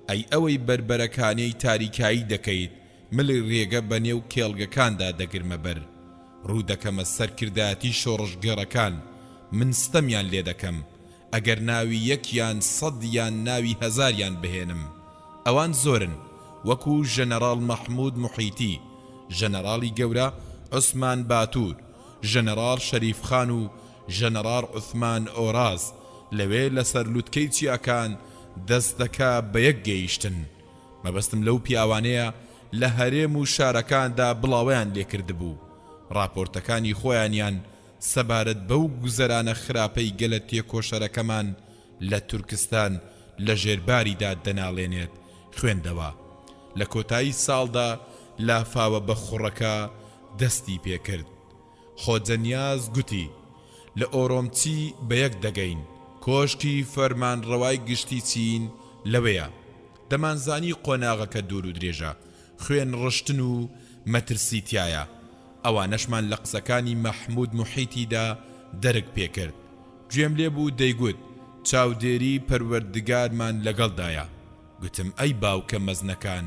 ئەی ئەوەی بەربەرەکانێی تاریکایی دەکەیت، ملی ڕێگە بە نێو کێڵگەکاندا دەگرمە بەر. ڕوو دەکەمە سەرکردایەتی شۆڕشگێڕەکان، من ستەمیان لێ دەکەم، ئەگەر ناوی یەک یان سەد یان ناوی هەزاریان بهێنم. ئەوان زۆرن، وەکو ژەنەڕاڵ مەحمود موحیتی، ژەنەڕاڵی گەورە عوسمان باتور، ژەنەڕاڵ شەریف خان و ژەنەڕاڵ عوسمان ئۆراز، لەوێ لەسەر لوتکەی چیاکان دەست دەکا بە یەک گەیشتن. مەبەستم لەو پیاوانەیە لە هەرێم و شارەکاندا بڵاوەیان لێکردبوو، ڕاپۆرتەکانی خۆیانیان سەبارەت بەو گوزەرانە خراپەی گەلە تێکۆشەرەکەمان لە تورکستان لە ژێر باریدا دەناڵێنێت خوێندەوە. لە کۆتایی ساڵدا لافاوە بەخوڕەکە دەستی پێکرد. خۆجە نیاز گوتی، لە ئۆرۆمچی بە یەک دەگەین، کۆشکی فەرمانڕەوای گشتی چین لەوێیە. دەمانزانی قۆناغەکە دوور و درێژە، خوێن ڕشتن و مەترسی تیایە. ئەوانەشمان لە قسەکانی مەحموود موحیتیدا دەرک پێکرد. گوێم لێ بوو دەیگوت، چاودێری پەروەردگارمان لەگەڵدایە. گوتم، ئەی باوکە مەزنەکان،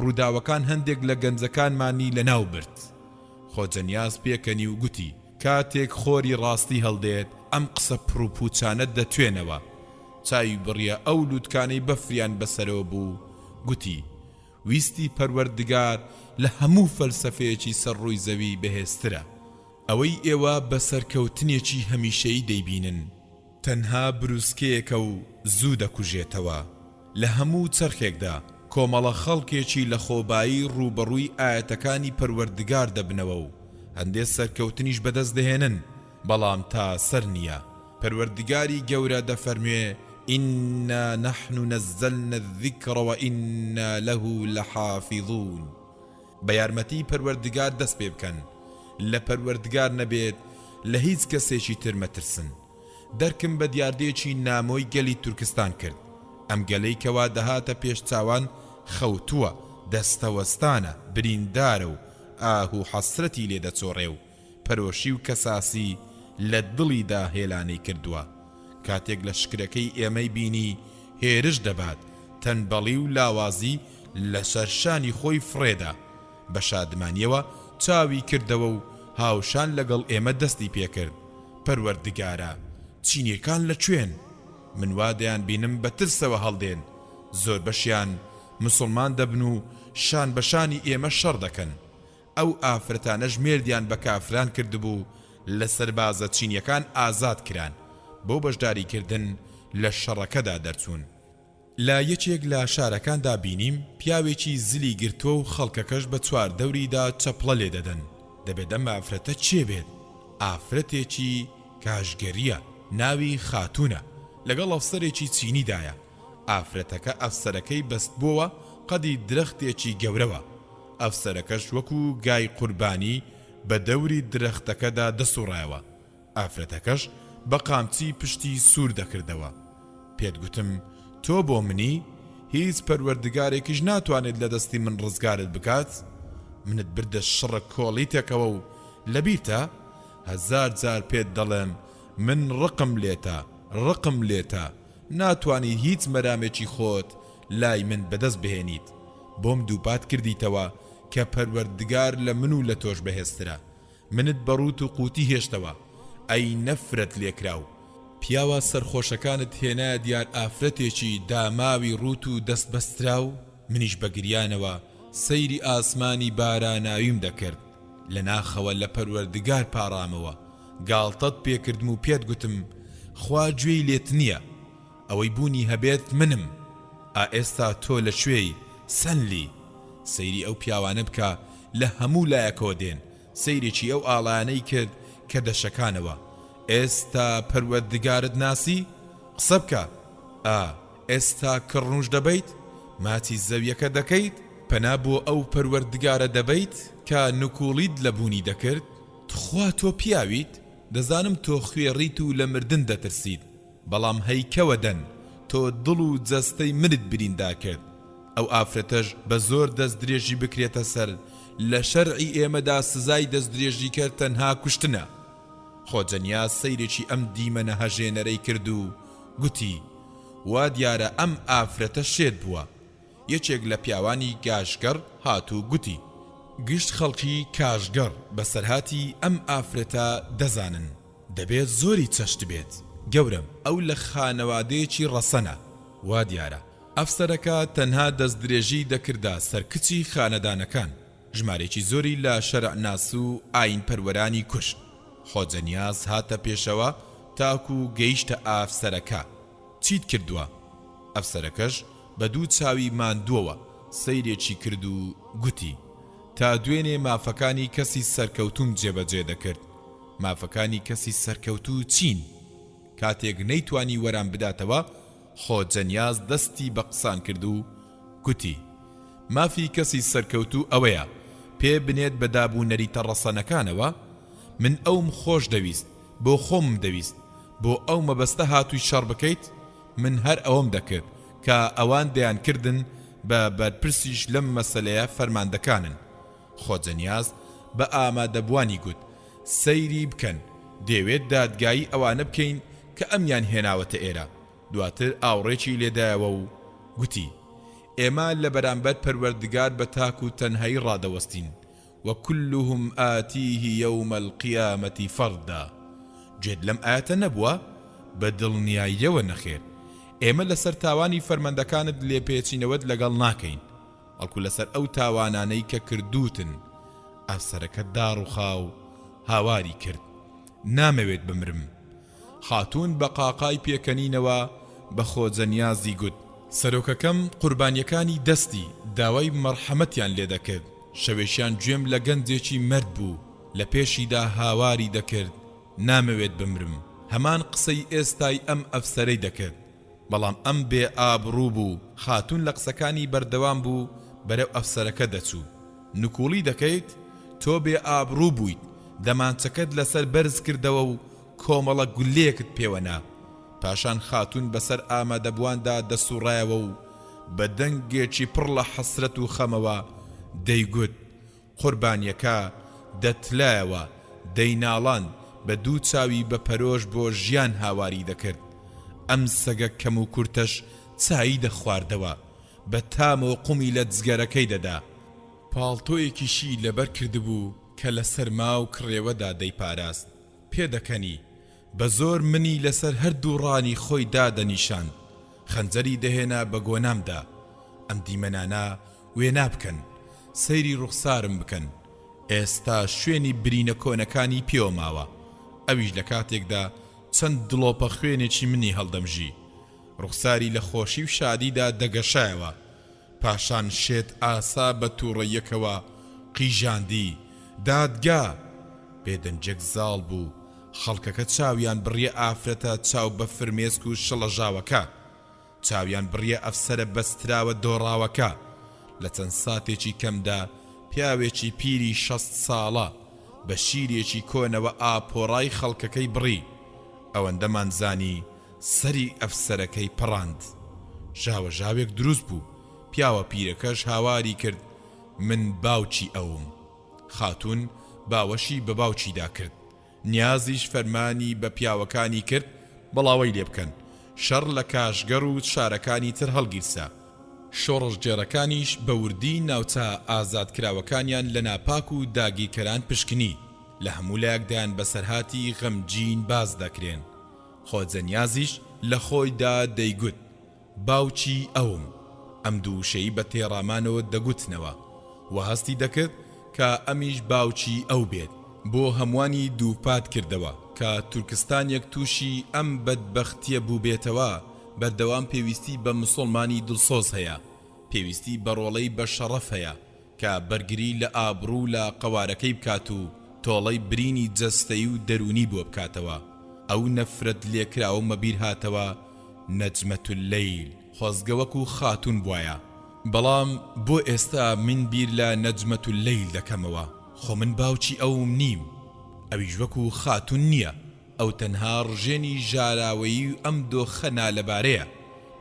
ڕووداوەکان هەندێک لە گەنجەکانمانی لەناو برد. خۆجە نیاز پێکەنی و گوتی، کاتێک خۆری ڕاستی هەڵدێت، ئەم قسە پڕوپووچانە دەتوێنەوە. چاوی بڕیە ئەو لووتکانەی بەفریان بەسەرەوە بوو، گوتی، ویستی پەروەردگار لە هەموو فەلسەفەیەکی سەر ڕووی زەوی بەهێزترە. ئەوەی ئێوە بە سەرکەوتنێکی هەمیشەیی دەیبینن، تەنها بروسکەیەکە و زوو دەکوژێتەوە. لە هەموو چەرخێکدا کۆمەڵە خەڵکێکی لەخۆبایی ڕووبەڕووی ئایەتەکانی پەروەردگار دەبنەوە و هەندێ سەرکەوتنیش بەدەست دەهێنن، بەڵام تا سەر نییە. پەروەردگاری گەورە دەفەرموێ، انا نحن نزلنا الذکر وانا له لحافظون. بە یارمەتی پەروەردگار دەست پێ بکەن، لە پەروەردگار نەبێت لە هیچ کەسێکی تر مەترسن. دەرکم بە دیاردەیەکی نامۆی گەلی تورکستان کرد، ئەم گەلەی کەوا دەهاتە پێش چاوان خەوتووە، دەستەوەستانە، بریندارە و ئاه و حەسرەتی لێ دەچۆڕێ و پەرۆشی و کەساسی لە دڵیدا هێلانەی کردووە. کاتێک لەشکرەکەی ئێمەی بینی هێرش دەبات، تەنبەڵی و لاوازی لەسەر شانی خۆی فڕێدا. بە شادمانییەوە چاوی کردەوە و هاوشان لەگەڵ ئێمە دەستی پێکرد. پەروەردگارا، چینییەکان لە کوێن؟ من وا دەیانبینم بە ترسەوە هەڵدێن. زۆربەشیان مسوڵمان دەبن و شان بە شانی ئێمە شەڕ دەکەن. ئەو ئافرەتانەش مێردیان بە کافران کردبوو لە سەربازە چینیەکان ئازاد کران بۆ بەشداری کردن لە شەڕەکەدا دەرچوون. لە یەکێک لە شارەکاندا بینیم پیاوێکی زلی گرتووە و خەڵکەکەش بە چواردەوریدا چەپڵە لێ دەدەن، دەبێت ئەم ئافرەتە کێ بێت؟ ئافرەتێکی کاشگەرییە، ناوی خاتوونە، لەگەڵ ئەفسەرێکی چینیدایە، ئافرەتەکە ئەفسەرەکەی بەستبۆوە قەدی درەختێکی گەورەوە، ئەفسەرەکەش وەکو گای قوربانی بە دەوری درەختەکەدا دەسوڕایەوە، ئافرەتەکەش بە قامچی پشتی سوور دەکردەوە. پێت گوتم تۆ بۆ منی؟ هیچ پەروەردگارێکیش ناتوانێت لە دەستی من ڕزگارت بکات؟ منت بردە شڕە کۆڵیتێکەوە و لەبیرتە؟ هەزار جار پێت دەڵێم من ڕقم لێتە، ڕقم لێتە، ناتوانی هیچ مەرامێکی خۆت لای من بەدەست بهێنیت، بۆم دووپات کردیتەوە کە پەروەردگار لە من و لە تۆش بەهێزترە، منت بە ڕووت و قووتی هێشتەوە، ئەی نەفرەت لێکراو! پیاوە سەرخۆشەکانت هێنایە دیار ئافرەتێکی داماوی ڕووت و دەست بەستراو، منیش بە گریانەوە سەیری ئاسمانی باراناویم دەکرد، لە ناخەوە لە پەروەردگار پاڕامەوە، گاڵتەت پێکردم و پێت گوتم، خوا گوێی لێت نییە، ئەوەی بوونی هەبێت منم. ئا ئێستا تۆ لە کوێی سەنلی؟ سەیری ئەو پیاوانە بکە لە هەموو لایەکەوە دێن، سەیرێکی ئەو ئاڵایانەی کرد کە دەشەکانەوە. ئێستا پەروەردگارت ناسی؟ قسە بکە! ئا ئێستا کڕنووش دەبەیت؟ ماچی زەویەکە دەکەیت؟ پەنا بۆ ئەو پەروەردگارە دەبەیت کە نکوڵیت لە بوونی دەکرد؟ تخوا تۆ پیاویت؟ دەزانم تۆ خوێڕیت و لە مردن دەترسیت، بەڵام هەی کەوە دەن، تۆ دڵ و جەستەی منت بریندار کرد، ئەو ئافرەتەش بە زۆر دەست درێژی بکرێتە سەر، لە شەرعی ئێمەدا سزای دەست درێژیکەر تەنها کوشتنە. خۆجە نیاز سەیرێکی ئەم دیمەنە هەژێنەرەی کرد و گوتی، وا دیارە ئەم ئافرەتە شێت بووە. یەکێک لە پیاوانی گاشگەڕ هات و گوتی. گشت خەڵکی کاشگەڕ بەسەرهاتی ئەم ئافرەتە دەزانن. دەبێت زۆری چەشتبێت. گەورەم، ئەو لە خانەوادەیەکی ڕەسەنە. وا دیارە ئەفسەرەکە تەنها دەستدرێژیی دەکردە سەر کچی خانەدانەکان. ژمارەیەکی زۆری لە شەرعناس و ئایینپەروەرانی کوشت. خۆجە نیاز هاتە پێشەوە تاکوو گەیشتە ئافسەرەکە. چیت کردووە؟ ئەفسەرەکەش بە دوو چاوی ماندووەوە سەیرێکی کرد و گوتی، تا دوێنێ مافەکانی کەسی سەرکەوتووم جێبەجێ دەکرد. مافەکانی کەسی سەرکەوتوو چین؟ کاتێک نەیتوانی وەرام بداتەوە، خۆجە نیاز دەستی بە قسان کرد و گوتی، مافی کەسی سەرکەوتوو ئەوەیە پێ بنێت بە داب و نەریتە ڕەسەنەکانەوە؟ من ئەوم خۆش دەویست، بۆ خۆمم دەویست، بۆ ئەو مەبەستە هاتووی شەڕ بکەیت؟ من هەر ئەوەم دەکرد کە ئەوان دەیانکردن، بە بەرپرسیش لەم مەسەلەیە فەرماندەکانن. خۆجە نیاز بە ئامادەبووانی گوت، سەیری بکەن، دەیەوێت دادگایی ئەوانە بکەین کە ئەمیان هێناوەتە ئێرە. دواتر ئاوڕێکی لێدایەوە و گوتی، ئێمە لە بەرامبەر پەروەردگار بە تاک و تەنهایی ڕادەوەستین، وکلهم آتیه یوم القیامە فردا، گوێت لەم ئایەتە نەبووە؟ بە دڵنیاییەوە نەخێر. ئێمە لەسەر تاوانی فەرمەندەکانت لێپێچینەوەت لەگەڵ ناکەین، بەڵکو لەسەر ئەو تاوانانەی کە کردووتن. ئەفسەرەکە داڕوخا و هاواری کرد، نامەوێت بمرم. خاتوون بە قاقای پێکەنینەوە بە خۆجە نیازی گوت. سەرۆکەکەم قوربانیەکانی دەستی داوای مەڕحەمەتیان لێ دەکرد، شەوێکیان گوێم لە گەنجێکی مەرد بوو لە پێشیدا هاواری دەکرد نامەوێت بمرم، هەمان قسەی ئێستای ئەم ئەفسەرەی دەکرد، بەڵام ئەم بێ ئابڕوو بوو. خاتوون لە قسەکانی بەردەوام بوو بەرەو ئەفسەرەکە دەچوو. نکوڵی دەکەیت؟ تۆ بێ ئابڕوو بوویت، دەمانچەکەت لەسەر بەرز کردەوە و کۆمەڵە گوللەیەکت پێوە نا. پاشان خاتوون بەسەر ئامادەبوواندا دەسوڕایەوە و بە دەنگێکی پڕ لە حەسرەت و خەمەوە دەیگوت، قوربانیەکە دەتلایەوە، دەیناڵاند، بە دوو چاوی بە پەرۆش بۆ ژیان هاواری دەکرد. ئەم سەگە کەم و کورتەش چایی دەخواردەوە، بە تامەوە قومی لە جگەرەکەی دەدا. پاڵتۆیەکیشی لەبەر کردبوو کە لە سەرما و کڕێوەدا دەیپاراست. پێدەکەنی. بە زۆر منی لەسەر هەردوو ڕانی خۆی دادەنیشاند. خەنجەری دەهێنا بە گۆنامدا. ئەم دیمەنانە وێنا بکەن. سەیری ڕوخسارم بکەن. ئێستا شوێنی برینە کۆنەکانی پێوە ماوە. ئەویش لە کاتێکدا چەند دڵۆپە خوێنێکی منی هەڵدەمژی. ڕوخساری لە خۆشی و شادیدا دەگەشایەوە. پاشان شێت ئاسا بە تووڕەییەکەوە قیژاندی، دادگا! بێدەنگیەک زاڵ بوو، خەڵکەکە چاویان بڕیە ئافرەتە چاو بە فرمێسک و شڵەژاوەکە. چاویان بڕیە ئەفسەرە بەستراوە دۆڕاوەکە. لە چەند ساتێکی کەمدا پیاوێکی پیری 60 ساڵە بە شیرێکی کۆنەوە ئاپۆڕای خەڵکەکەی بڕی. ئەوەندەمان زانی. سەری ئەفسەرەکەی پەڕاند. ژاوەژاوێک دروست بوو، پیاوە پیرەکەش هاواری کرد من باوکی ئەوم. خاتوون باوەشی بە باوکیدا کرد. نیازیش فەرمانی بە پیاوەکانی کرد بڵاوەی لێ بکەن. شەڕ لە کاشگەڕ و شارەکانی تر هەڵگیرسا. شۆڕشگێڕەکانیش بە وردی ناوچە ئازادکراوەکانیان لە ناپاک و داگیرکەران پشکنی. لە هەموو لایەک دایان بەسەرهاتی غەمگین باس دەکرێن. خۆجە نیازیش لە خۆیدا دەیگوت، باوکی ئەوم. ئەم دوو وشەی بە تێڕامانەوە دەگوتنەوە و هەستی دەکرد کە ئەمیش باوکی ئەو بێت. بۆ هەمووانی دووپات کردەوە کە تورکستانێک تووشی ئەم بەدبەختییە بووبێتەوە، بەردەوام پێویستی بە مسوڵمانی دڵسۆز هەیە، پێویستی بە ڕۆڵەی بە شەڕەف هەیە، کە بەرگری لە ئابڕوو و لە قەوارەکەی بکات و تۆڵەی برینی جەستەیی و دەروونی بۆ بکاتەوە. ئەو نەفرەت لێکراوەمە بیر هاتەوە نەجمەتوللەیل. خۆزگە وەکو خاتوون بوایە. بەڵام بۆ ئێستا من بیر لە نەجمەتوللەیل دەکەمەوە، خۆ من باوکی ئەوم نیم. ئەویش وەکو خاتوون نییە. ئەو تەنها ڕژێنی ژاراوەیی و ئەم دۆخە نالەبارەیە،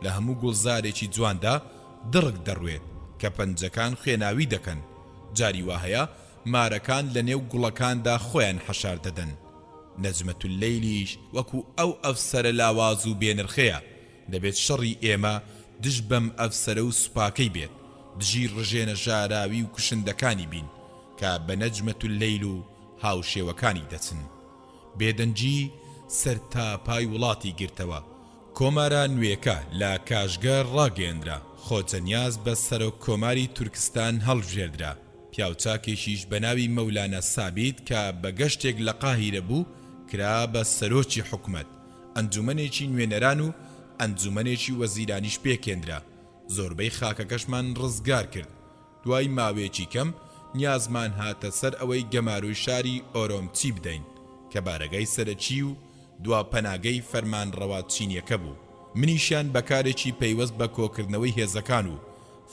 لە هەموو گوڵزارێکی جواندا دڕک دەڕوێت کە پەنجەکان خوێناوی دەکەن، جاری وا هەیە مارەکان لە نێو گوڵەکاندا خۆیان حەشار دەدەن. نەجمەتوللەیلیش وەکو ئەو ئەفسەرە لاواز و بێنرخەیە، دەبێت شەڕی ئێمە دژ بەم ئەفسەرە و سوپاکەی بێت، دژی ڕژێنە ژاراوی و کوشندەکانی بین کە بە نەجمەتوللەیل و هاوشێوەکانی دەچن. بێدەنگی سەرتاپای وڵاتی گرتەوە. کۆمارە نوێکە لە کاشگەر ڕاگەیەنرا، خۆجە نیاز بە سەرۆک کۆماری تورکستان هەڵبژێردرا، پیاوچاکێکیش بە ناوی مەولانا سابیت کە بە گەشتێک لە قاهیرە بوو کرا بە سەرۆکی حکومەت، ئەنجومەنێکی نوێنەران و ئەنجومەنێکی وەزیرانیش پێکهێنرا، زۆربەی خاکەکەشمان ڕزگار کرد. دوای ماوەیەکی کەم نیازمان هاتە سەر ئەوەی گەمارۆی شاری ئۆرۆمچی بدەین کە بارەگای سەرەکی و دوا پەناگەی فەرمانڕەوا چینیەکە بوو. منیشیان بە کارێکی پەیوەست بە کۆکردنەوەی هێزەکان و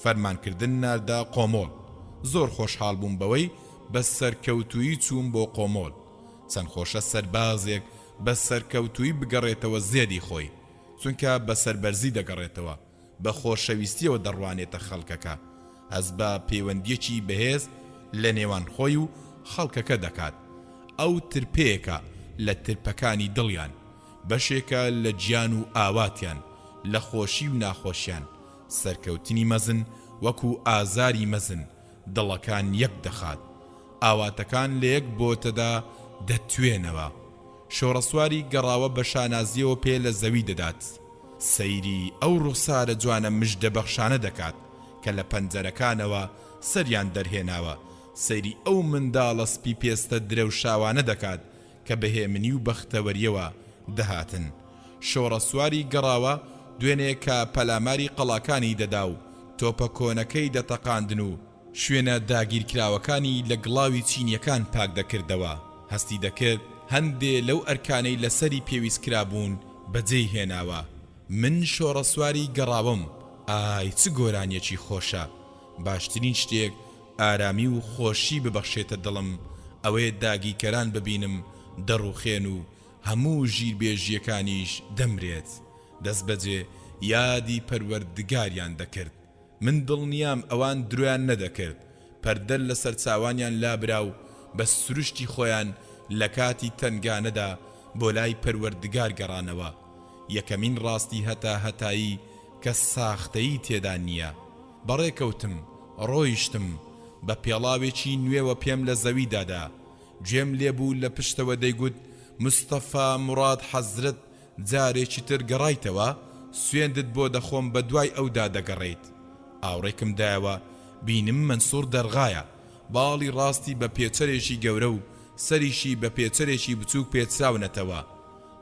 فەرمانکردن ناردە قۆمۆل. زۆر خۆشحاڵ بووم بەوەی بە سەرکەوتوویی چووم بۆ قۆمۆل. چەند خۆشە سەربازێک بە سەرکەوتوویی بگەڕێتەوە زێدی خۆی. چونکە بە سەربەرزی دەگەڕێتەوە. بە خۆشەویستیەوە دەڕوانێتە خەڵکەکە، هەست بە پەیوەندیەکی بەهێز لە نێوان خۆی و خەڵکەکە دەکات، ئەو ترپەیەکە لە ترپەکانی دڵیان، بەشێکە لە گیان و ئاواتیان، لە خۆشی و ناخۆشیان، سەرکەوتنی مەزن وەکو ئازاری مەزن دڵەکان یەک دەخات، ئاواتەکان لە یەک بۆتەدا دەتوێنەوە. شۆڕەسواری گەڕاوە بە شانازیەوە پێ لە زەوی دەدات. سەیری ئەو ڕوخسارە جوانە مژدەبەخشانە دەکات کە لە پەنجەرەکانەوە سەریان دەرهێناوە، سەیری ئەو منداڵە سپیپێستە درەوشاوانە دەکات کە بە هێمنی و بەختەوەرییەوە دەهاتن. شۆڕەسواری گەڕاوە دوێنێ کە پەلاماری قەڵاکانی دەدا و تۆپە کۆنەکەی دەتەقاندن و شوێنە داگیرکراوەکانی لە گڵاوی چینییەکان پاک دەکردەوە، هەستی دەکرد هەندێ لەو ئەرکانەی لەسەری پێویست کرابوون بەجێی هێناوە. من شۆڕەسواری گەڕاوەم، ئای چ گۆرانییەکی خۆشە! باشترین شتێک ئارامی و خۆشی ببەخشێتە دڵم ئەوەیە داگیرکەران ببینم دەڕوخێن و هەموو ژیربێژییەکانیش دەمرێت. دەستبەجێ یادی پەروەردگاریان دەکرد. من دڵنیام ئەوان درۆیان نەدەکرد، پەردە لە سەرچاوانیان لابرا و بە سروشتی خۆیان لە کاتی تەنگانەدا بۆ لای پەروەردگار گەڕانەوە، یەکەمین ڕاستی هەتاهەتایی کە ساختەیی تێدا نییە. بەڕێکەوتم، ڕۆیشتم، بە پێڵاوێکی نوێوە پێم لە زەوی دادا، گوێم لێبوو لە پشتەوە دەیگوت، مستەفا موراد حەزرەت جارێکی تر گەڕایتەوە، سوێندت بۆ دەخۆم بە دوای ئەودا دەگەڕێیت. ئاوڕێکم دایەوە، بینیم مەنسوور دەرغایە، باڵی ڕاستی بە پێچەرێکی گەورە و سەریشی بە پێچەرێکی بچووک پێچراونەتەوە.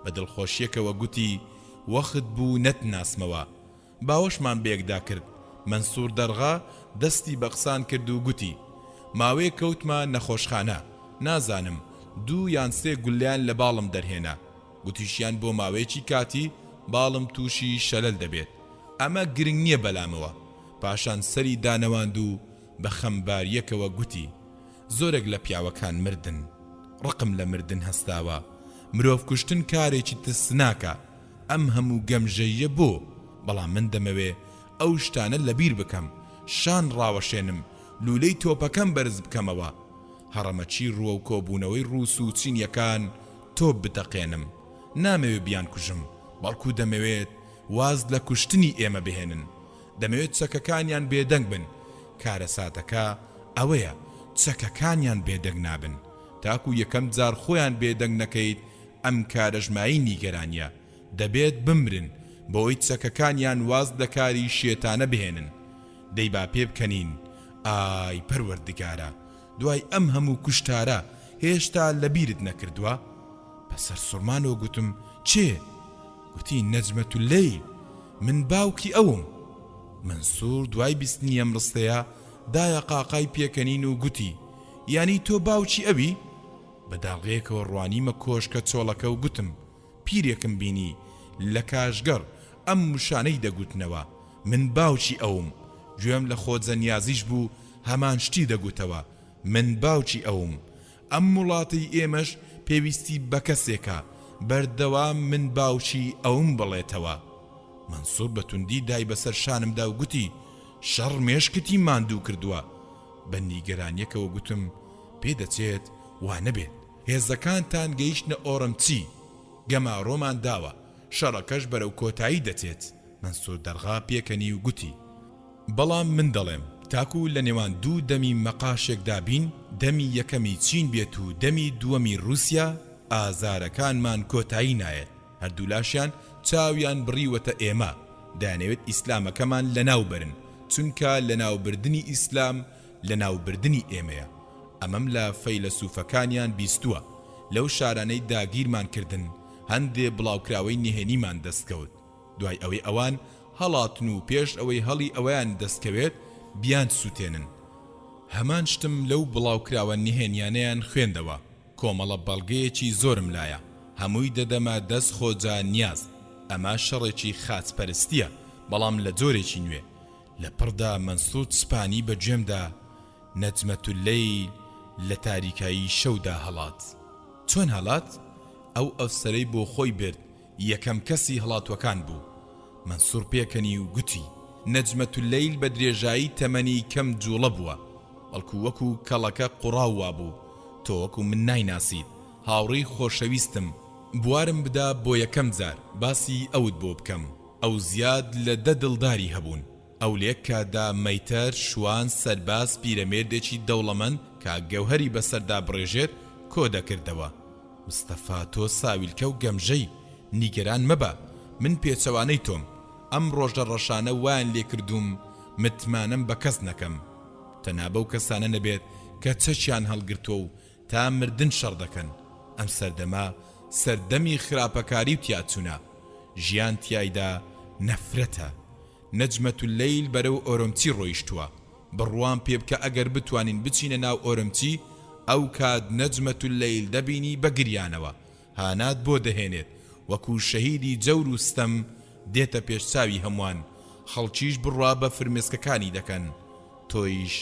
بە دڵخۆشییەکەوە گوتی، وەخت بوو نەتناسمەوە. باوەشمان بەیەکدا کرد، مەنسوور دەرغا دەستی بە قسان کرد و گوتی، ماوەیەک کەوتمە نەخۆشخانە، نازانم دوو یان سێ گوللەیان لە باڵم دەرهێنا، گوتیشیان بۆ ماوەیەکی کاتی باڵم تووشی شەلەل دەبێت، ئەمە گرنگ نییە بەلامەوە. پاشان سەری دانەواند و بە خەمبارییەکەوە گوتی، زۆرێک لە پیاوەکان مردن. ڕقم لە مردن هەستاوە. مرۆڤکوشتن کارێکی ترسناکە. ئەم هەموو گەمژەییە بۆ؟ بەڵام من دەمەوێ ئەو شتانە لەبیر بکەم، شان ڕاوەشێنم، لوولەی تۆپەکەم بەرز بکەمەوە، هەڕەمەکی ڕووەو کۆبوونەوەی ڕووس و چینییەکان تۆپ بتەقێنم. نامەوێ بیانکوژم، بەڵکو دەمەوێت واز لە کوشتنی ئێمە بهێنن. دەمەوێت چەکەکانیان بێدەنگ بن. کارەساتەکە ئەوەیە چەکەکانیان بێدەنگ نابن. تاکو یەکەم جار خۆیان بێدەنگ نەکەیت ئەم کارەش مایەی نیگەرانیە. دەبێت بمرن بەوەی چەکەکانیان واز لە کاری شێتانە بهێنن. دەی با پێبکەنین ئای پەروەردگارا دوای ئەم هەموو کوشتارە هێشتا لەبیرت نەکردوە؟ بە سەرسوڕمانەوە گوتم کێ؟ گوتی نەجمەتولەیل من باوکی ئەوم. مەنسوور دوای بیستنی ئەم ڕستەیە دایە قاقای پێکەنین و گوتی یانی تۆ باوکی ئەوی؟ بە داڵغەیەکەوە ڕوانیمە کۆشکە چۆڵەکە و گوتم پیرێکم بینی لە کاشگەڕ ئەم وشانەی دەگوتنەوە، من باوکی ئەوم، گوێم لە خۆجە نیازیش بوو هەمان شتی دەگوتەوە، من باوکی ئەوم. ئەم وڵاتەی ئێمەش پێویستی بە کەسێکە بەردەوام من باوکی ئەوم بڵێتەوە. مەنسوور بە توندی دای بەسەر شانمدا و گوتی، شەڕ مێشکتی ماندوو کردووە. بە نیگەرانییەکەوە گوتم، پێدەچێت وا نەبێت. هێزەکانتان گەیشتنە ئۆرەمچی، گەمارۆمان داوە، شەڕەکەش بەرەو کۆتایی دەچێت. مەنسوور دەرغا پێکەنی و گوتی. بەڵام من دەڵێم تاکو لە نێوان دوو دەمی مەقاشێکدا بین، دەمی یەکەمی چین بێت و دەمی دووەمی رووسیا، ئازارەکانمان کۆتایی نایەت. هەردوولاشیان چاویان بڕیوەتە ئێمە، دەیانەوێت ئیسلامەکەمان لەناو بەرن، چونکە لەناوبردنی ئیسلام لەناوبردنی ئێمەیە. ئەمەم لە فەیلەسوفەکانیان بیستووە، لەو شارانەی داگیرمان کردن هەندێ بڵاوکراوەی نهێنیمان دەستکەوت، دوای ئەوەی ئەوان هەڵاتن و پێش ئەوەی هەڵی ئەوەیان دەستکەوێت بیانسوتێنن. هەمان شتم لەو بڵاوکراوە نهێنیانەیان خوێندەوە، کۆمەڵە بەڵگەیەکی زۆرم لایە، هەمووی دەدەمە دەست خۆجا نیاز، ئەمە شەڕێکی خاچپەرستییە، بەڵام لە جۆرێکی نوێ. لە پڕدا مەنسور چپانی بە گوێمدا، نەجمەتولەیل لە تاریکایی شەودا هەڵات. چۆن هەڵات؟ ئەو ئەفسەرەی بۆ خۆی برد یەکەم کەسی هەڵاتوەکان بوو. مەنسوڕ پێکەنی و گوتی، نەجمەتولەیل بە درێژایی تەمەنی کەم جووڵە بووە، بەڵکو وەکو کەڵەکە قوڕاو وابوو. تۆ وەکو من نایناسیت، هاوڕێی خۆشەویستم، بوارم بدە بۆ یەکەم جار باسی ئەوت بۆ بکەم. ئەو زیاد لە دە دڵداری هەبوون. ئەو لە یەک کاتدا مەیتەر، شوان، سەرباز، پیرەمێردێکی دەوڵەمەند کە گەوهەری بەسەردا بڕێژێت کۆ دەکردەوە. مستەفا تۆ ساویلکە و گەمژەی، نیگەران مەبە، من پێچەوانەی تۆم، ئەم ڕۆژە ڕەشانە وایان لێ کردووم متمانەم بە کەس نەکەم. تەنها بەو کەسانە نەبێت کە چەکیان هەڵگرتووە و تا مردن شەڕ دەکەن. ئەم سەردەمە سەردەمی خراپەکاری و تیاچوونە. ژیان تیایدا نەفرەتە. نەجمەتولەیل بەرەو ئۆرۆمچی ڕۆیشتووە. بڕوام پێ بکە ئەگەر بتوانین بچینە ناو ئۆرۆمچی ئەو کات نەجمەتولەیل دەبینی بە گریانەوە هانات بۆ دەهێنێت وەکو شەهیدی جەور و ستەم دێتە پێش چاوی هەموان خەڵکیش بڕوا بە فرمێسکەکانی دەکەن تۆیش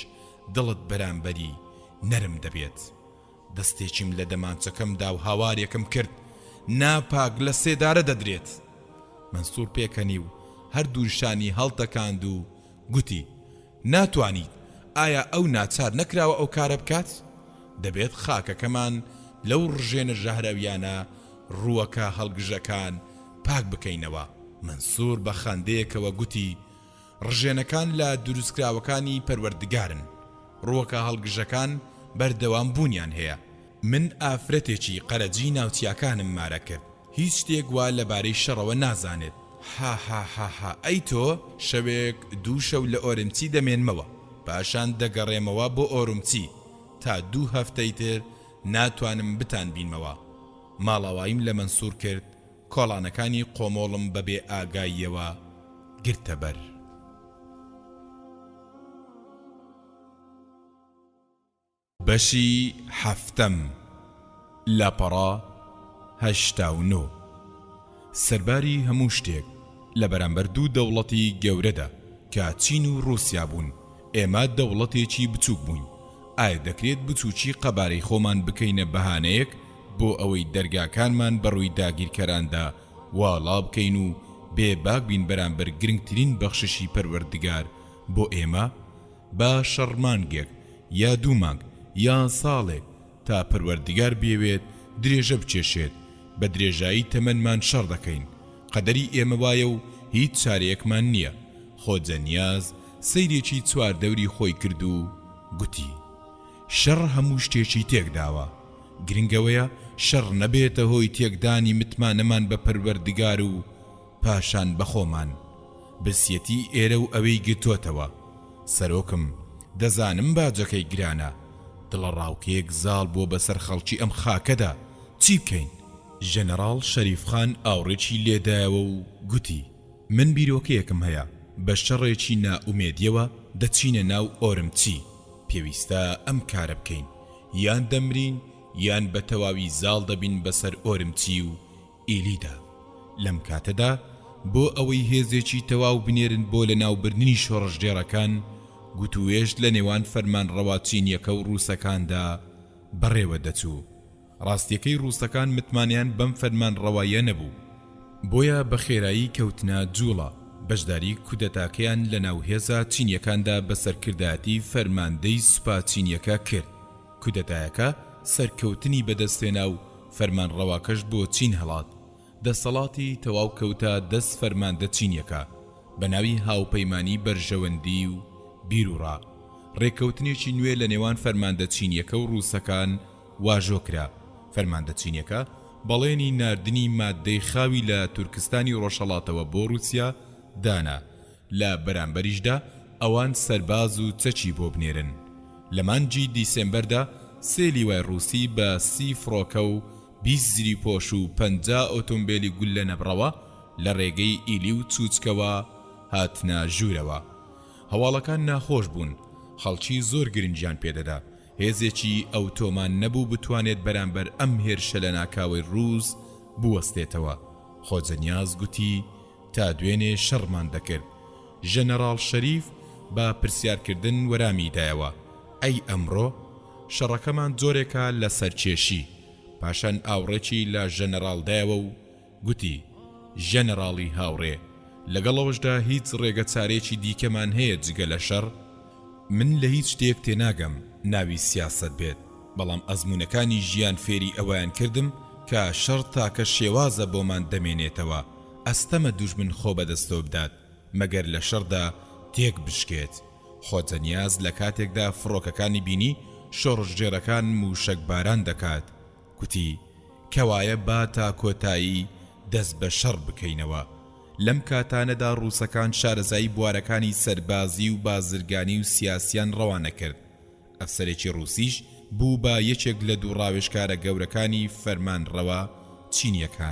دڵت بەرامبەری نەرم دەبێت. دەستێکیم لە دەمانچەکەم دا و هاوارێکم کرد، ناپاک لە سێدارە دەدرێت! مەنسوور پێکەنی و هەردوو شانی هەڵتەکاند و گوتی، ناتوانیت، ئایا ئەو ناچار نەکراوە ئەو کارە بکات؟ دەبێت خاکەکەمان لەو ڕژێنە ژەهراوییانە، ڕووەکە هەڵگژەکان، پاک بکەینەوە. مەنسوور بە خەندەیەکەوە گوتی، ڕژێنەکان لە دروستکراوەکانی پەروەردگارن، ڕووەکە هەڵگژەکان بەردەوام بوونیان هەیە. من ئافرەتێکی قەرەجی ناوچیاکانم مارە کرد، هیچ شتێک وا لەبارەی شەڕەوە نازانێت. هاهاهاها ئەی تۆ؟ شەوێک دوو شەو لە ئۆرمچی دەمێنمەوە، پاشان دەگەڕێمەوە بۆ ئۆرومچی، تا دوو هەفتەی تر ناتوانم بتانبینمەوە. ماڵاواییم لە مەنسوور کرد، کۆڵانەکانی قۆمۆڵم بە بێ ئاگاییەوە گرتە بەر. بەشی حەفتەم، لاپەڕە 89. سەرباری هەموو شتێک، لە بەرامبەر دوو دەوڵەتی گەورەدا کە چین و ڕووسیا بوون، ئێمە دەوڵەتێکی بچووک بووین. ئایا دەکرێت بچووکی قەبارەی خۆمان بکەینە بەهانەیەک بۆ ئەوەی دەرگاکانمان بەڕووی داگیرکەراندا. واڵا بکەین و بێ باک بین بەرامبەر گرنگترین بەخششی پەروەردگار بۆ ئێمە؟ با شەڕ مانگێک یا دوو مانگ یان ساڵێک تا پەروەردگار بیەوێت درێژە بکێشێت، بە درێژایی تەمەنمان شەڕ دەکەین، قەدەری ئێمە وایە و هیچ چارەیەکمان نییە. خۆجە نیاز سەیرێکی چواردەوری خۆی کرد و گوتی. شەڕ هەموو شتێکی تێکداوە، گرنگ ئەوەیە شەڕ نەبێتە هۆی تێکدانی متمانەمان بە پەروەردگار و پاشان بە خۆمان. برسیەتی ئێرە و ئەوێی گرتۆتەوە. سەرۆکم، دەزانم باجەکەی گرانە. دڵەڕاوکێیەک زاڵ بووە بەسەر خەڵکی ئەم خاکەدا. چی بکەین؟ ژەنەڕاڵ شەریف خان ئاوڕێکی لێدایەوە و گوتی. من بیرۆکەیەکم هەیە، بە شەڕێکی نائومێدیەوە دەچینە ناو ئۆرمچی. پێویستە ئەم کارە بکەین. یان دەمرین یان بە تەواوی زاڵ دەبین بەسەر ئۆرمچی و ئیلیدا. لەم کاتەدا بۆ ئەوەی هێزێکی تەواو بنێرن بۆ لەناوبردنی شۆڕشگێڕەکان، گوتووێژ لە نێوان فەرمانڕەوا چینییەکە و ڕووسەکاندا بەڕێوە دەچوو. ڕاستییەکەی ڕووسەکان متمانەیان بەم فەرمانڕەواییە نەبوو، بۆیە بە خێرایی کەوتنە جووڵە، بەشداری کودەتاکەیان لەناو هێزە چینییەکاندا بە سەرکردایەتی فەرماندەی سوپا چینییەکە کرد. کودەتایەکە سەرکەوتنی بەدەستهێنا و فەرمانڕەواکەش بۆ چین هەڵات. دەسەڵاتی تەواو کەوتە دەست فەرماندە چینیەکە بە ناوی هاوپەیمانی بەرژەوەندی و بیروڕا. ڕێککەوتنێکی نوێ لە نێوان فەرماندە چینیەکە و ڕووسەکان واژۆ کرا. فەرماندە چینیەکە بەڵێنی ناردنی ماددەی خاوی لە تورکستانی ڕۆژهەڵاتەوە بۆ ڕووسیا دانا. لە بەرامبەریشدا ئەوان سەرباز و چەکی بۆ بنێرن. لە مانگی دیسێمبەردا سێ لیوای ڕووسی بە سی فڕۆکە و 20 زریپۆش و 50 ئۆتۆمبێلی گوللەنەبڕەوە لە ڕێگەی ئیلی و چوچکەوە هاتنە ژوورەوە. هەواڵەکان ناخۆش بوون، خەڵکی زۆر گرنگیان پێدەدا، هێزێکی ئەوتۆمان نەبوو بتوانێت بەرامبەر ئەم هێرشە لەناکاوەی ڕووس بوەستێتەوە. خۆجە نیاز گوتی، تا دوێنێ شەڕمان دەکرد. ژەنەڕاڵ شەریف بە پرسیارکردن وەرامی دایەوە، ئەی ئەمڕۆ؟ شەڕەکەمان جۆرێکە لە سەرکێشی. پاشان ئاوڕێکی لە ژەنەڕاڵ دایەوە و گوتی، ژەنەڕاڵی هاوڕێ، لەگەڵ ئەوەشدا هیچ ڕێگەچارەیەکی دیکەمان هەیە جگە لە شەڕ؟ من لە هیچ شتێک تێناگەم ناوی سیاسەت بێت، بەڵام ئەزموونەکانی ژیان فێری ئەوەیان کردم کە شەڕ تاکە شێوازە بۆمان دەمێنێتەوە، ئەستەمە دوژمن خۆ بەدەستەوە بدات مەگەر لە شەڕدا تێک بشکێت. خۆجە نیاز لە کاتێکدا فڕۆکەکانی بینی شۆڕشگێڕەکان مووشەکباران دەکات، گوتی، کەوایە با تا کۆتایی دەست بە شەڕ بکەینەوە. لەم کاتانەدا ڕووسەکان شارەزایی بوارەکانی سەربازی و بازرگانی و سیاسیان ڕەوانە کرد. ئەفسەرێکی ڕووسیش بوو بە یەکێک لە دوو ڕاوێژکارە گەورەکانی فەرمانڕەوا چینییەکە.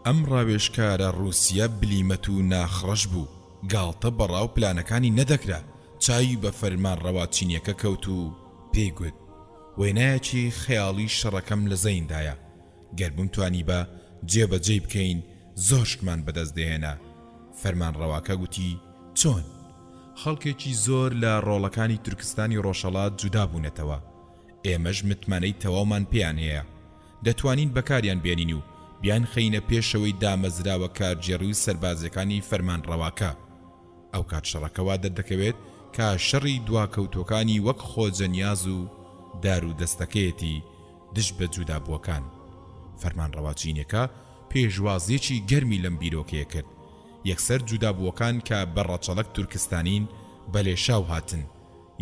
ئەم ڕاوێژکارە ڕووسییە بلیمەت و ناخڕەش بوو، گاڵتە بە ڕاو پلانەکانی نەدەکرا، چاوی بە فەرمانڕەوا چینییەکە کەوت و پێی گوت، وێنایەکی خەیاڵی شەڕەکەم لە زەیندایە، گەر بمتوانیبا جێبەجێی بکەین زۆر شتمان بەدەست دەهێنا. فەرمانڕەواکە گوتی، چۆن؟ خەڵکێکی زۆر لە ڕۆڵەکانی تورکستانی ڕۆژهەڵات جودا بوونەتەوە. ئێمەش متمانەی تەواومان پێیان هەیە. دەتوانین بەکاریان بێنین و بیانخەینە پێشەوەی دامەزراوە کارگێڕی و سەربازیەکانی فەرمانڕەواکە. ئەوکات شەڕەکە وا دەردەکەوێت کە شەڕی دواکەوتووەکانی وەک خۆجە نیاز و دارودەستەکەیەتی دژ بە جودابووەکان. فەرمانڕەوا چینیەکە پێشوازیەکی گەرمی لەم بیرۆکەیە کرد. یەکسەر جودابووەکان کە بە ڕەچەڵەک تورکستانین بە لێشاو هاتن.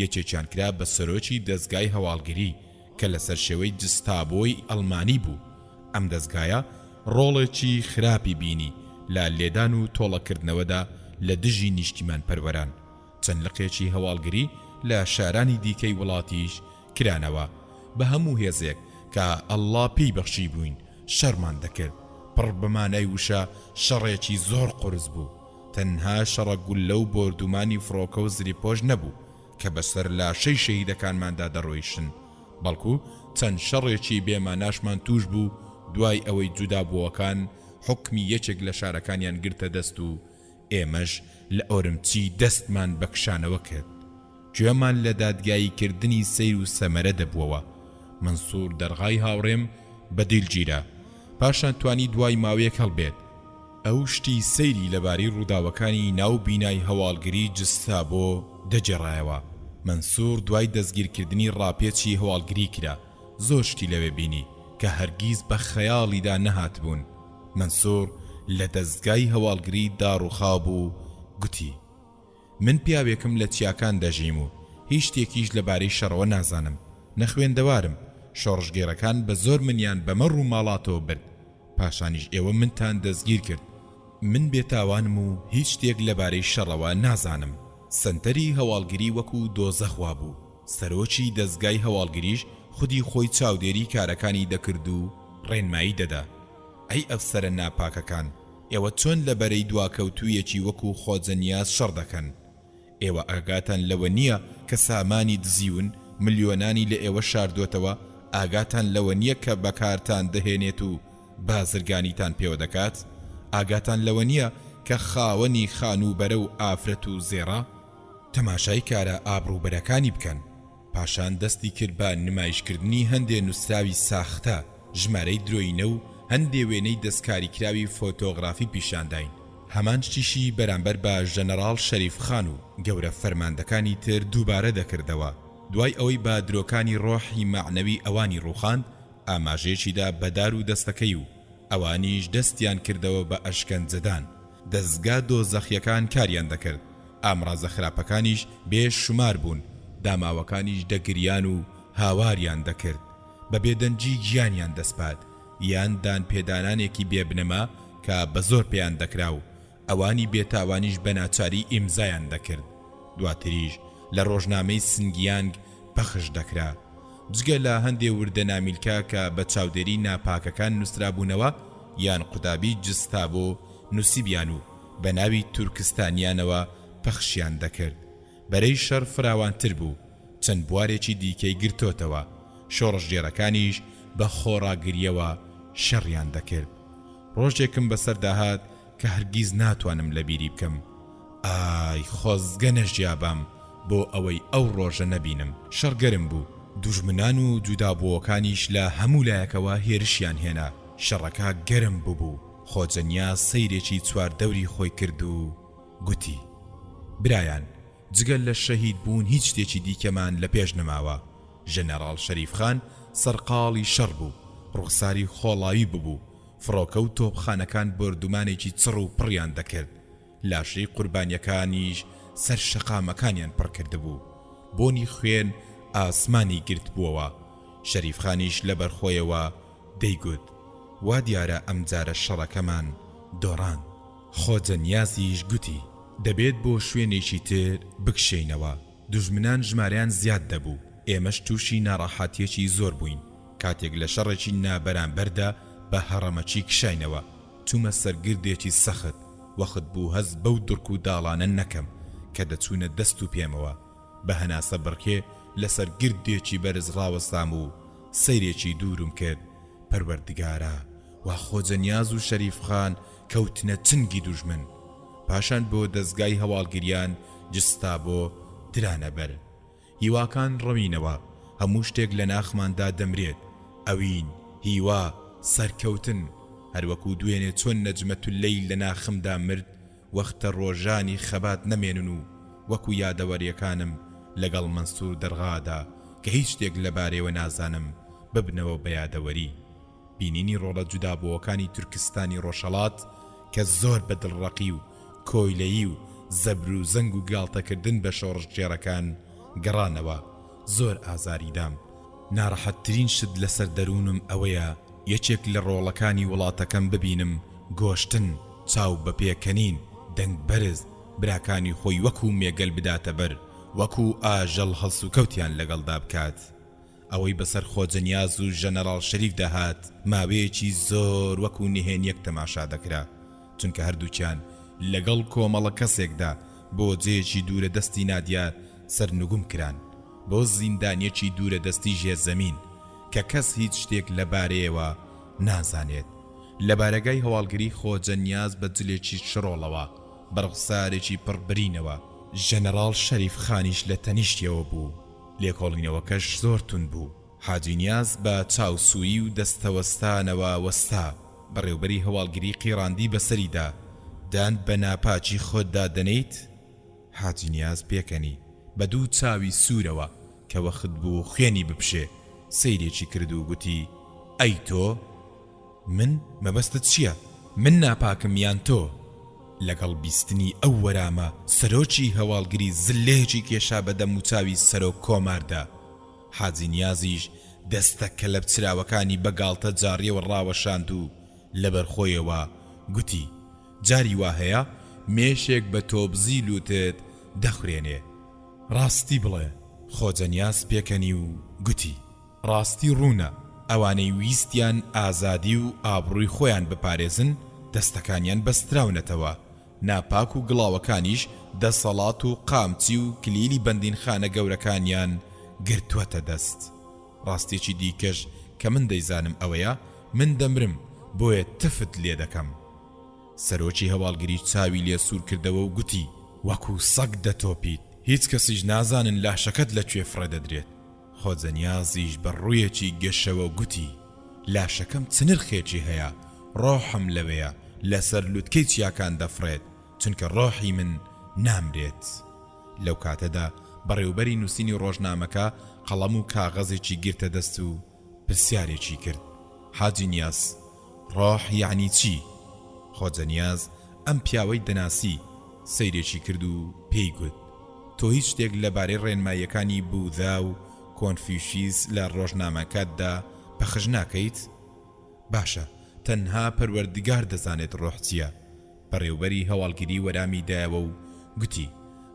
یەکێکیان کرا بە سەرۆکی دەزگای هەواڵگری کە لەسەر شێوەی جستابۆی ئەڵمانی بوو. ئەم دەزگایە ڕۆڵێکی خراپی بینی لە لێدان و تۆڵەکردنەوەدا لە دژی نیشتیمانپەروەران. چەند لقێکی هەواڵگری لە شارانی دیکەی وڵاتیش کرانەوە. بە هەموو هێزێک کە ئەڵڵا پێی بەخشیبووین شەڕمان دەکرد. پڕ بە مانای وشە شەڕێکی زۆر قورس بوو. تەنها شەڕە گوللە و بۆردومانی فڕۆکە و زریپۆش نەبوو کە بەسەر لاشەی شەهیدەکانماندا دەڕۆیشتن، بەڵکو چەند شەڕێکی بێ ماناشمان تووش بوو دوای ئەوەی جودابووەکان حوکمی یەکێک لە شارەکانیان گرتە دەست و ئێمەش لە ئۆرمچی دەستمان بە کشانەوە کرد. گوێمان لە دادگایی کردنی سەیر و سەمەرە دەبووەوە. مەنسوور دەرغای هاوڕێم بە دیل گیرا. پاشان توانی دوای ماوەیەک هەڵبێت. ئەو شتی سەیری لەبارەی ڕووداوەکانی ناو بینای هەواڵگری جستابۆ دەگێڕایەوە. مەنسوور دوای دەستگیرکردنی ڕاپێچی هەواڵگری کرا، زۆر شتی لەوێ بینی کە هەرگیز بە خەیاڵیدا نەهاتبوون. مەنسوور لە دەزگای هەواڵگری داڕووخاو بوو، گوتی. من پیاوێکم لە چیاکان دەژیم و هیچ شتێکیش لەبارەی شەڕەوە نازانم، نەخوێندەوارم، شۆڕشگێڕەکان بە زۆر منیان بە مەڕ و ماڵاتەوە برد، پاشانیش ئێوە منتان دەستگیر کرد، من بێتاوانم و هیچ شتێک لەبارەی شەڕەوە نازانم. سەنتەری هەواڵگری وەکو دۆزەخ وابوو، سەرۆکی دەزگای هەواڵگریش خودی خۆی چاودێری کارەکانی دەکرد و ڕێنمایی دەدا. ئەی ئەفسەرە ناپاکەکان! ئێوە چۆن لە بەرەی دواکەوتوویەکی وەکو خۆجە نیاز شەڕ دەکەن؟ ئێوە ئاگاتان لەوە نییە کە سامانی دزیون، ملیۆنانی لە ئێوە شاردۆتەوە، ئاگاتان لەوە نییە کە بەکارتان دەهێنێت و بازرگانیتان پێوە دەکات؟ ئاگاتان لەوە نییە کە خاوەنی خانووبەرە و ئافرەت و زێڕە؟ تەماشای کارە ئابڕووبەرەکانی بکەن. پاشان دەستی کرد بە نمایشکردنی هەندێ نووسراوی ساختە، ژمارەی درۆیینە و هەندێ وێنەی دەستکاریکراوی فۆتۆغرافی پیشانداین. هەمان شتیشی بەرامبەر بە ژەنەراڵ شەریف خان و گەورە فەرماندەکانی تر دووبارە دەکردەوە. دوای ئەوەی بە درۆکانی ڕۆحی مەعنەوی ئەوانی ڕووخاند، ئاماژەیەکی دا بە دار و دەستەکەی و ئەوانیش دەستیان کردەوە بە ئەشکەنجەدان. دەزگا دۆزەخیەکان کاریان دەکرد، ئامڕازە خراپەکانیش بێ شومار بوون، داماوەکانیش دەگریان و هاواریان دەکرد، بە بێدەنگی گیانیان دەسپارد، یان دانپێدانانێکی بێ بنەما کە بە زۆر پێیان دەکرا و ئەوانی بێتاوانیش بە ناچاری ئیمزایان دەکرد، دواتریش لە ڕۆژنامەی سنگیانگ پەخش دەکرا. جگە لە هەندێ وردە نامیلکە کە بە چاودێری ناپاکەکان نووسرابوونەوە یان قوتابی جستابۆ نووسیبیان و بە ناوی تورکستانیانەوە پەخشیان دەکرد. بەرەی شەڕ فراوانتر بوو، چەند بوارێکی دیکەی گرتۆتەوە، شۆڕشگێڕەکانیش بە خۆڕاگرییەوە شەڕیان دەکرد. ڕۆژێکم بەسەردا هات کە هەرگیز ناتوانم لەبیری بکەم. ئای خۆزگە نەژیابام بۆ ئەوەی ئەو ڕۆژە نەبینم. شەڕ گەرم بوو، دوژمنان و جودابووەکانیش لە هەموو لایەکەوە هێرشیان هێنا، شەڕەکە گەرم ببوو، خۆجە نیاز سەیرێکی چواردەوری خۆی کرد و گوتی، برایان جگە لە شەهید بوون هیچ شتێکی دیکەمان لە پێش نەماوە. ژەنەڕاڵ شەریف خان سەرقاڵی شەڕ بوو، ڕوخساری خۆڵاوی ببوو، فڕۆکە و تۆپخانەکان بۆردومانێکی چڕ و پڕیان دەکرد، لاشەی قوربانیەکانیش سەر شەقامەکانیان پڕ کردبوو، بۆنی خوێن ئاسمانی گرتبووەوە، شەریف خانیش لەبەرخۆیەوە دەیگوت، وا دیارە ئەمجارە شەڕەکەمان دۆڕاند. خۆجە نیازیش گوتی، دەبێت بۆ شوێنێکی تر بکشێینەوە، دوژمنان ژمارەیان زیاد دەبوو، ئێمەش تووشی ناڕەحەتیەکی زۆر بووین، کاتێک لە شەڕێکی نابەرامبەردا بە هەڕەمەکی کشاینەوە، چوومە سەر گردێکی سەخت، وەخت بوو هەست بەو دڕک و داڵانە نەکەم کە دەچوونە دەست و پێمەوە، بە هەناسە بڕکێ لەسەر گردێکی بەرز ڕاوەستام و سەیرێکی دوورم کرد، پەروەردگارا وا خۆجە نیاز و شەریف خان کەوتنە چنگی دوژمن، پاشان بۆ دەزگای هەواڵگریان جستابۆ درانە بەر. هیواکان ڕەوینەوە، هەموو شتێک لە ناخماندا دەمرێت، ئەوین، هیوا، سەرکەوتن، هەروەکو دوێنێ چۆن نەجمە تولەیل لە ناخمدا مرد، وەختە ڕۆژانی خەبات نەمێنن و وەکو یادەوەریەکانم لەگەڵ مەنسور دەرغادا کە هیچ شتێک لەبارەیەوە نازانم ببنەوە بە یادەوەری. بینینی ڕۆڵە جودابووەکانی تورکستانی ڕۆژهەڵات کە زۆر بە دڵڕەقی و کۆیلەیی و زەبروزەنگ و گاڵتەکردن بە شۆڕشگێڕەکان گەڕانەوە، زۆر ئازاری دام. ناڕەحەتترین شت لەسەر دەروونم ئەوەیە یەکێک لە ڕۆڵەکانی وڵاتەکەم ببینم گۆشتن، چاو بە پێکەنین، دەنگ بەرز، براکانی خۆی وەکوو مێگەل بداتە بەر، وەکوو ئاژەڵ هەڵسوکەوتیان لەگەڵدا بکات. ئەوەی بەسەر خۆجە نیاز و ژەنەراڵ شەریفدا هات ماوەیەکی زۆر وەکو نهێنیەک تەماشا دەکرا، چونکە هەردووکیان لەگەڵ کۆمەڵە کەسێکدا بۆ جێیەکی دوورە دەستی نادیار سەرنگوم کران، بۆ زیندانیەکی دوورە دەستی ژێرزەمین کە کەس هیچ شتێک لەبارەیەوە نازانێت. لە بارەگای هەواڵگری خۆجە نیاز بە جلێکی شڕۆڵەوە، بە ڕوخسارێکی پڕ برینەوە، ژەنەراڵ شەریف خانیش لە تەنیشتیەوە بوو. لێکۆڵینەوەکەش زۆر توند بوو. حاجی نیاز بە چاوسووری و دەستەوەستانەوە وەستا. بەڕێوبەری هەواڵگری قیڕاندی بەسەریدا، دان بە ناپاکی خۆتدا دەنێیت؟ حاجی نیاز پێکەنی، بە دوو چاوی سوورەوە کە وەخت بوو خوێنی بپشێ، سەیرێکی کرد و گوتی، ئەی تۆ؟ من؟ مەبەستت چییە؟ من ناپاکم یان تۆ؟ لەگەڵ بیستنی ئەو وەرامە، سەرۆکی هەواڵگری زللەیەکی کێشا بە دەموچاوی سەرۆک کۆماردا. حاجی نیازیش دەستە کەلەپچراوەکانی بە گاڵتەجاڕییەوە ڕاوەشاند و لەبەرخۆیەوە گوتی، جاری وا هەیە مێشێک بە تۆبزی لووتت دەخورێنێ. ڕاستی بڵێ. خۆجە نیاز پێکەنی و گوتی. ڕاستی ڕوونە، ئەوانەی ویستیان ئازادی و ئابڕووی خۆیان بپارێزن، دەستەکانیان بەستراونەتەوە، ناپاک و گڵاوەکانیش دەسەڵات و قامچی و کلیلی بەندینخانە گەورەکانیان گرتووەتە دەست. ڕاستیەکی دیکەش کە من دەیزانم ئەوەیە، من دەمرم، بۆیە تفت لێ دەکەم. سەرۆکی هەواڵگری چاوی لێ سوور کردەوە و گوتی. وەکوو سەگ دەتۆپیت، هیچ کەسیش نازانن لاشەکەت لە کوێ فڕێ دەدرێت. خۆجە نیازیش بە ڕوویەکی گەشەوە گوتی، لاشەکەم چ نرخێکی هەیە، ڕۆحم لەوێیە، لەسەر لوتکەی چیاکان دەفڕێت، چونکە ڕۆحی من نامرێت. لەو کاتەدا بەڕێوبەری نووسینی ڕۆژنامەکە قەڵەم و کاغەزێکی گرتە دەست و پرسیارێکی کرد، حاجی نیاز، ڕۆح یەعنی چی؟ خۆجە نیاز ئەم پیاوەی دەناسی، سەیرێکی کرد و پێی گوت، تۆ هیچ شتێک لەبارەی ڕێنماییەکانی بوذا و کۆنفیوشیس لە ڕۆژنامەکەتدا پەخش ناکەیت؟ باشە، تەنها پەروەردگار دەزانێت ڕۆح چییە. بەڕێوبەری هەواڵگری وەرامی دایەوە و گوتی،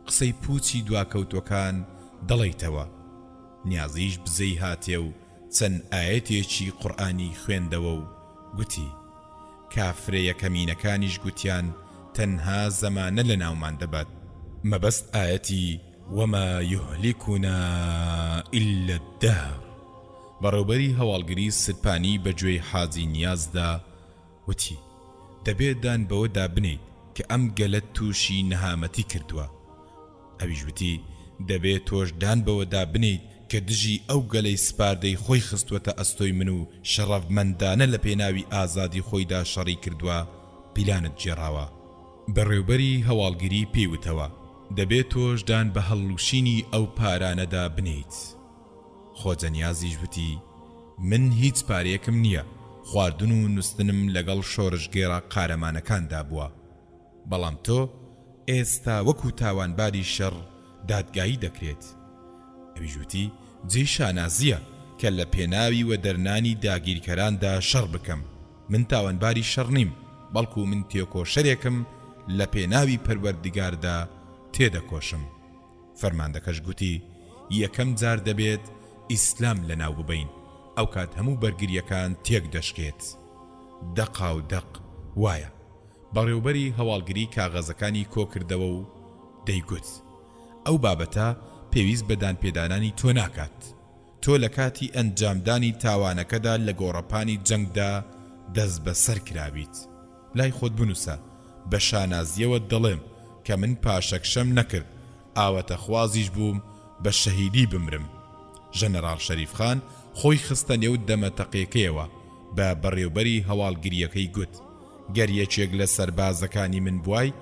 قسەی پووچی دواکەوتووەکان دەڵێیتەوە. نیازیش بزەی هاتێ و چەند ئایەتێکی قورئانی خوێندەوە و گوتی، کافرە یەکەمینەکانیش گوتیان تەنها زەمانە لەناومان دەبات. مەبەست ئایەتی، وما یهلکنا الا الدهر. بەڕێوبەری هەواڵگری سرپانی بە گوێی حاجی نیازدا وتی، دەبێ دان بەوەدا بنێیت کە ئەم گەلەت تووشی نەهامەتی کردووە. ئەویش وتی، دەبێ تۆش دان بەوەدا بنێیت کە دژی ئەو گەلەی سپاردەی خۆی خستووەتە ئەستۆی من و شەڕەفمەندانە لە پێناوی ئازادی خۆیدا شەڕی کردووە، پیلانت گێڕاوە. بەڕێوبەری هەواڵگری پێی وتەوە، دەبێ تۆش دان بە هەڵلووشینی ئەو پارانەدا بنێیت. خۆجە نیازیش وتی، من هیچ پارەیەکم نییە، خواردن و نوستنم لەگەڵ شۆرشگێڕە قارەمانەکاندا بووە. بەڵام تۆ ئێستا وەکو تاوانباری شەڕ دادگایی دەکرێت. ئەویش وتی، جێی شانازییە کە لە پێناوی وەدەرنانی داگیرکەراندا شەڕ بکەم. من تاوانباری شەڕ نیم، بەڵکو من تێکۆشەرێکم لە پێناوی پەروەردگاردا تێدەکۆشم. فەرماندەکەش گوتی، یەکەم جار دەبێت ئیسلام لەناو ببەین، ئەوکات هەموو بەرگرییەکان تێکدەشکێت. دەقاودەق وایە. بەڕێوبەری هەواڵگری کاغەزەکانی کۆکردەوە و دەیگوت، ئەو بابەتە پێویست بە دانپێدانانی تۆ ناکات. تۆ لە کاتی ئەنجامدانی تاوانەکەدا لە گۆڕەپانی جەنگدا دەستبەسەر کراویت. لای خۆت بنووسە، بە شانازییەوە دەڵێم کە من پاشەکشەم نەکرد، ئاواتەخوازیش بووم بە شەهیدی بمرم. ژەنەراڵ شەریف خان خۆی خستە نێو دەمەتەقێکەیەوە، بە بەڕێوبەری هەواڵگرییەکەی گوت، گەر یەکێک لە سەربازەکانی من بوای،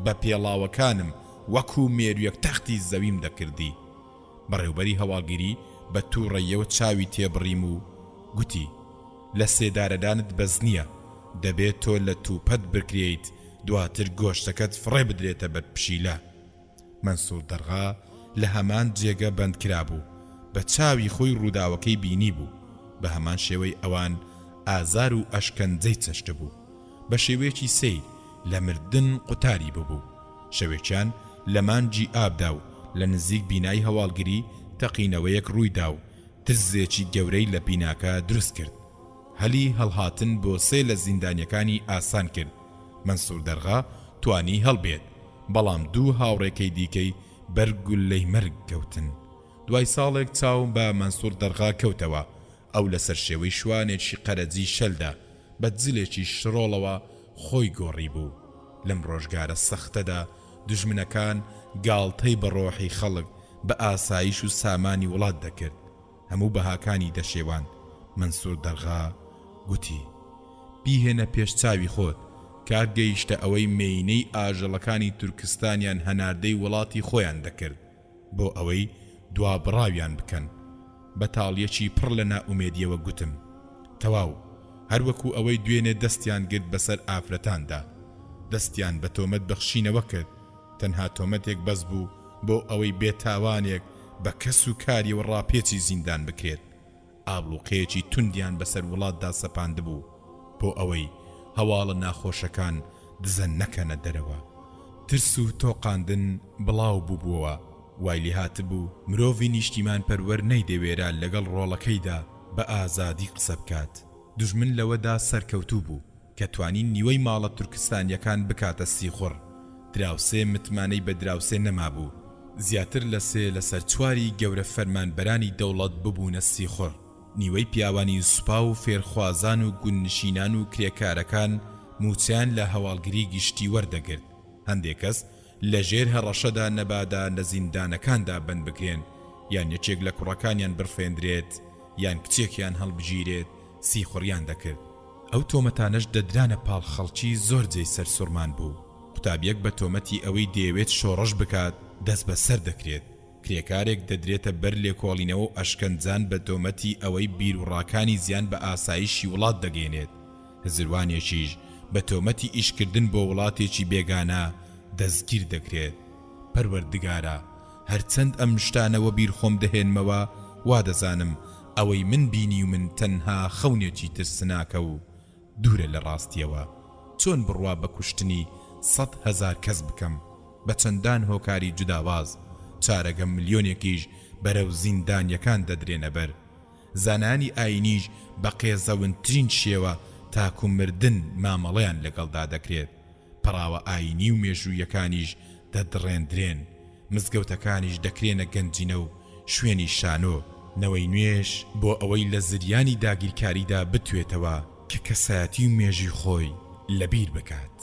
بە پێڵاوەکانم وەکوو مێروویەک تەختی زەویم دەکردی. بەڕێوبەری هەواڵگری بە تووڕەییەوە چاوی تێبڕیم و گوتی، لە سێدارەدانت بەس نییە، دەبێ تۆ لە تووپەت بکرێیت، دواتر گۆشتەکەت فڕێ بدرێتە بەر پشیلە. مەنسوور دەرغا لە هەمان جێگە بەند کرابوو، بە چاوی خۆی ڕووداوەکەی بینیبوو، بە هەمان شێوەی ئەوان ئازار و ئەشکەنجەی چەشتبوو. بە شێوەیەکی سەیر لە مردن قوتاری ببوو. شەوێکیان لە مانگی ئابدا و لە نزیک بینای هەواڵگری تەقینەوەیەک ڕوویدا و درزێکی گەورەی لە بیناکە دروست کرد. هەلی هەڵهاتن بۆ سێ لە زیندانیەکانی ئاسان کرد، مەنسور دەرغا توانی هەڵبێت، بەڵام دوو هاوڕێکەی دیکەی بەر گوللەی مەرگ کەوتن. دوای ساڵێک چاوم بە مەنسور دەرغا کەوتەوە، ئەو لەسەر شێوەی شوانێکی قەرەجی شەلدا، بە جلێکی شڕۆڵەوە خۆی گۆڕیبوو. لەم ڕۆژگارە سەختەدا دوژمنەکان گاڵتەی بە ڕۆحی خەڵک، بە ئاسایش و سامانی وڵات دەکرد. هەموو بەهاکانی دەشێواند، مەنسور دەرغا گوتی. بیهێنە پێش چاوی خۆت، کار گەیشتە ئەوەی مێینەی ئاژەڵەکانی تورکستانیان هەناردەی وڵاتی خۆیان دەکرد بۆ ئەوەی دوابڕاویان بکەن. بە تاڵییەکی پڕ لە نائومێدییەوە گوتم، تەواو، هەر وەکو ئەوەی دوێنێ دەستیان گرت بەسەر ئافرەتاندا. دەستیان بە تۆمەت بەخشینەوە کرد، تەنها تۆمەتێک بەس بوو بۆ ئەوەی بێتاوانێک بە کەس و کاریەوە ڕاپێچی زیندان بکرێت. ئابڵوقەیەکی توندیان بەسەر وڵاتدا سەپاندبوو بۆ ئەوەی هەواڵە ناخۆشەکان دزە نەکەنە دەرەوە. ترس و تۆقاندن بڵاو بووبووەوە، وای لێهاتبوو مرۆڤی نیشتیمانپەروەر نەیدەوێرا لەگەڵ ڕۆڵەکەیدا بە ئازادی قسە بکات. دوژمن لەوەدا سەرکەوتوو بوو. کە توانی نیوەی ماڵە تورکستانیەکان بکاتە سیخوڕ، دراوسێ متمانەی بە دراوسێ نەمابوو، زیاتر لە سێ لەسەر چواری گەورە فەرمانبەرانی دەوڵەت ببوونە سیخوڕ، نیوەی پیاوانی سوپا و فێرخوازان و گوندنشینان و کرێکارەکان مووچەیان لە هەواڵگری گشتی وەردەگرت، هەندێ کەس لە ژێر هەڕەشەدا نەبادا لە زیندانەکاندا بەند بکرێن، یان یەکێک لە کوڕەکانیان بڕفێندرێت، یان کچێکیان هەڵبگیرێت، سیخوڕیان دەکرد. ئەو تۆمەتانەش دەدرانە پاڵ خەڵکی زۆر جێی سەرسوڕمان بوو، قوتابیەک بە تۆمەتی ئەوەی دەیەوێت شۆڕش بکات دەستبەسەر دەکرێت، کرێکارێک دەدرێتە بەر لێکۆڵینەوە و ئەشکەنجان بە تۆمەتی ئەوەی بیروڕاکانی زیان بە ئاسایشی وڵات دەگەیەنێت، هزروانێکیش بە تۆمەتی ئیشکردن بۆ وڵاتێکی بێگانە دەستگیر دەکرێت. پەروەردگارا هەرچەند ئەم شتانە وەبیر خۆم دەهێنمەوە وادەزانم ئەوەی من بینیومن تەنها خەونێکی ترسناکە و دوورە لە ڕاستیەوە چۆن بڕوا بە کوشتنی 100,000 کەس بکەم بە چەندان هۆکاری جوداواز چارەگە ملیۆنێکیش بەرەو زیندانیەکان دەدرێنە بەر زانایانی ئاینیش بە قێزەونترین شێوە تاکو مردن مامەڵەیان لەگەڵدا دەکرێت پەڕاوە ئایینی و مێژووییەکانیش دەدڕێندرێن، مزگەوتەکانیش دەکرێنە گەنجینە و شوێنی شانۆ، نەوەی نوێش بۆ ئەوەی لە زریانی داگیرکاریدا بتوێتەوە کە کەسایەتی و مێژووی خۆی لەبیر بکات.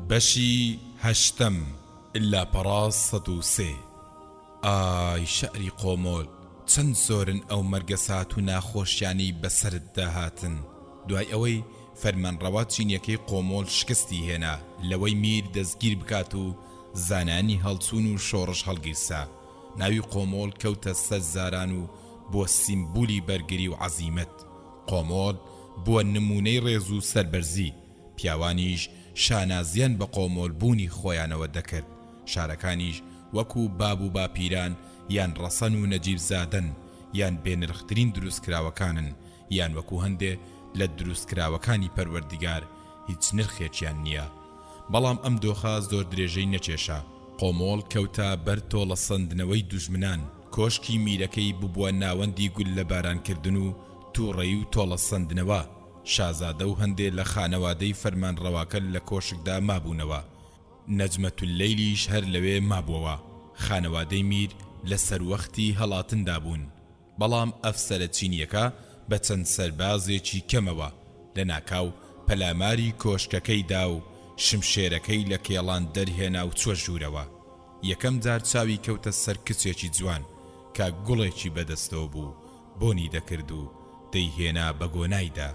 بەشی هەشتەم، لاپەڕە 103. ئای شەعری قۆمۆل چەند زۆرن ئەو مەرگەسات و ناخۆشیانەی بەسەرتدا هاتن دوای ئەوەی فەرمانڕەوا چینیەکەی قۆمۆل شکستی هێنا لەوەی میر دەستگیر بکات و زانایانی هەڵچوون و شۆڕش هەڵگیرسا ناوی قۆمۆل کەوتە سەر زاران و بووە سیمبولی بەرگری و عەزیمەت قۆمۆل بووە نموونەی ڕێز و سەربەرزی پیاوانیش شانازیان بە قۆمۆل بوونی خۆیانەوە دەکرد، شارەکانیش وەکو باب و باپیران یان ڕەسەن و نەجیب زادەن یان بێنرخترین دروستکراوەکانن یان وەکو هەندێ لە دروستکراوەکانی پەروەردیگار هیچ نرخێکیان نییە. بەڵام ئەم دۆخە زۆر درێژەی نەکێشا. قۆمۆڵ کەوتە بەر تۆڵەسەندنەوەی دوژمنان، کۆشکی میرەکەی ببوە ناوەندی گوللەبارانکردن و توڕەیی و تۆڵەسەندنەوە، شازادە و هەندێ لە خانەوادەی فەرمانڕەواکە لە کۆشکدا مابوونەوە، نەجمەتوللەیلیش هەر لەوێ مابووەوە، خانەوادەی میر لە سەروەختی هەڵاتندا بوون، بەڵام ئەفسەرە چینییەکە بە چەند سەربازێکی کەمەوە لەناکاو پەلاماری کۆشکەکەی دا و شمشێرەکەی لە کێڵان دەرهێنا و چووە ژوورەوە. یەکەم جار چاوی کەوتە سەر کچێکی جوان کە گوڵێکی بەدەستەوە بوو، بۆنی دەکرد و دەیهێنا بە گۆنایدا.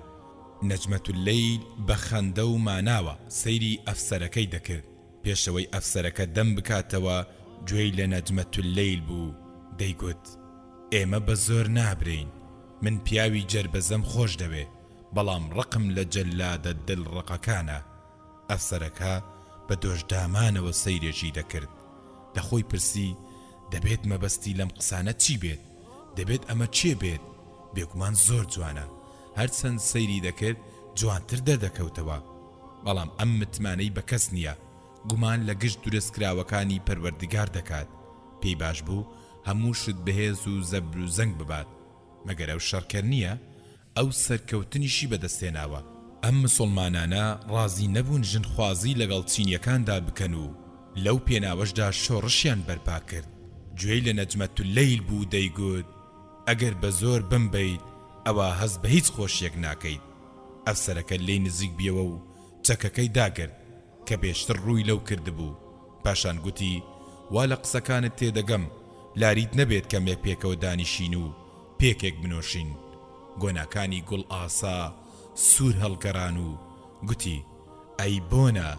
نەجمەتوللەیل بە خەندە و ماناوە سەیری ئەفسەرەکەی دەکرد. پێشەوەی ئەفسەرەکە دەم بکاتەوە گوێی لە نەجمەتوللەیل بوو دەیگوت، ئێمە بە زۆر نابرێین. من پیاوی جەربەزەم خۆش دەوێ، بەڵام ڕقم لە جەللادە دڵڕەقەکانە. ئەفسەرەکە بە دۆشدامانەوە سەیرێکی دەکرد. لە خۆی پرسی، دەبێت مەبەستی لەم قسانە چی بێت؟ دەبێت ئەمە کێ بێت؟ بێگومان زۆر جوانە. هەرچەند سەیری دەکرد جوانتر دەردەکەوتەوە. بەڵام ئەم متمانەی بە کەس نییە. گومان لە گشت دروستکراوەکانی پەروەردگار دەکات. پێی باش بوو هەموو شت بەهێز و زەبروزەنگ ببات. مەگەر ئەو شەڕکەر نییە؟ ئەو سەرکەوتنیشی بەدەستهێناوە. ئەم مسوڵمانانە ڕازی نەبوون ژنخوازی لەگەڵ چینیەکاندا بکەن و لەو پێناوەشدا شۆڕشیان بەرپا کرد، گوێی لە نەجمەتوللەیل بوو دەیگوت، ئەگەر بە زۆر بمبەیت ئەوا هەست بە هیچ خۆشیەک ناکەیت. ئەفسەرەکە لێی نزیک بیەوە و چەکەکەی داگرت کە پێشتر ڕووی لەو کردبوو، پاشان گوتی، وا لە قسەکانت تێدەگەم. لاریت نەبێت کەمێک پێکەوە دانیشین و پێکێک بنۆشین. گۆناکانی گوڵ ئاسا سوور هەڵگەڕان و گوتی، ئەی بۆنە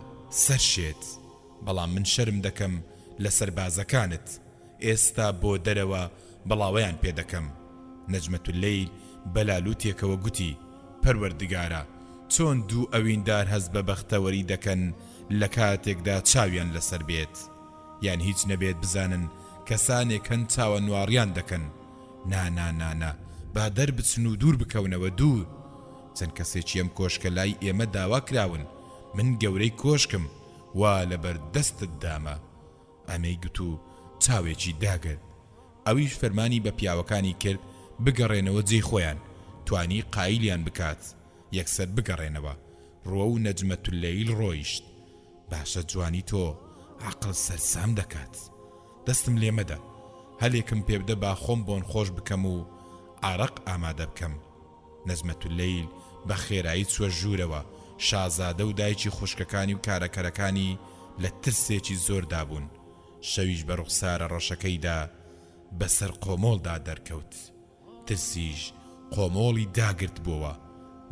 سەر شێت. بەڵام من شەرم دەکەم لە سەربازەکانت. ئێستا بۆ دەرەوە بڵاوەیان پێ دەکەم. نەجمەتولەیل بە لالووتێکەوە گوتی، پەروەردگارا، چۆن دوو ئەویندار هەست بە بەختەوەری دەکەن لە کاتێکدا چاویان لەسەر بێت؟ یان هیچ نەبێت بزانن کەسانێک هەن چاوەنواڕیان دەکەن. نا نا نا نا، با دەربچن و دوور بکەونەوە، دوور! چەند کەسێکی ئەم کۆشکە لای ئێمە داوا کراون، من گەورەی کۆشکم، وا لەبەر دەستت دامە. ئەمەی گوت و چاوێکی داگرت. ئەویش فەرمانی بە پیاوەکانی کرد بگەڕێنەوە جێی خۆیان، توانی قایلیان بکات یەکسەر بگەڕێنەوە. ڕووەو نەجمەتوللەیل ڕۆیشت. باشە جوانی تۆ عەقڵ سەرسام دەکات. دەستم لێ مەدە. هەلێکم پێبدە با خۆم بۆنخۆش بکەم و عارەق ئامادە بکەم. نەجمەتولەیل بە خێرایی چووە ژوورەوە، شازادە و دایکی خوشکەکانی و کارەکەرەکانی لە ترسێکی زۆردا بوون، شەویش بە ڕوخسارە ڕەشەکەیدا بەسەر قۆمۆڵدا دەرکەوت، ترسیش قۆمۆڵی داگرتبۆوە،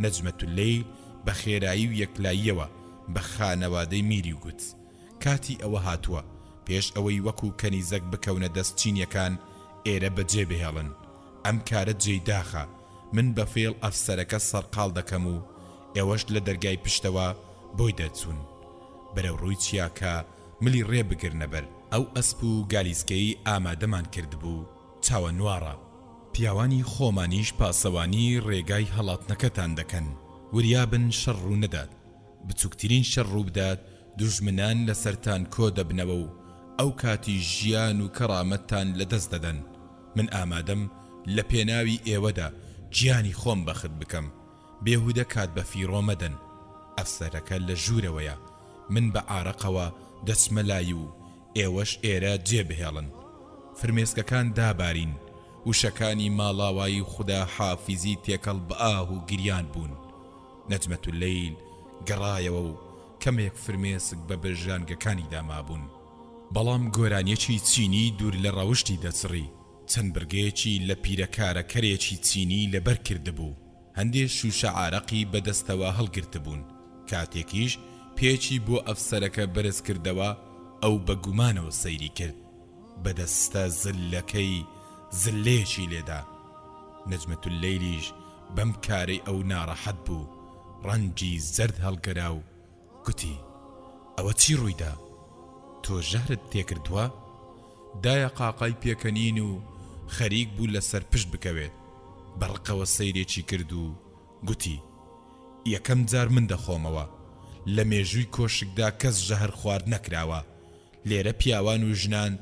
نەجمەتولەیل بە خێرایی و یەکلاییەوە بە خانەوادەی میری گوت، کاتی ئەوە هاتووە پێش ئەوەی وەکو کەنیزەک بکەونە دەست چینیەکان ئێرە بەجێ بهێڵن، ئەم کارە جێی داخە، من بە فێڵ ئەفسەرەکە سەرقاڵ دەکەم و ئێوەش لە دەرگای پشتەوە بۆی دەرچوون. بەرەو ڕووی چیاکە ملی ڕێ بگرنە بەر. ئەو ئەسپ و گالیسکەی ئامادەمان کردبوو چاوەنواڕە. پیاوانی خۆمانیش پاسەوانی ڕێگای هەڵاتنەکەتان دەکەن. وریا بن شەڕ ڕوو نەدات. بچووکترین شەڕ ڕوو بدات دوژمنان لەسەرتان کۆ دەبنەوە و ئەو کاتیش ژیان و کەڕامەتتان لە دەست دەدەن. من ئامادەم لە پێناوی ئێوەدا گیانی خۆم بەخت بکەم. بێهودە کات بە فیڕۆ مەدەن. ئەفسەرەکە لە ژوورەوەیە. من بە عارەقەوە دەچمە لای و ئێوەش ئێرە جێ بهێڵن. فرمێسکەکان دابارین. وشەکانی ماڵاوایی و خودا حافیزی تێکەڵ بە ئاه و گریان بوون. نەجمەتولەیل گەڕایەوە و کەمێک فرمێسک بە برژانگەکانیدا مابوون. بەڵام گۆرانیەکی چینی دوور لە ڕەوشتی دەچڕی، چەند بڕگەیەکی لە پیرەکارەکەرێکی چینی لەبەر کردبوو، هەندێ شووشە عارەقی بە دەستەوە هەڵگرتبوون، کاتێکیش پێکی بۆ ئەفسەرەکە بەرز کردەوە، ئەو بە گومانەوە سەیری کرد، بە دەستە زللەکەی زللەیەکی لێدا. نەجمەتوللەیلیش بەم کارەی ئەو ناڕەحەت بوو، ڕەنگی زەرد هەڵگەرا و گوتی، ئەوە چی ڕوویدا؟ تۆ ژەهرت تێکردووە؟ دایە قاقای پێکەنین و خەریک بوو لەسەر پشت بکەوێت. بە ڕقەوە سەیرێکی کرد و گوتی، یەکەم جار من دەخۆمەوە. لە مێژووی کۆشکدا کەس ژەهرخوارد نەکراوە. لێرە پیاوان و ژنان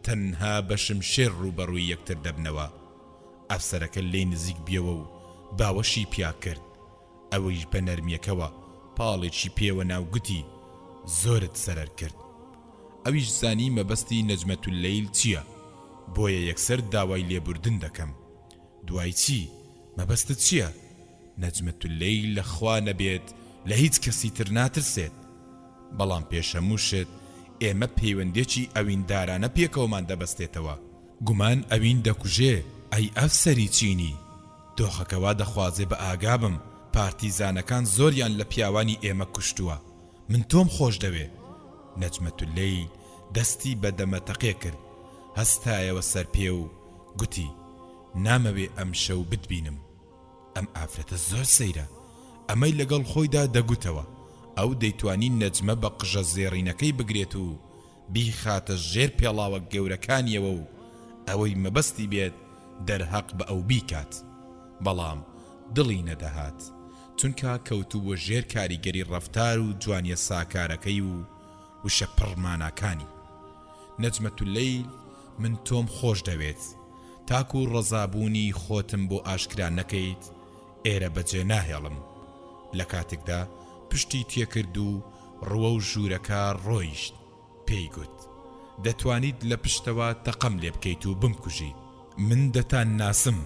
تەنها بە شمشێر ڕووبەڕووی یەکتر دەبنەوە. ئەفسەرەکە لێی نزیک بیەوە و باوەشی پیا کرد. ئەویش بە نەرمیەکەوە پاڵێکی پێوە نا و گوتی، زۆرت زەرەر کرد. ئەویش زانی مەبەستی نەجمەتوللەیل چییە، بۆیە یەکسەر داوای لێبوردن دەکەم. دوای چی؟ مەبەستت چییە؟ نەجمەتوللەیل لە خوا نەبێت لە هیچ کەسی تر ناترسێت. بەڵام پێش هەموو شت ئێمە پەیوەندێکی ئەویندارانە پێکەوەمان دەبەستێتەوە. گومان ئەوین دەکوژێ، ئەی ئەفسەری چینی! دۆخەکە وا دەخوازێ بە ئاگا بم، پارتیزانەکان زۆریان لە پیاوانی ئێمە کوشتووە. من تۆم خۆش دەوێ. نەجمەتوللەیل دەستی بە دەمەتەقێ کرد، هەستایەوە سەر پێ و گوتی، نامەوێ ئەمشەو بتبینم. ئەم ئافرەتە زۆر سەیرە. ئەمەی لەگەڵ خۆیدا دەگوتەوە. ئەو دەیتوانی نەجمە بە قژە زێڕینەکەی بگرێت و بیخاتە ژێر پێڵاوە گەورەکانیەوە و ئەوەی مەبەستی بێت دەرهەق بە ئەو بیکات بەڵام دڵی نەدەهات چونکا کەوتبووە ژێر کاریگەری ڕەفتار و جوانیە ساکارەکەی و وشە پڕ ماناکانی نەجمەتولەیل من تۆم خۆش دەوێت تاکو ڕەزابوونی خۆتم بۆ ئاشکرا نەکەیت ئێرە بەجێ ناهێڵم لە کاتێکدا پشتی تێکرد و ڕووەو ژوورەکە ڕۆیشت، پێی گوت، دەتوانیت لە پشتەوە تەقەم لێ بکەیت و بمکوژیت. من دەتانناسم،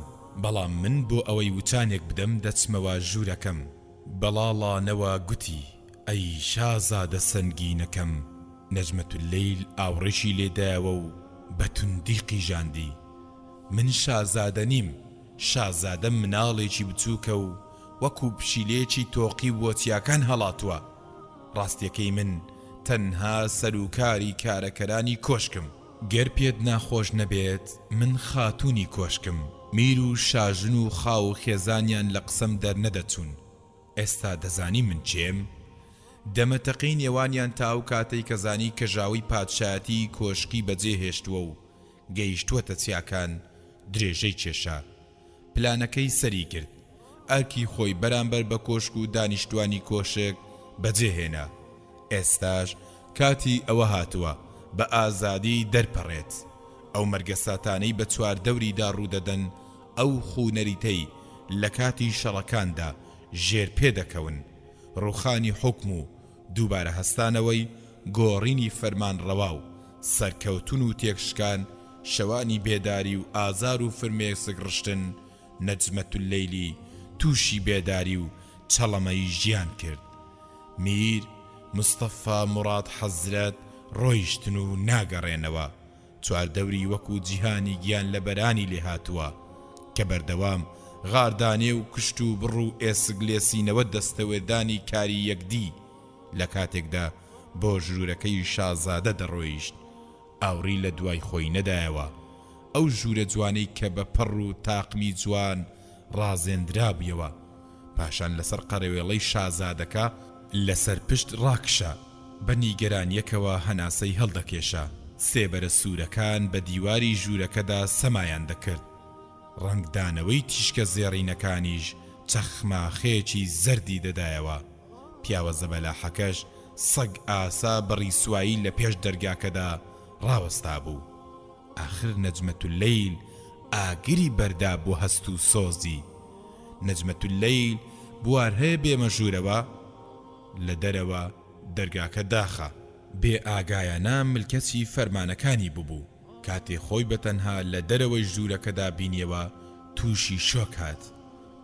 بەڵام من بۆ ئەوەی وچانێک بدەم دەچمەوە ژوورەکەم. بە ڵاڵانەوە گوتی، ئەی شازادە سەنگینەکەم. نەجمەتوللەیل ئاوڕێکی لێ دایەوە و. بە توندی قیژاندی، من شازادە نیم، شازادە مناڵێکی بچووکە و وەکو پشیلەیەکی تۆقیو بۆ چیاکان هەڵاتووە. ڕاستیەکەی من تەنها سەروکاری کارەکەرانی کۆشکم. گەر پێت ناخۆش نەبێت من خاتوونی کۆشکم، میر و شاژن و خاو و خێزانیان لە قسەم دەرنەدەچوون. ئێستا دەزانی من کێم؟ دەمەتەقێی نێوانیان تا ئەو کاتەی کە زانی کەژاوەی پادشایەتیی کۆشکی بەجێ هێشتووە و گەیشتووەتە چیاکان، درێژەی کێشا. پلانەکەی سەری گرت. ئەرکی خۆی بەرامبەر بە کۆشک و دانیشتوانی کۆشک بەجێ هێنا. ئێستاش کاتی ئەوە هاتووە بە ئازادی دەرپەڕێت. ئەو مەرگەساتانەی بە چواردەوریدا ڕوودەدەن، ئەو خوو نەریتەی لە کاتی شەڕەکاندا ژێر پێ دەکەون، ڕووخانی حوکم و دووبارە هەستانەوەی، گۆڕینی فەرمانڕەوا و سەرکەوتن و تێکشکان، شەوانی بێداری و ئازار و فرمێسک ڕشتن، نەجمەتولەیلی تووشی بێداری و چەڵەمەی ژیان کرد. میر مستەفا موڕاد حەزرەت ڕۆیشتن و ناگەڕێنەوە. چواردەوری وەکو جیهانی گیانلەبەرانی لێهاتووە کە بەردەوام غاردانێ و کوشت و بڕ و ئێسک لێسینەوە دەستەوێردانی کاری یەکدی لە کاتێکدا بۆ ژوورەکەی شازادە دەڕۆیشت ئاوڕی لە دوای خۆی نەدایەوە ئەو ژوورە جوانەی کە بە پەڕ و تاقمی جوان ڕازێندرابوویەوە پاشان لەسەر قەرەوێڵەی شازادەکە لەسەر پشت ڕاکشا، بە نیگەرانییەکەوە هەناسەی هەڵدەکێشا، سێبەرە سوورەکان بە دیواری ژوورەکەدا سەمایان دەکرد، ڕەنگدانەوەی تیشکە زێڕینەکانیش چەخماخەیەکی زەردی دەدایەوە، پیاوە زەبەلاحەکەش سەگ ئاسا بە ڕیسوایی لە پێش دەرگاکەدا ڕاوەستابوو. ئاخر نەجمەتولەیل ئاگری بەردا بۆ هەست و سۆزی. نەجمەتولەیل بوار هەیە بێمە ژوورەوە؟ لە دەرەوە دەرگاکە داخە. بێ ئاگایانە ملکەچی فەرمانەکانی ببوو. کاتێ خۆی بە تەنها لە دەرەوەی ژوورەکەدا بینیەوە تووشی شۆک هات.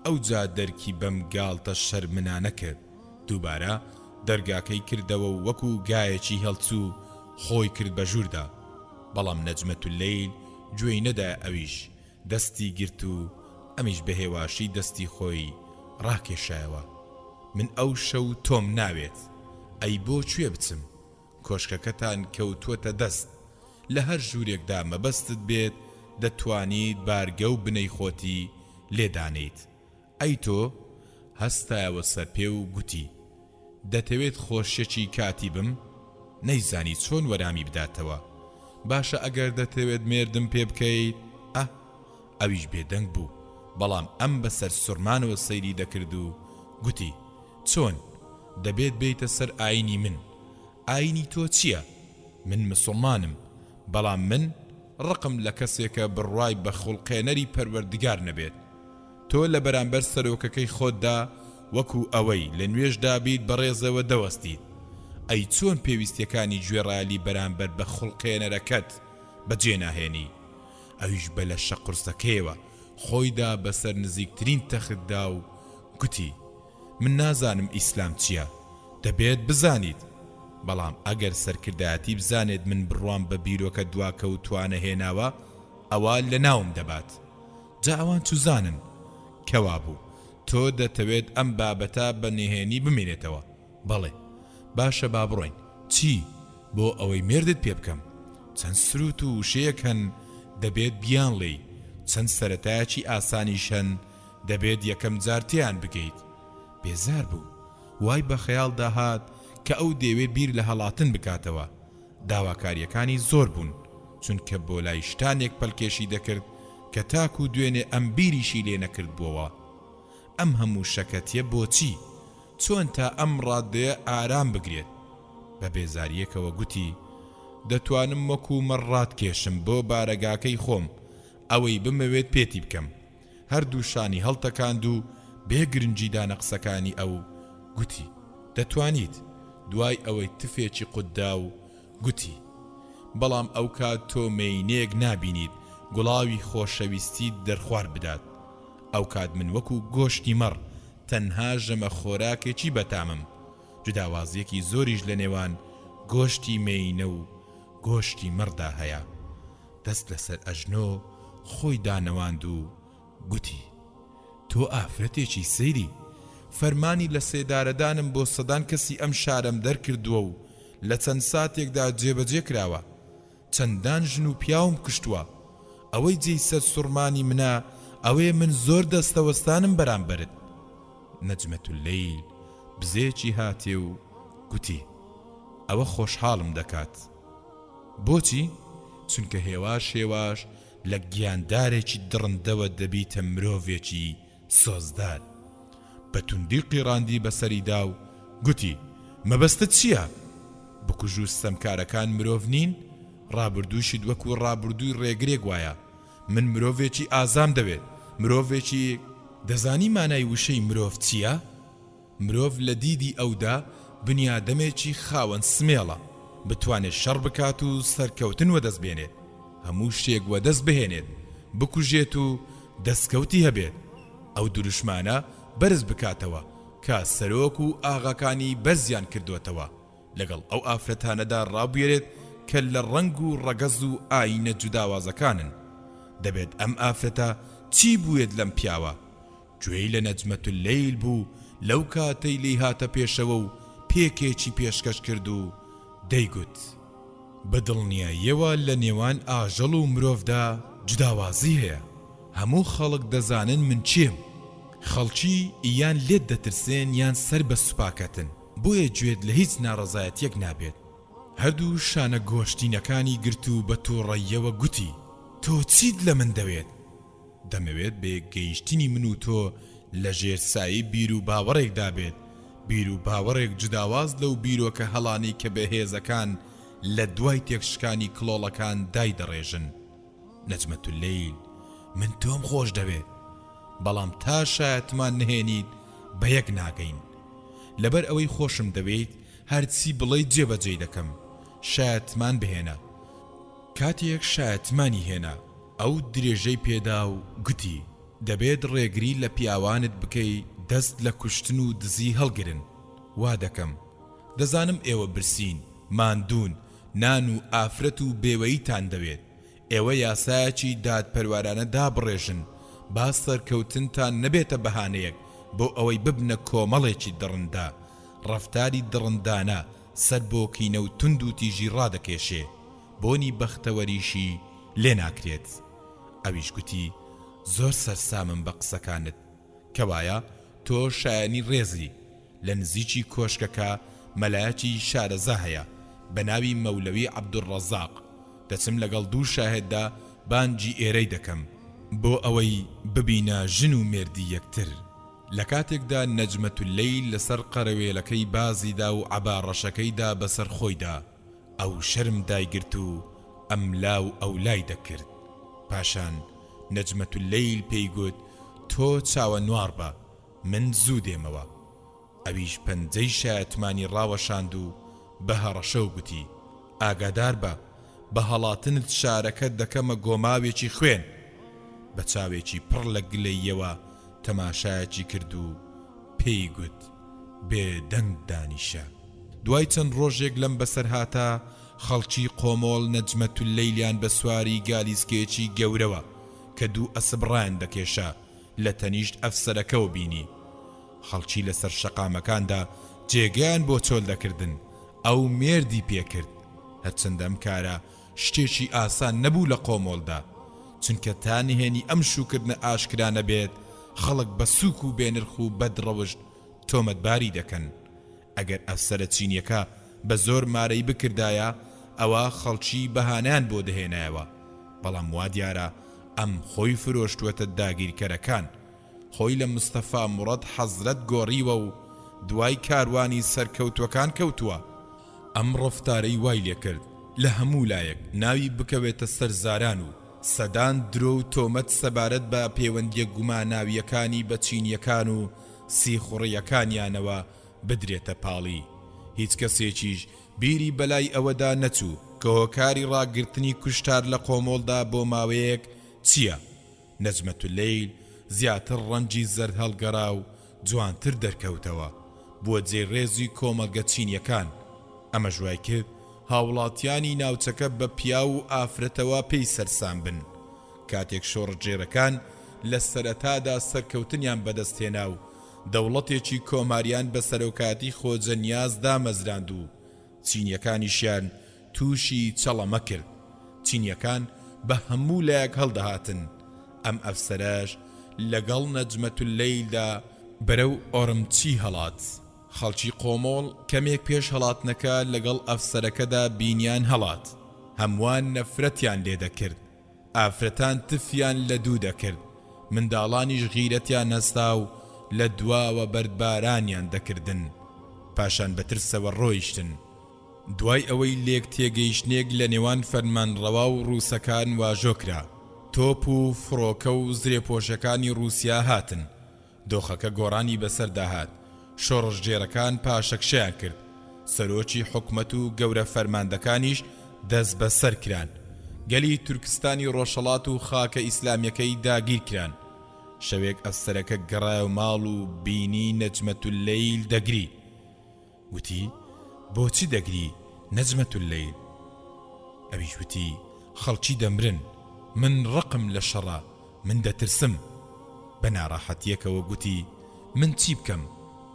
ئەوجا دەرکی بەم گاڵتە شەرمنانە کرد. دووبارە دەرگاکەی کردەوە و وەکو گایەکی هەڵچوو خۆی کرد بە ژووردا. بەڵام نەجمەتولەیل گوێی نەدایە ئەویش دەستی گرت و ئەمیش بە هێواشی دەستی خۆی ڕاکێشایەوە من ئەو شەو تۆم ناوێت ئەی بۆ کوێ بچم کۆشکەکەتان کەوتووەتە دەست لە هەر ژوورێکدا مەبەستت بێت دەتوانیت بارگە و بنەی خۆتی لێ دانێیت ئەی تۆ؟ هەستایەوە سەر پێ و گوتی، دەتەوێت خۆشیەکی کاتی بم؟ نەیزانی چۆن وەرامی بداتەوە. باشە ئەگەر دەتەوێت مێردم پێ بکەیت؟ ئە؟ ئەویش بێدەنگ بوو، بەڵام ئەم بە سەرسوڕمانەوە سەیری دەکرد و گوتی، چۆن؟ دەبێت بێیتە سەر ئایینی من. ئایینی تۆ چییە؟ من مسوڵمانم، بەڵام من ڕقم لە کەسێکە بڕوای بە خوڵقێنەری پەروەردگار نەبێت. تۆ لە بەرامبەر سەرۆکەکەی خۆتدا وەکو ئەوەی لە نوێژدا بیت بەڕێزەوە دەوەستیت، ئەی چۆن پێویستیەکانی گوێڕایەلی بەرامبەر بە خوڵقێنەرەکەت بەجێ ناهێنی؟ ئەویش بە لەشە قورسەکەیەوە خۆی دا بەسەر نزیکترین تەختدا و گوتی، من نازانم ئیسلام چیە، دەبێت بزانیت، بەڵام ئەگەر سەرکردایەتی بزانێت من بڕوام بە بیرۆکە دواکەوتوانە هێناوە، ئەوا لەناوم دەبات. جا ئەوان چوزانن؟ کەوابوو تۆ دەتەوێت ئەم بابەتە بە نهێنی بمێنێتەوە؟ بەڵێ. باشە با بڕۆین. چی؟ بۆ ئەوەی مێردت پێ بکەم. چەند سرووت و وشەیەک هەن دەبێت بیانڵێی، چەند سەرەتایەکی ئاسانیش هەن دەبێت یەکەم جار تێیان بگەیت. بێزار بوو. وای بە خەیاڵدا هات کە ئەو دەیەوێت بیر لە هەڵاتن بکاتەوە. داواکارییەکانی زۆر بوون، چونکە بۆ لای شتانێک پەلکێشی دەکرد کە تاکوو دوێنێ ئەم بیریشی لێ نەکردبووەوە. ئەم هەموو شەکەتییە بۆچی؟ چۆن تا ئەم ڕاددەیە ئارام بگرێت؟ بە بێزارییەکەوە گوتی، دەتوانم وەکوو مەڕ ڕاتکێشم بۆ بارەگاکەی خۆم، ئەوەی بمەوێت پێتی بکەم. هەردوو شانی هەڵتەکاند و بێ گرنگیدانە قسەکانی ئەو، گوتی، دەتوانیت. دوای ئەوەی تفێکی قوت دا و گوتی، بەڵام ئەوکات تۆ مێینەیەک نابینیت گوڵاوی خۆشەویستیت دەرخوارد بدات. ئەوکات من وەکو گۆشتی مەڕ تەنها ژەمە خۆراکێکی بەتامم. جوداوازییەکی زۆریش لەنێوان گۆشتی مێینە و گۆشتی مەڕدا هەیە. دەست لەسەر ئەژنۆ خۆی دانەواند و گوتی، تۆ ئافرەتێکی سەیری، فەرمانی لە سێدارەدانم بۆ سەدان کەسی ئەم شارەم دەرکردووە و لە چەند ساتێکدا جێبەجێ کراوە. چەندان ژن و پیاوم کوشتووە. ئەوەی جێی سەرسوڕمانی منە ئەوەیە من زۆر دەستەوەستانم بەرامبەرت. نەجمەتوللەیل بزەیەکی هاتێ و گوتی، ئەوە خۆشحاڵم دەکات. بۆچی؟ چونکە هێواش هێواش لە گیاندارێکی دڕندەوە دەبیتە مرۆڤێکی سۆزدار. بە توندی قیڕاندی بەسەریدا و گوتی، مەبەستت چییە؟ بکوژ و ستەمکارەکان مرۆڤ نین؟ ڕابردوویشت وەکو ڕابردووی ڕێگرێک وایە. من مرۆڤێکی ئازام دەوێت، مرۆڤێکی. دەزانی مانای وشەی مرۆڤ چییە؟ مرۆڤ لە دیدی ئەودا بنیادەمێکی خاوەن سمێڵە، بتوانێت شەڕ بکات و سەرکەوتن وەدەست بێنێت، هەموو شتێک وەدەست بهێنێت، بکوژێت و دەستکەوتی هەبێت، ئەو دروشمانە بەرز بکاتەوە کە سەرۆک و ئاغاکانی بەرزیان کردۆتەوە، لەگەڵ ئەو ئافرەتانەدا ڕابوێرێت کە لە ڕەنگ و ڕەگەز و ئایینە جوداوازەکانن. دەبێت ئەم ئافرەتە چی بوێت لەم پیاوە؟ گوێی لە نەجمەتوللەیل بوو لەو کاتەی لێی هاتە پێشەوە و پێکێکی پێشکەش کرد و دەیگوت. بە دڵنیاییەوە لە نێوان ئاژەڵ و مرۆڤدا جوداوازی هەیە، هەموو خەڵک دەزانن من کێم، خەڵکی یان لێت دەترسێن یان سەر بە سوپاکەتن، بۆیە گوێت لە هیچ ناڕەزایەتییەک نابێت. هەردوو شانە گۆشتینەکانی گرت و بە تووڕەییەوە گوتی، تۆ چیت لە من دەوێت؟ دەمەوێت بەیەکگەیشتنی من و تۆ لە ژێر سایەی بیروباوەڕێکدا بێت، بیروباوەڕێک جوداواز لەو بیرۆکە هەڵانەی کە بەهێزەکان لە دوای تێکشکانی کڵۆڵەکان دایدەڕێژن. نەجمەتولەیل، من تۆم خۆش دەوێت، بەڵام تا شایەتمان نەهێنیت بەیەک ناگەین. لەبەر ئەوەی خۆشم دەوێیت هەرچی بڵێیت جێبەجێی دەکەم. شایەتمان بهێنە. کاتێک شایەتمانی هێنا، ئەو درێژەی پێدا و گوتی، دەبێت ڕێگری لە پیاوانت بکەی دەست لە کوشتن و دزی هەڵگرن. وا دەکەم. دەزانم ئێوە برسین، ماندوون، نان و ئافرەت و بێوەییتان دەوێت. ئێوە یاسایەکی دادپەروەرانە دابڕێژن، با سەرکەوتنتان نەبێتە بەهانەیەک بۆ ئەوەی ببنە کۆمەڵێکی دڕندە. ڕەفتاری دڕندانە سەر بۆ کینە و توندوتیژی ڕادەکێشێ. بۆنی بەختەوەریشی لێ ناکرێت. ئەویش گوتی، زۆر سەرسامم بە قسەکانت. کەوایە تۆ شایەنی ڕێزی. لە نزیکی کۆشکەکە مەلایەکی شارەزا هەیە بە ناوی مەولەوی عەبدولڕەزاق. دەچم لەگەڵ دوو شاهێددا بانگی ئێرەی دەکەم. بۆ ئەوەی ببینە ژن و مێردی یەکتر. لە کاتێکدا نەجمەتوللەیل لەسەر قەرەوێلەکەی بازی دا و عەبا ڕەشەکەی دا بەسەر خۆیدا، ئەو شەرم دایگرت و ئەملا و ئەولای دەکرد. پاشان نەجمەتوللەیل پێی گوت، تۆ چاوەنواڕ بە، من زوو دێمەوە. ئەویش پەنجەی شایەتمانی ڕاوەشاند و بە هەڕەشەوە گوتی، ئاگادار بە، بە هەڵاتنت شارەکە دەکەمە گۆماوێکی خوێن! بە چاوێکی پڕ لە گلەییەوە تەماشایەکی کرد و پێی گوت، بێدەنگ دانیشە. دوای چەند ڕۆژێک لەم بەسەرهاتە، خەڵکی قۆمۆڵ نەجمەتوللەیلیان بە سواری گالیسکەیەکی گەورەوە کە دوو ئەسپ ڕایان دەکێشا، لە تەنیشت ئەفسەرەکەوە بینی. خەڵکی لەسەر شەقامەکاندا جێگەیان بۆ چۆل دەکردن، ئەو مێردی پێ کرد. هەرچەندە ئەم کارە شتێکی ئاسان نەبوو لە قۆمۆڵدا، چونکە تا نهێنی ئەم شووکردنە ئاشکرا نەبێت، خەڵک بە سووک و بێنرخ و بەدڕەوشت تۆمەتباری دەکەن. ئەگەر ئەفسەرە چینیەکە بە زۆر مارەی بکردایە ئەوا خەڵکی بەهانەیان بۆ دەهێنایەوە، بەڵام وا دیارە ئەم خۆی فرۆشتووەتە داگیرکەرەکان، خۆی لە مستەفا موڕەد حەزرەت گۆڕیوە و دوای کاروانی سەرکەوتووەکان کەوتووە. ئەم ڕەفتارەی وای لێکرد لە هەموو لایەک ناوی بکەوێتە سەر زاران و سەدان درۆ و تۆمەت سەبارەت بە پێوەندییە گوماناوییەکانی بە چینییەکان و سیخوڕییەکانیانەوە بدرێتە پاڵی. هیچ کەسێکیش بیری بەلای ئەوەدا نەچوو کە هۆکاری ڕاگرتنی کوشتار لە قۆمۆڵدا بۆ ماوەیەک چییە. نەجمەتولەیل زیاتر ڕەنگی زەرد هەڵگەڕا و جوانتر دەرکەوتەوە، بووە جێی ڕێزی کۆمەڵگە چینییەکان، ئەمەش وای کرد. هاوڵاتیانی ناوچەکە بە پیاو و ئافرەتەوە پێی سەرسام بن. کاتێک شۆڕشگێرەکان لە سەرەتادا سەرکەوتنیان بەدەست هێنا و دەوڵەتێکی کۆماریان بە سەرۆکایەتی خۆجە نیاز دامەزراند و چینیەکانیشیان تووشی چەڵەمە کرد، چینیەکان بە هەموو لایەک هەڵدەهاتن، ئەم ئەفسەرەش لەگەڵ نەجمەتوللەیلدا بەرەو ئۆرمچی هەڵات. خەڵکی قۆمۆڵ کەمێک پێش هەڵاتنەکە لەگەڵ ئەفسەرەکەدا بینیان هەڵات، هەمووان نەفرەتیان لێدەکرد، ئافرەتان تفیان لە دوو دەکرد، منداڵانیش غیرەتیان هەستا و لە دواوە بەردبارانیان دەکردن. پاشان بە ترسەوە ڕۆیشتن. دوای ئەوەی لێک تێگەیشتنێک لە نێوان فەرمانڕەوا و ڕووسەکان واژۆ کرا، تۆپ و فڕۆکە و زرێپۆشەکانی ڕووسیا هاتن. دۆخەکە گۆڕانی بەسەردا هات، شۆڕشگێڕەکان پاشەکشەیان کرد، سەرۆکی حکومەت و گەورە فەرماندەکانیش دەستبەسەر کران، گەلی تورکستانی ڕۆژهەڵات و خاکە ئیسلامیەکەی داگیر کران. شەوێک ئەفسەرەکە گەڕایەوە ماڵ و بینی نەجمەتوللەیل دەگری. وتی، بۆچی دەگری نەجمەتوللەیل؟ ئەویش وتی، خەڵکی دەمرن، من ڕقم لە شەڕە، من دەترسم. بە ناڕەحەتییەکەوە گوتی، من چی بکەم،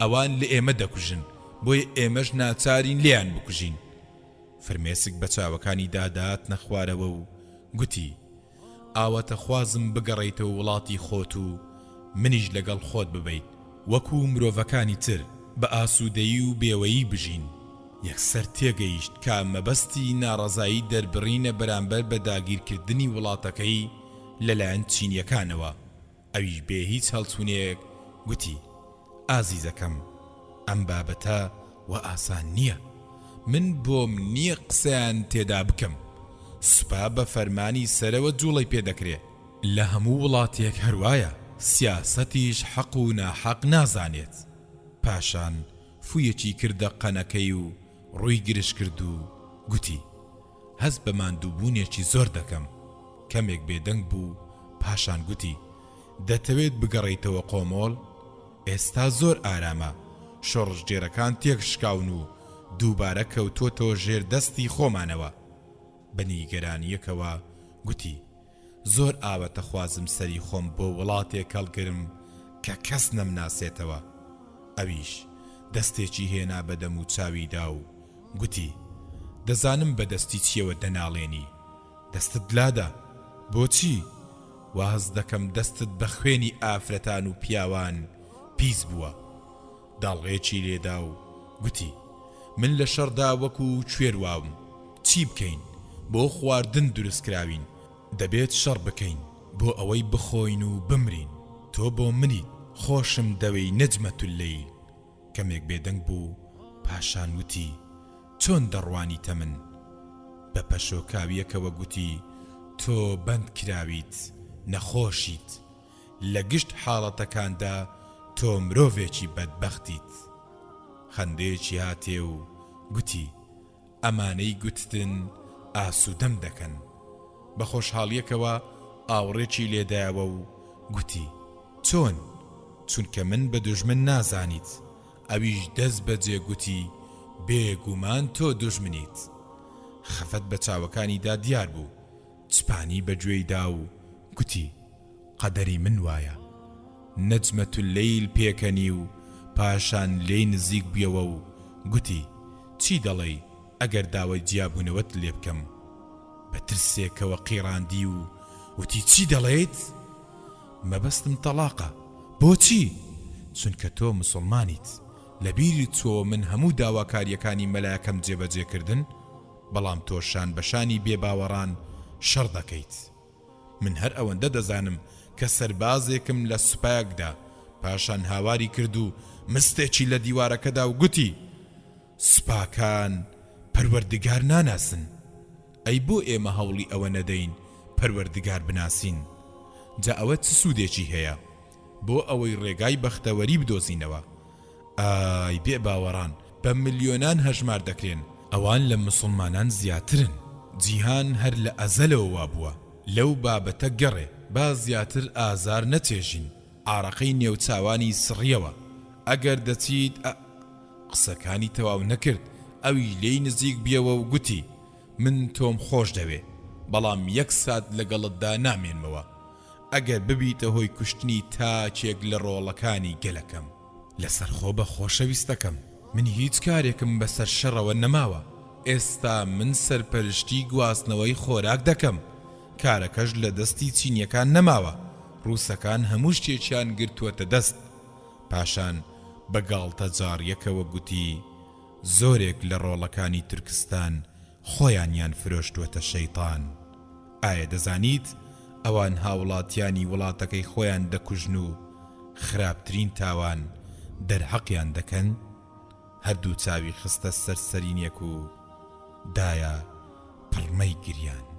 ئەوان لە ئێمە دەکوژن، بۆیە ئێمەش ناچارین لێیان بکوژین. فرمێسک بە چاوەکانیدا دەهاتنە خوارەوە و گوتی، ئاواتەخوازم بگەڕێیتەوە وڵاتی خۆت و منیش لەگەڵ خۆت ببەیت، وەکو مرۆڤەکانی تر بە ئاسوودەیی و بێوەیی بژین. یەکسەر تێگەیشت کە مەبەستی ناڕەزایی دەربڕینە بەرامبەر بە داگیرکردنی وڵاتەکەی لەلایەن چینییەکانەوە. ئەویش بێ هیچ هەڵچوونێک گوتی، ئازیزەکەم، ئەم بابەتە وا ئاسان نییە. من بۆم نییە قسەیان تێدا بکەم. سوپا بە فەرمانی سەرەوە جووڵەی پێ دەکرێ. لە هەموو وڵاتێک هەر وایە، سیاسەتیش حەق و ناحەق نازانێت. پاشان فوویەکی کردە قەنەکەی و ڕووی گرژ کرد و گوتی. هەست بە ماندووبوونێکی زۆر دەکەم. کەمێک بێدەنگ بوو، پاشان گوتی، دەتەوێت بگەڕێیتەوە قۆمۆل؟ ئێستا زۆر ئارامە، شۆڕشگێرەکان تێکشکاون و دووبارە کەوتووەتەوە ژێر دەستی خۆمانەوە. بە نیگەرانییەکەوە گوتی، زۆر ئاوەتەخوازم سەری خۆم بۆ وڵاتێک هەڵگرم کە کەس نەمناسێتەوە. ئەویش دەستێکی هێنا بە دەموچاویدا و گوتی، دەزانم بە دەستی چییەوە دەناڵێنی. دەستت لادە. بۆچی؟ وا هەست دەکەم دەستت بە خوێنی ئافرەتان و پیاوان پیس بووە. داڵغەیەکی لێدا و گوتی، من لە شەڕدا وەکوو کوێر واوم. چی بکەین؟ بۆ خواردن دروست کراوین. دەبێت شەڕ بکەین بۆ ئەوەی بخۆین و بمرین. تۆ بۆ منیت، خۆشم دەوێی نەجمەتوللەیل. کەمێک بێدەنگ بوو، پاشان وتی، چۆن دەڕوانیتە من؟ بە پەشۆکاوییەکەوە گوتی، تۆ بەند کراویت، نەخۆشیت. لە گشت حاڵەتەکاندا تۆ مرۆڤێکی بەدبەختیت. خەندەیەکی هاتێ و گوتی، ئەمانەی گوتتن ئاسوودەم دەکەن. بە خۆشحاڵییەکەوە ئاوڕێکی لێدایەوە و گوتی، چۆن؟ چونکە من بە دوژمن نازانیت. ئەویش دەست بەجێ گوتی، بێ گومان تۆ دوژمنیت. خەفەت بە چاوەکانیدا دیار بوو. چپانی بە گوێیدا و گوتی، قەدەری من وایە. نەجمەتوللەیل پێکەنی و پاشان لێی نزیک بویەوە و گوتی، چی دەڵێی ئەگەر داوای جیابوونەوەت لێ بکەم؟ بە ترسێکەوە قیڕاندی و وتی، چی دەڵێیت؟ مەبەستم تەڵاقە. بۆچی؟ چونکە تۆ مسوڵمانیت. لەبیرت چووەوە من هەموو داواکارییەکانی مەلاکەم جێبەجێ کردن؟ بەڵام تۆ شان بە شانی بێباوەڕان شەڕ دەکەیت. من هەر ئەوەندە دەزانم کە سەربازێکم لە سوپایەکدا، پاشان هاواری کرد و مستێکی لە دیوارەکەدا و گوتی، سوپاکان پەروەردگار ناناسن، ئەی بۆ ئێمە هەوڵی ئەوە نەدەین پەروەردگار بناسین؟ جا ئەوە چ سوودێکی هەیە بۆ ئەوەی ڕێگای بەختەوەری بدۆزینەوە؟ ئای بێ باوەڕان بە ملیۆنان هەژمار دەکرێن، ئەوان لە موسڵمانان زیاترن، جیهان هەر لە ئەزەلەوە وابووە، لەو بابەتە گەڕێ با زیاتر ئازار نەچێژین، ئارەقەی نێوچاوانی سڕیەوە، ئەگەر دەچیت ئە. قسەکانی تەواو نەکرد. ئەوی لێی نزیک بیەوە و گوتی، من تۆم خۆش دەوێ، بەڵام یەک سات لەگەڵتدا نامێنمەوە، ئەگەر ببیتە هۆی کوشتنی تاکێک لە ڕۆڵەکانی گەلەکەم. لەسەرخۆ بە خۆشەویستەکەم، من هیچ کارێکم بەسەر شەڕەوە نەماوە، ئێستا من سەرپەرشتی گواستنەوەی خۆراک دەکەم، کارەکەش لە دەستی چینیەکان نەماوە، ڕووسەکان هەموو شتێکیان گرتووەتە دەست. پاشان بە گاڵتەجاڕیەکەوە گوتی، زۆرێک لە ڕۆڵەکانی تورکستان خۆیانیان فرۆشتووەتە شەیتان. ئایا دەزانیت ئەوان هاوڵاتیانی وڵاتەکەی خۆیان دەکوژن و خراپترین تاوان دەرهەقیان دەکەن؟ هەردوو چاوی خستە سەر سەرینێک و دایە پڕمەی گریان.